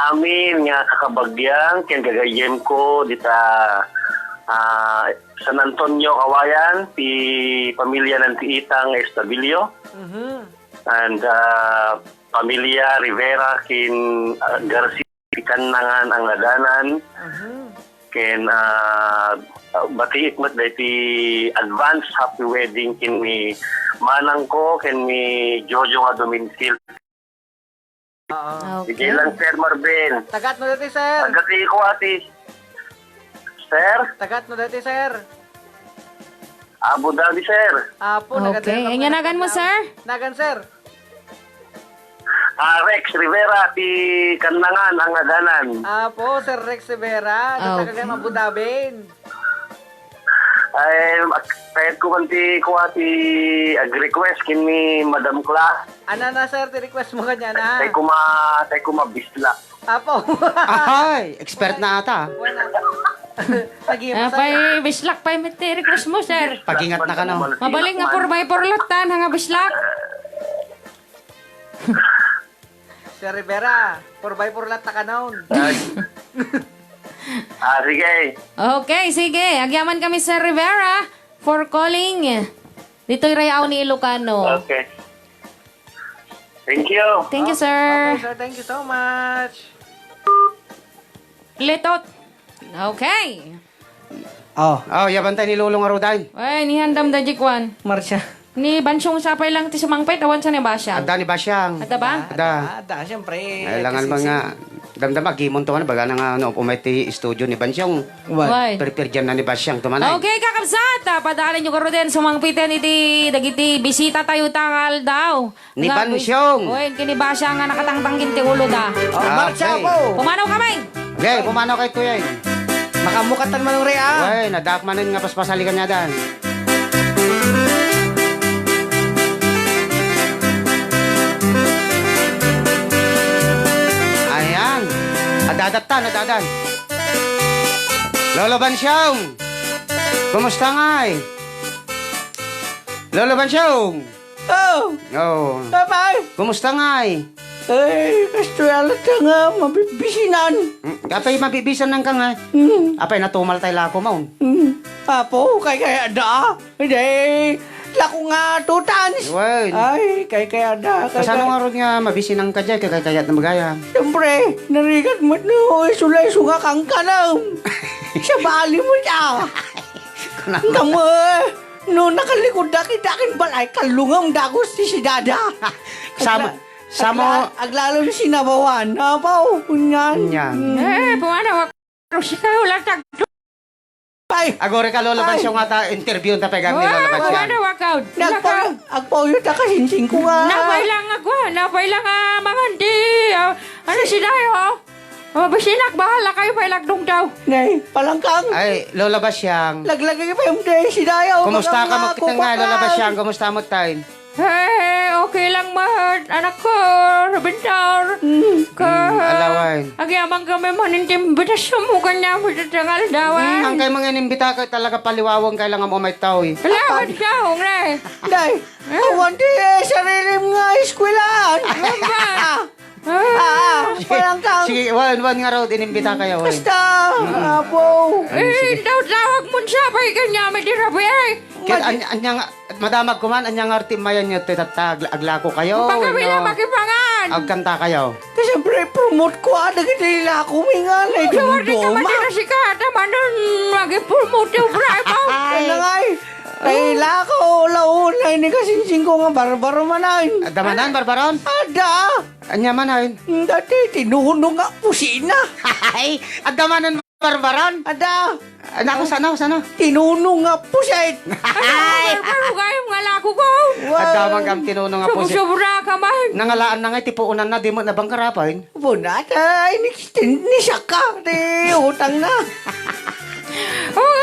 amin nga kakabagian ken gagayyemko dita, ah, San Antonio, Cauayan, ti pamilya Nantiitang Estabilio. Mhm. And, ah, pamilya Rivera ken, ah, Garcia. Ti kannangan a ngadanan. Mhm. Ken, ah, batiek met daytoy advance happy wedding ken ni manangko ken ni Jojo nga Dominsil. Oo. Okay. Sige lang, Sir Marvin. Taga-ano daytoy, sir? Taga ti ko, ati. Sir? Taga-ano daytoy, sir? Abu Dhabi, sir. Apo, nagadayo. Okay. Ania nagan mo, sir? Nagan, sir? Ah, Rex Rivera, ti kannangan a ngadanan. Apo, Sir Rex Rivera, ah, okay. Taga Abu Dhabi. Ay, ak-, kayat ko man ti, kuha ti, ag-request ken ni Madam Cla. Ano na, sir, ti request mo kanya na? Tay kuma, tay kuma bisla. Apo. Ay, expert na ata. Wala. Lagi pa, sir. Apay, bislak pay met ti request mo, sir. Pagingat na kano. Mabalin nga four by four lat ta, nga bislak. Sir Rivera, four by four lat ta kanon. Ay. Ah, sige. Okay, sige. Agyaman kami, Sir Rivera, for calling. Ditoy Rayaw ni Ilocano. Okay. Thank you. Thank you, sir. Okay, sir. Thank you so much. Litot. Okay. Oh. Oh, ya bantay ni Lolo nga rudan. Ay, ni handam da jikwan. Marcia. Ni Bansyong sapay lang ti sumangpet, awan sa ni Basyang. Adda ni Basyang. Adda ba? Adda. Adda, adda, siyempre. Kailangan kasi mga damdama, gimon to, ano, baga na nga, ano, umay ti studio ni Bansyong. Why? Why? Prepare dyan na ni Basyang, tumanay. Okay, kakabsat, ah, padaanan nyo karo din, sumangpiten iti, dagiti bisita tayo tangal daw. Ni Bansyong. Oy, kini Basyang nga nakatangtang ken ti ulo da. Oh, ah, Mark Chapo. Pumanaw kami. Okay, pumanaw kay Kuya. Makamukatan man uri, ah. Oy, nadak manen nga paspasalikan niya dan. Ayan. Adadatta, nadadan. Lolo Bansyong. Kumusta ngay? Lolo Bansyong. Oh! Oh. Apay? Kumusta ngay? Ay, kastoy a latta nga mabibisinan. Mm, apay mabibisan nang ka nga? Mm. Apay natumal tay lako maun? Mm. Apo, kay kaya da? Day, lako nga two tons. Wen. Ay, kay kaya da, kay kasano kaya nga rod nga mabisinan ka diay, kay kayat na magayam? Siyempre, narigat met no, isu-isu nga kangkanam. Sa bali mo siya. Kunam. Tama, eh. No nakalikod da, kita kin balay, kalungam da ako si, si dada. Sama, agla-, sama. Agla-, aglalom sinabawan. Apaw, kunyan. Kunyan. Mm. Eh, pumanaw ako. Pero siya, wala tag-, Ay! Agori ka, Lola Ay! Basyo, nga ta interview ta pegan ni Lola Wow! Basyo. Ano, wakaw? Nagpa-, Naka- agpauyot ta ka, sinsing ko nga. Napay lang ako, napay lang, ah, mangan di, ah, ano, si Dayo? Oh, basinak, bahala kayo, pay lagdong daw. Nay, palangkang. Ay, Lola Basyang. Laglagay pa yung day, si Dayo. Kumusta ka mo? Nga, Lola Basyang, kumusta mo tayo? Eh, okay lang, mahal. Anak ko, Robintor. Mm. Ka-, Mm, alawan. Agyaman kami man, inti imbitasyon mo, kanya mo, tatangal dawan. Mm, ang kayo mga inimbita ka, talaga paliwawang kailangan mo may tao, eh. Salamat Apan. Ka, Ungre. Day, Eh. Awan ti, eh, sarilim nga eskwelahan. Ano ba? Ah, ah, palangkang. Sige, wan, wan nga raw, inimbita kayo, wan. Basta, Mm. apo. Eh, Sige. Daw tawag mo siya, pay kanya, may dirabi, eh. Ket Mad- an-, anya nga, madamag ko man, anya nga arti mayan nyo, ti tatta, agla-, aglako kayo, Pagkabila, no? Makipangan. Agkanta kayo. Ti siyempre, promote ko, ah, dagiti lako, may nga, na Sa warning ka, itong matira si ka, tama nun, mag-promote yung bravo. Ay. Ano nga, eh? Ay, lako, laon, ay, ni kasinsing ko nga barbaro manan. Adda manan, barbaron? Ada. Anya manan? Dati, tinuno nga pusina. Ay, adda manan, barbaron? Ada. Naku, sano, sano? Tinuno nga pusit. Ay! Barbaro kayo nga lako ko. Wow. Adda man kam tinuno nga pusit. Sobra-sobra ka man. Nangalaan na nga, ti puunan na, di mo nabangkarapan. Bunat, ay, ni, ni, ni saka, ti utang na. Oo,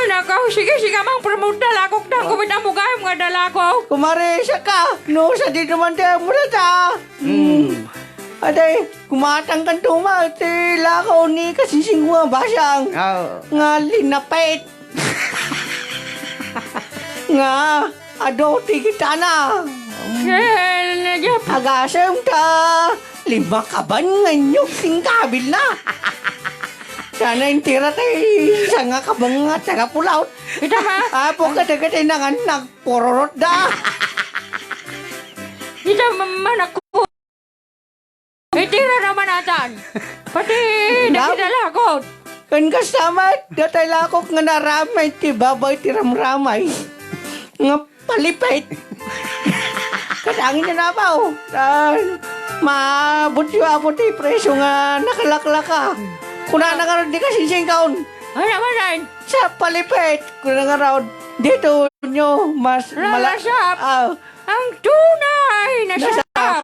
nakaw, sige, sige, mang promote na lakok na, kumita mo gayam nga dalako. Kumare, saka, no, sa di naman tayo muna ta. Hmm. Aday, kumatang kan tuma, ti lakaw ni kasinsing nga basang. Ah. Nga linapit. Nga, adu ti kitana. Ken, nagyap. Agasem ta, lima kaban nga inyog singkabil na. Sana intira tay, sanga kaban nga taga pulaw. Ita, ha? Apo, kada, kada, nangan, nagpororot da. Ita, ma-, manak ko. Itira naman atan. Pati Nap- nakita lakot. Kan kastamat, datay lakok nga naramay ti babay ti ramramay. Nga palipit. Katangin na napaw. Ah, maabot yu apo ti preso nga nakalaklaka. Kuna na nga di ka sinsingkaon. Ano naman yan? Sa palipit. Kuna nga raon. Dito nyo, mas mala-, Lalasap. Ah. Ang tunay na Nasa- sarap.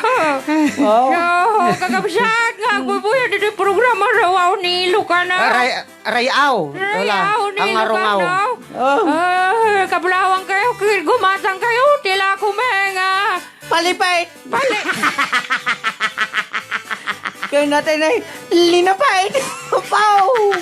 Ha? Oh. Yo, kakabsat nga, agbubuya dito programa rawaw ni Ilocano. Aray, arayaw. Lola, arayaw ni ang arungaw. Ilocano. Oh. Ah, kabulawan kayo, kir-, gumatang kayo, tila kumenga. Palipay. Pali- Kaya natin ay linapay. Pau!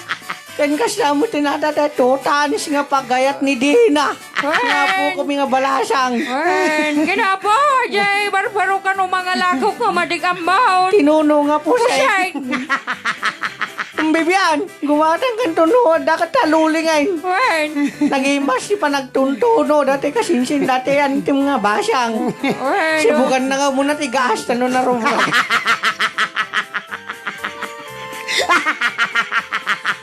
Kan kasla mo tinatata, totanis nga pagayat ni Dina. Wen. Nga po kami nga balasang. Wen, kinapo, jay, barbaro ka no mga lakok nga madig ambaon. Tinuno nga pusay. Pusay. Ang bibian, gumatang kan tunuan, dakat talulingay. Wen. Nagimas si panagtuntuno, dati kasinsin, dati antim nga basang. Wen. Sibukan na nga muna ti gaas, tano na rumra.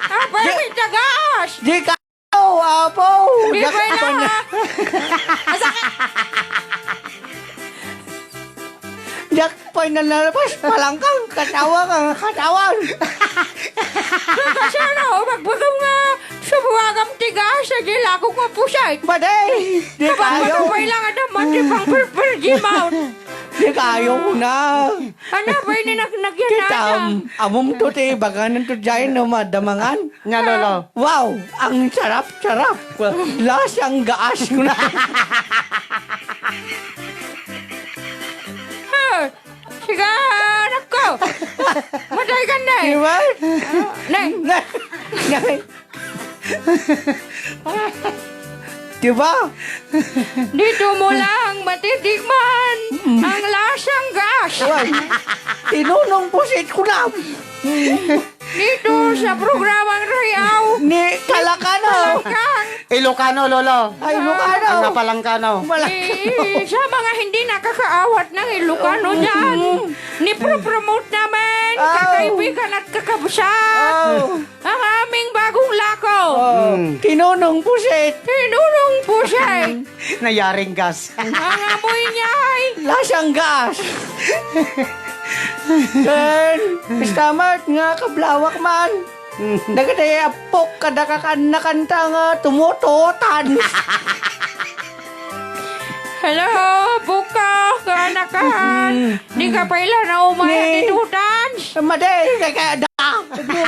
Apay, di, may tagas! Di ka, oh, apo! Di Yak-, pa na, ha? Masakit! Yak pa'y nalalapas, palangkang, katawa ka, katawan! Kasi ano, magbutom nga, subuagam tigas, sa gilakog nga pusay. Baday! Di kayo! Kapag matupay lang, adam, man, di pang perper, di mount. Di kayo na! Ano ba ini nag-, nagyan na Kita, ata? Amom to ti baganan to dyan no madamangan. Nya, Lolo. Wow! Ang sarap-sarap! Lasang gaas ko na. Ah, siga, anak ko! Matay ka na eh! Di ba? Ah, nay! Nay! Nay! Di ba? Dito mo lang matitikman Mm. ang lasang gas. Why? Tinunong pusit ko lang. Dito sa programang Rayaw. Ni Kalakano. Palangkang. Ilocano, Lolo. Ay, Ilocano. Ang napalangkano. Malak- Eh, sa mga hindi nakakaawat ng Ilocano Mm. dyan, nipropromote namin, Oh. kakaibigan at kakabsat. Oh. Ang aming bagong lako. Oh, Mm. tinunong pusit. Tinunong pusit. Nayaring gas. Ang amoy niya ay lasang gas. Ken, kasta met nga kablawak man. Dagiti appok kada kakannakanto nga tumututan. Hello, buka, kaanakan. Di ka pay la naumay Ni- iti tutan. Madi, kay kaya da.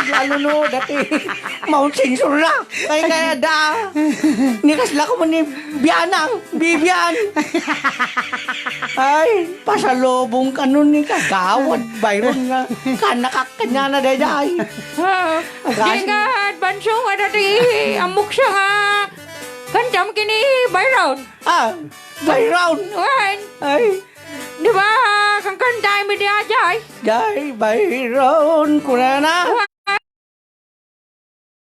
Lalo no, dati Mount Sensor na. Kay kaya da. Ni kasla ko man ni Bianang, Bibian. Ay, pasalubong ka nun ni Kagawad Byron nga kanakak kanya na dayday. Ah, Agas- di nga advanso nga dati ammok siya nga kantam kini Byron. Ah, Byron. Wen. Ay. Di ba, kankanta mi di ajay? Jay Byron, kunana. Wen.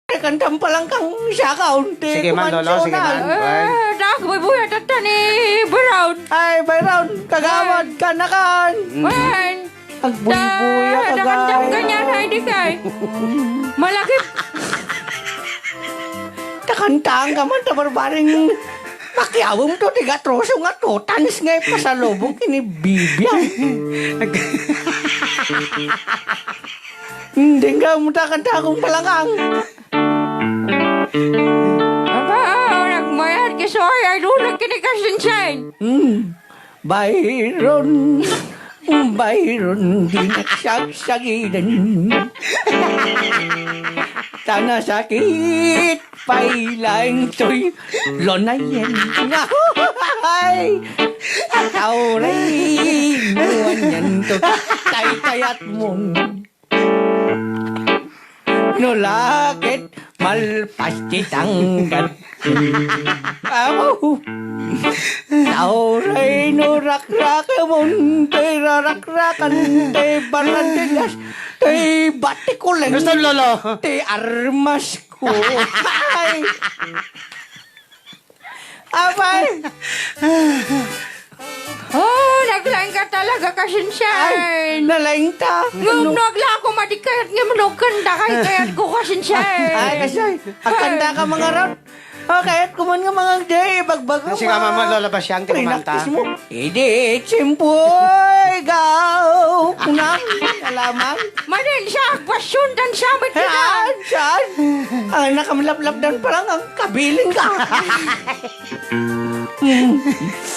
Ay, kantam pa lang kang siya ka, unti Sige man, Lolo, sige kumansyonan. man. Wen. Eh, dak, buybuya, tatta ni Byron. Ay, Byron, kagawad, Wen. kanakan. Wen. Agbuybuya ka, Dakanta guys. Ganyan, ay, di kay. Malaki. Takantaan ka man, tabarbaring makiawem to, tiga troso nga tutans nga ipasalubong kini Bibian. Hindi nga mo takanta akong palakang. Aba, nagmayat, kisoy, ay, dunag kini kasinsin. Hmm. Byron, Byron, di nagsagsagidan. Tana sakit, pailang to'y lonayen. Ay, tauray, nuan yan to, taytayat mo. No laket malpas ti tanggal. Aw! Tauray no rakrakamon, tay rarakrakan, tay barantigas, tay batikuleng, Gusto, Lolo? tay armas ko. Ay! Apay! Oh, naglaing ka talaga, kasinsian. Ay, nalaing ta. Ngem Ano? no aglako, madi kayat nga manugkanda kay kayat ko, kasinsian. Ay, kasi, agkanda ka mga rap. Oh, kayat ko man nga mga day, bagbaga Sige, ma. mama, Lola Basyang, ti Rinaktis kumanta. mo. Idi, tsimpoy, gaw, kunam, alaman. Manin siya, agpasyon, dan siya, may Saan? Saan? Ang nakamilaplap dan pa lang, ang kabilin ka. Mm.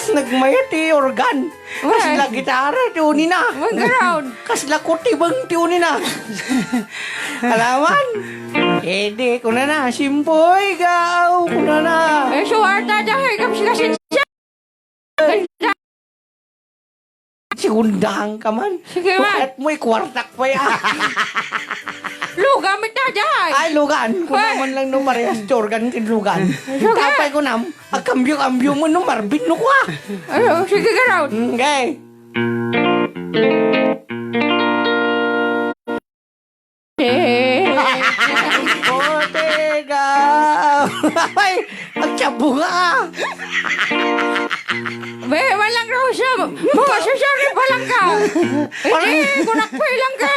Nagmayat ti organ. Wen. Kasla gitara ti unina. Wen, garaw. Kasla kutibeng ti unina. Alaman? Edi, kunana, simpoy, gaw, kunana. Eh, suwarta, jahay, kam si kasin-, Sigundahan ka man. Sige, man. Bakit mo ikwartak pa ya? Lugan, may tajay. Ay, lugan. Kuna Ay. man lang no parehas ti organ ken lugan. Sige. Tapay ko nam, agkambyo-kambyo mo no Marvin no kwa. Ay, oh, sige, garaw. Okay. Botega! Ay, agtiabunga ka! Be, walang raw siya. Mga susyari, walang ka. Walang Hindi, kunak pa ilang ka.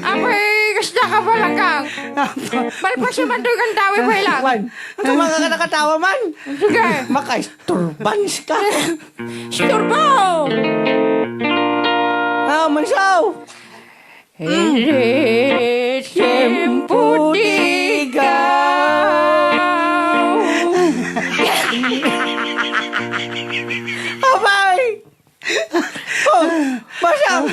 Apay, kasta ka pa lang ka. Malpas naman to yung kantawi pa ilang. Wan, ito mga kanakatawa man. Sige. Makaisturbans ka. Isturbo! Ah, mansaw! Hindi tiempo ti ikaw. Abay! Oh, Masang,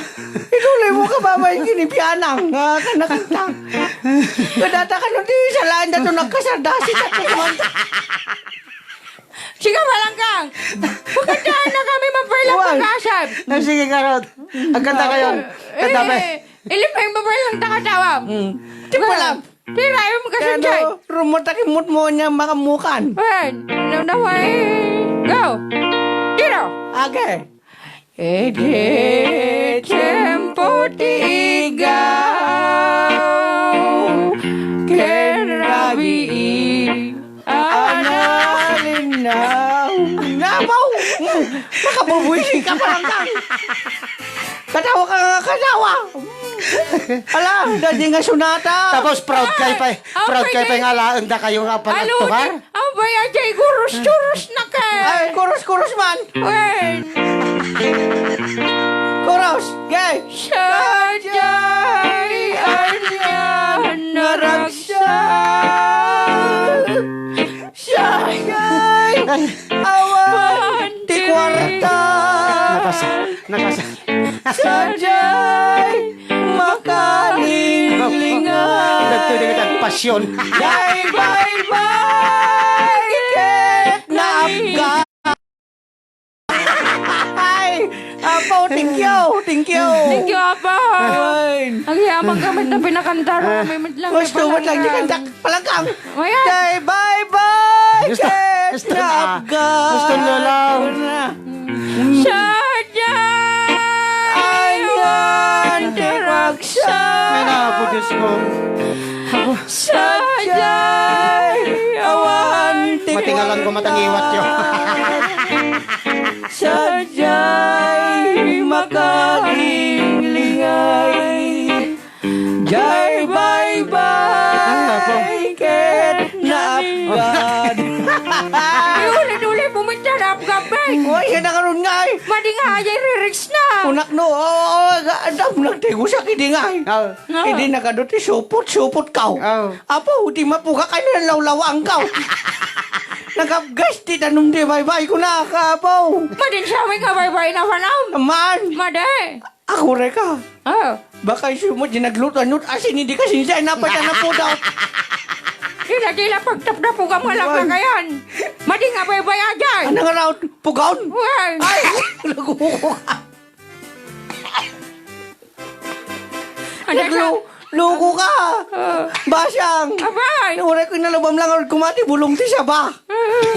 ituloy mo ka, babay, kinipianang, nga kanakanta. Kadata ka nun, di, salaan na to, nagkasardasi, sa kumanta. Sige, Balangkang. Pagkantahan na kami, mapailang Wan. pag-asab. Ah, sige, Karot. Ang kanta kayo. Kanta pa. Eh, ilim pa yung mapailang takatawa. Hmm. Di pala. Tira, yung magkasunday. Kano, rumutang imut mo niya makamukan. Wen, no, no, way. Go. Tira. Age. Iti tiempo ti igaw ken rabii a nalinnaw. Napaw! Nakabubuisi ka pa lang ka. Katawa ka nga katawa. Ala, dadi nga sunata. Tapos proud kay pa, Ay, proud kay pa nga alaen da kayo nga Alo, panagtuhar. Abay, ajay, gurus-gurus na ka. Ay, gurus-gurus man. Wen. Chorus! Gay! Sadiay ania naragsak. Sadiay awan ti kuarta. Nakas-, nakas- Sadiay makalinglingan. Nagtuloy ka pasyon. Jay baybay ket naapga. Ay, Apo, thank you, thank you. Thank you, Apo. Ay. Agyaman ka met ta pinakanta, may met lang. Gusto met lang di kanta. Palangkang. Ayan. Jay baybay ket naapga. Gusto na lang. Sadiay awan ti ragsak. Ay, naku, Diyos ko. Sadiay awan ti Matingalan ko, matangiwat yo. Sadiay makalinglingan. Jay baybay ket naapgan. Ay, ulit-ulit, pumunta na apgan, bay. Uy, yan ang aron nga, ay. Madi nga, ay, lyrics na. Unak no, oo, oo, ga-, adam, nagtigo siya, kidi nga, ay. Oo. Kidi na kado ti supot, supot kaw. Oo. Apo, di mapuga kay na lawlawang kaw. Nagapgas ti tanong di baybay ko na, kapo. Madin siya, may nga baybay na panam. Man. Madi. Ako, reka. Ah. Baka isu mo, di nagluto, anut, asin, hindi ka sinsay, napay ka na po daw. Tila-tila pagtapdapugam nga lang Wan. Kakayan. Madi nga baybay ajan. Ano nga raw, pugaon? Wan. Ay, naguko ka. Ano Naglo-, loko ka. Ah. Basang. Abay. Uray ko inalubam lang, kumati, bulong ti saba.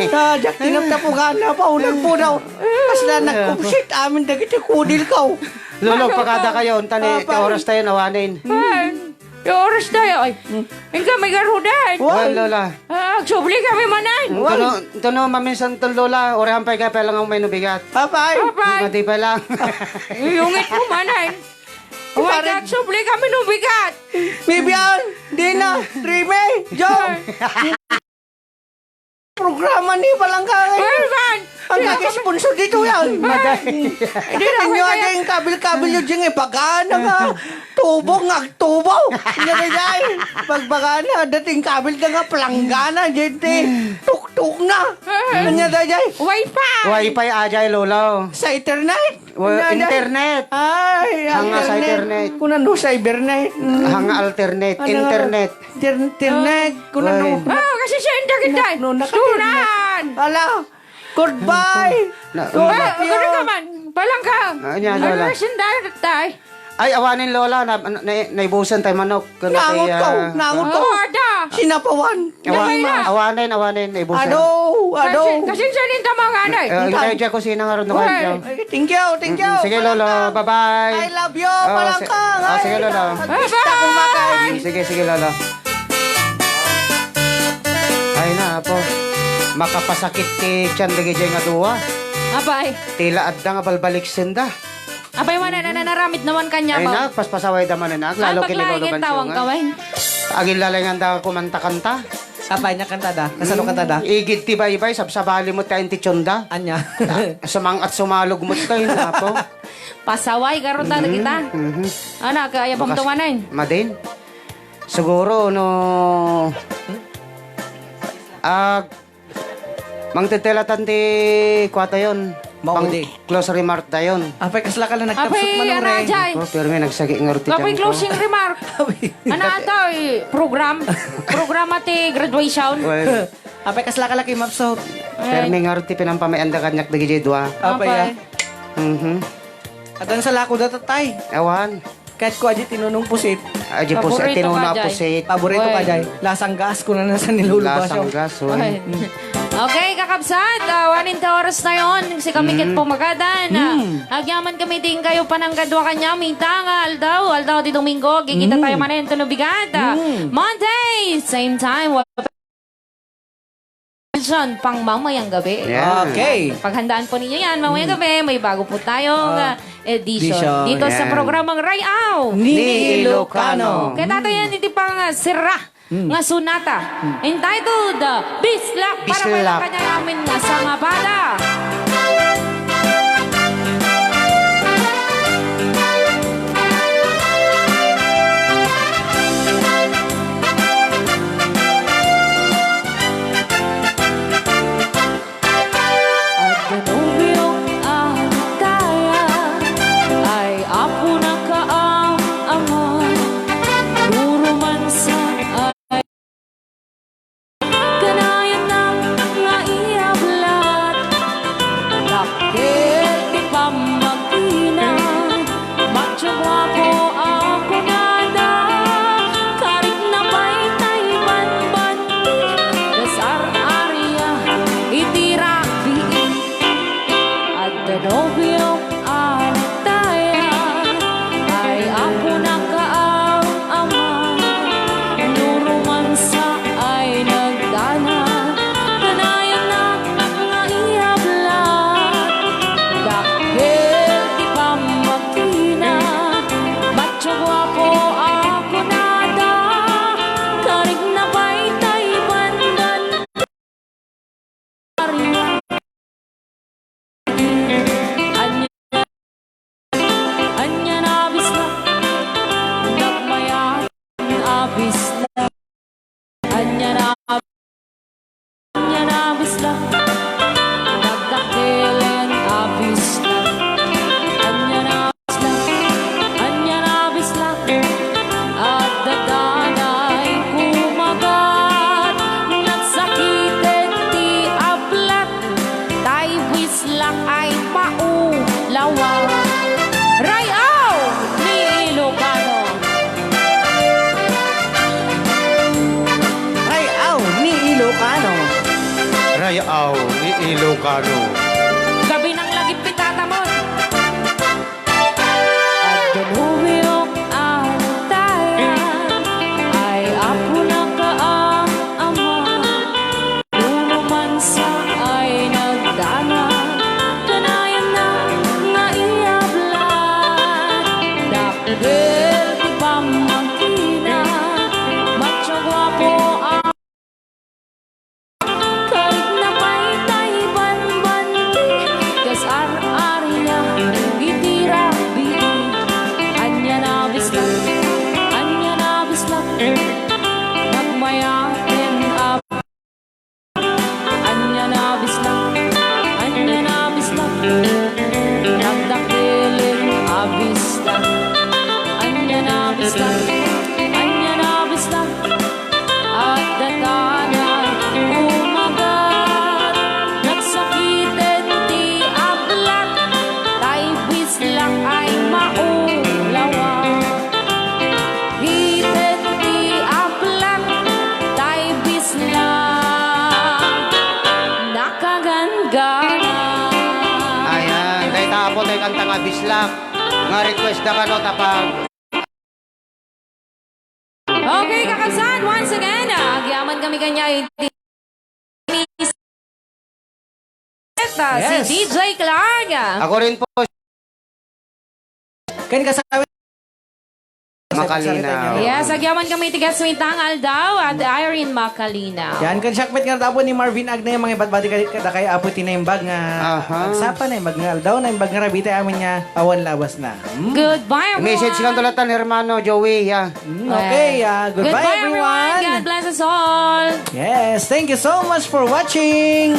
Sa jak tinaptapugan na pa, unag po daw. Kasla nagkupsit amin dagiti kudil ko. Lolo, Ano pakada ka? Kayo, tani, Apa? Ti oras tayo, nawanin. Ay, ti oras tayo, ay. Inka, may garudan. Wan. Wan, Lola. Ah, agsubli kami manan. Wan. Tuno, tuno, maminsan ton, Lola, orahan pa ikapay lang ang may nubigat. Apay. Apay. Mati pa lang. Iyungit mo manan. Wan, Pare- agsubli kami nubigat. Bibian, Dina, Rime, Joe. Programa ni Palangga ngayon. Well, man. Ang Hindi ako nag-sponsor dito yan. Hindi na Inyo ako aja kaya yung kabil-kabil yung jing ipagana nga. Tubo nga, tubo. Inyo na yan. Pagbagana, dating kabil na nga, palanggana, jente. Tuktok na. Inyo na yan. Wi-Fi. Wi-Fi ajay, Lolo. Sa internet? Well, Inyo na yan. Internet. Ay, Hanga sa internet. Internet. Kuna no, cybernet. Mm. Hanga alternate. Ano nga? Internet. Ter-, ternet, kuna no. Well. Oh, kasi siya yung dagit, day. No, no, naka-, Sunan. Ala, goodbye. Na, Sunan Ah, yun. Gano'n ka man. Palangga. Ah, yan, Ano wala. Na siya dahil, tay? Ay, awanin, Lola. Na, na, na, naibusan tayo manok. Kano Nangot kaya, ko, nangot ko. Oh, ada. Sinapawan. Awa-, Gamay na. Awanin, awanin, naibusan. Ado, ado. Kasi, kasi siya rin tama nga, day. Eh, Ikaw. Hindi, Jack, kusina nga rin, Uy. Jack. Ay, thank you, thank you. Mm, sige, Lolo. Palangga. Bye-bye. I love you, Oh, Palangga. Si-, oh, sige, Lolo. Ay, Artista bye-bye. Kumakay. Sige, sige, Lolo. Ay na, apo. Makapasakit ti tiyan dagiti nga dua. Apay. Tila adda nga balbaliksenda. Apay, wala na nanaramid naman kanya, Ay ba? Na, paspasaway da man na. Ah, Lalo kini Lolo paglaing tawang Bansyongan. Kaway. Agin lalay nga da kumanta-kanta. Apay, niya kantada. Kasano kantada? Igid ti baybay, sabsabali mo tayo ti tiyonda. Anya. Sumang at sumalog mo tayo, apo. Pasaway, karon ta, Mhm, kita. Mhm. Ana, kaya bang Bakas tumanay? Madin. Siguro, no, ag, mangtetelatan ti kuwata yon. Maudi. Pang close remark dayon. Apay, kasla ka lang nagkapsut Apay, manong, ano, re? Jay? Oh, pero may nagsagi nga ruti Apay, dyan ko. Closing remark. Apay. Ano ato, eh, program? Programa ti graduation? Well, Apay, kasla ka lang kimapsut. Ay. Pero may nga ruti pinampamayan da kanyak dagiti dua. Apay, Apay. ah. Mhm. Adan sa lako da, tatay. Awan. Ket ko adi tinunong pusit. Adi pusit, Paborito tinuna ka, Jay. Pusit. Paborito ka, Uy. Jay. Lasang gas, kuna na sa niluluba siya. Lasang gas, uy. Ay. Okay, kakabsat, ah, one in the oras na yon. Si kami ket Mm. pumagadan. Ah, Mm. agyaman kami din kayo panangkadwa kanya. Minta nga aldaw, aldaw di Domingo, gigita Mm. tayo manen, tunubigat. Ah, Mm. Monday, same time. Edition, pang mamayang gabi. Yeah. Okay. Paghandaan po ninyo yan, mamayang Mm. gabi, may bago po tayong, Ah, ah, edition. Edition. Dito sa Yan. programang Rayaw. Ni Ilocano. Kaya tayo yan, iti pang, ah, sira Mm. nga sonata. Mm. Entitled, ah, Bislak. Para Bislak. Pala kanya namin nga sangabada. Ay-aw ni Ilocano. Gabi ng lagip, pitata mo. At danubio ang taya ay apo na kaam-ama. Puro mansa ay nagdana, kanayan na nga iyabla. Dakkel ti pamangkina, macho guapo ang Kahit napay tay banbanti, kas ar-aria iti rabii. Ania a bislak, ania a bislak, nagmayaten a. Ania a bislak, ania a bislak, nagdakkel a bislak. Ania a bislak, ania a bislak, Adda tana umagat, nagsakiten ti ablak, tay bislak ay maulawak. Hiten ti ablak, tay bislak, nakaganggana. Ayan, dayta apo tay kanta nga bislak. Nga request da kano tapang. Okay, kakabsat, once again, ah, agyaman kami kaniay ah, Yes. si D J Clark. Ako rin po. Ken kasama Makalinaw. Yes, agyaman kami ti Gaswintang Aldaw at Irene Makalinaw. Yan, ken siak met nga apo ni Marvin Agnay, mangibatbati kay, kadakay apo ti naimbag nga Aha. agsapa, naimbag nga aldaw, naimbag nga rabii, tay amin nga awan labas na. Hmm. Goodbye, everyone. Message kan tulatan, hermano Joey, ya. Mm, okay, ah, goodbye, Goodbye, everyone. everyone. God bless us all. Yes, thank you so much for watching.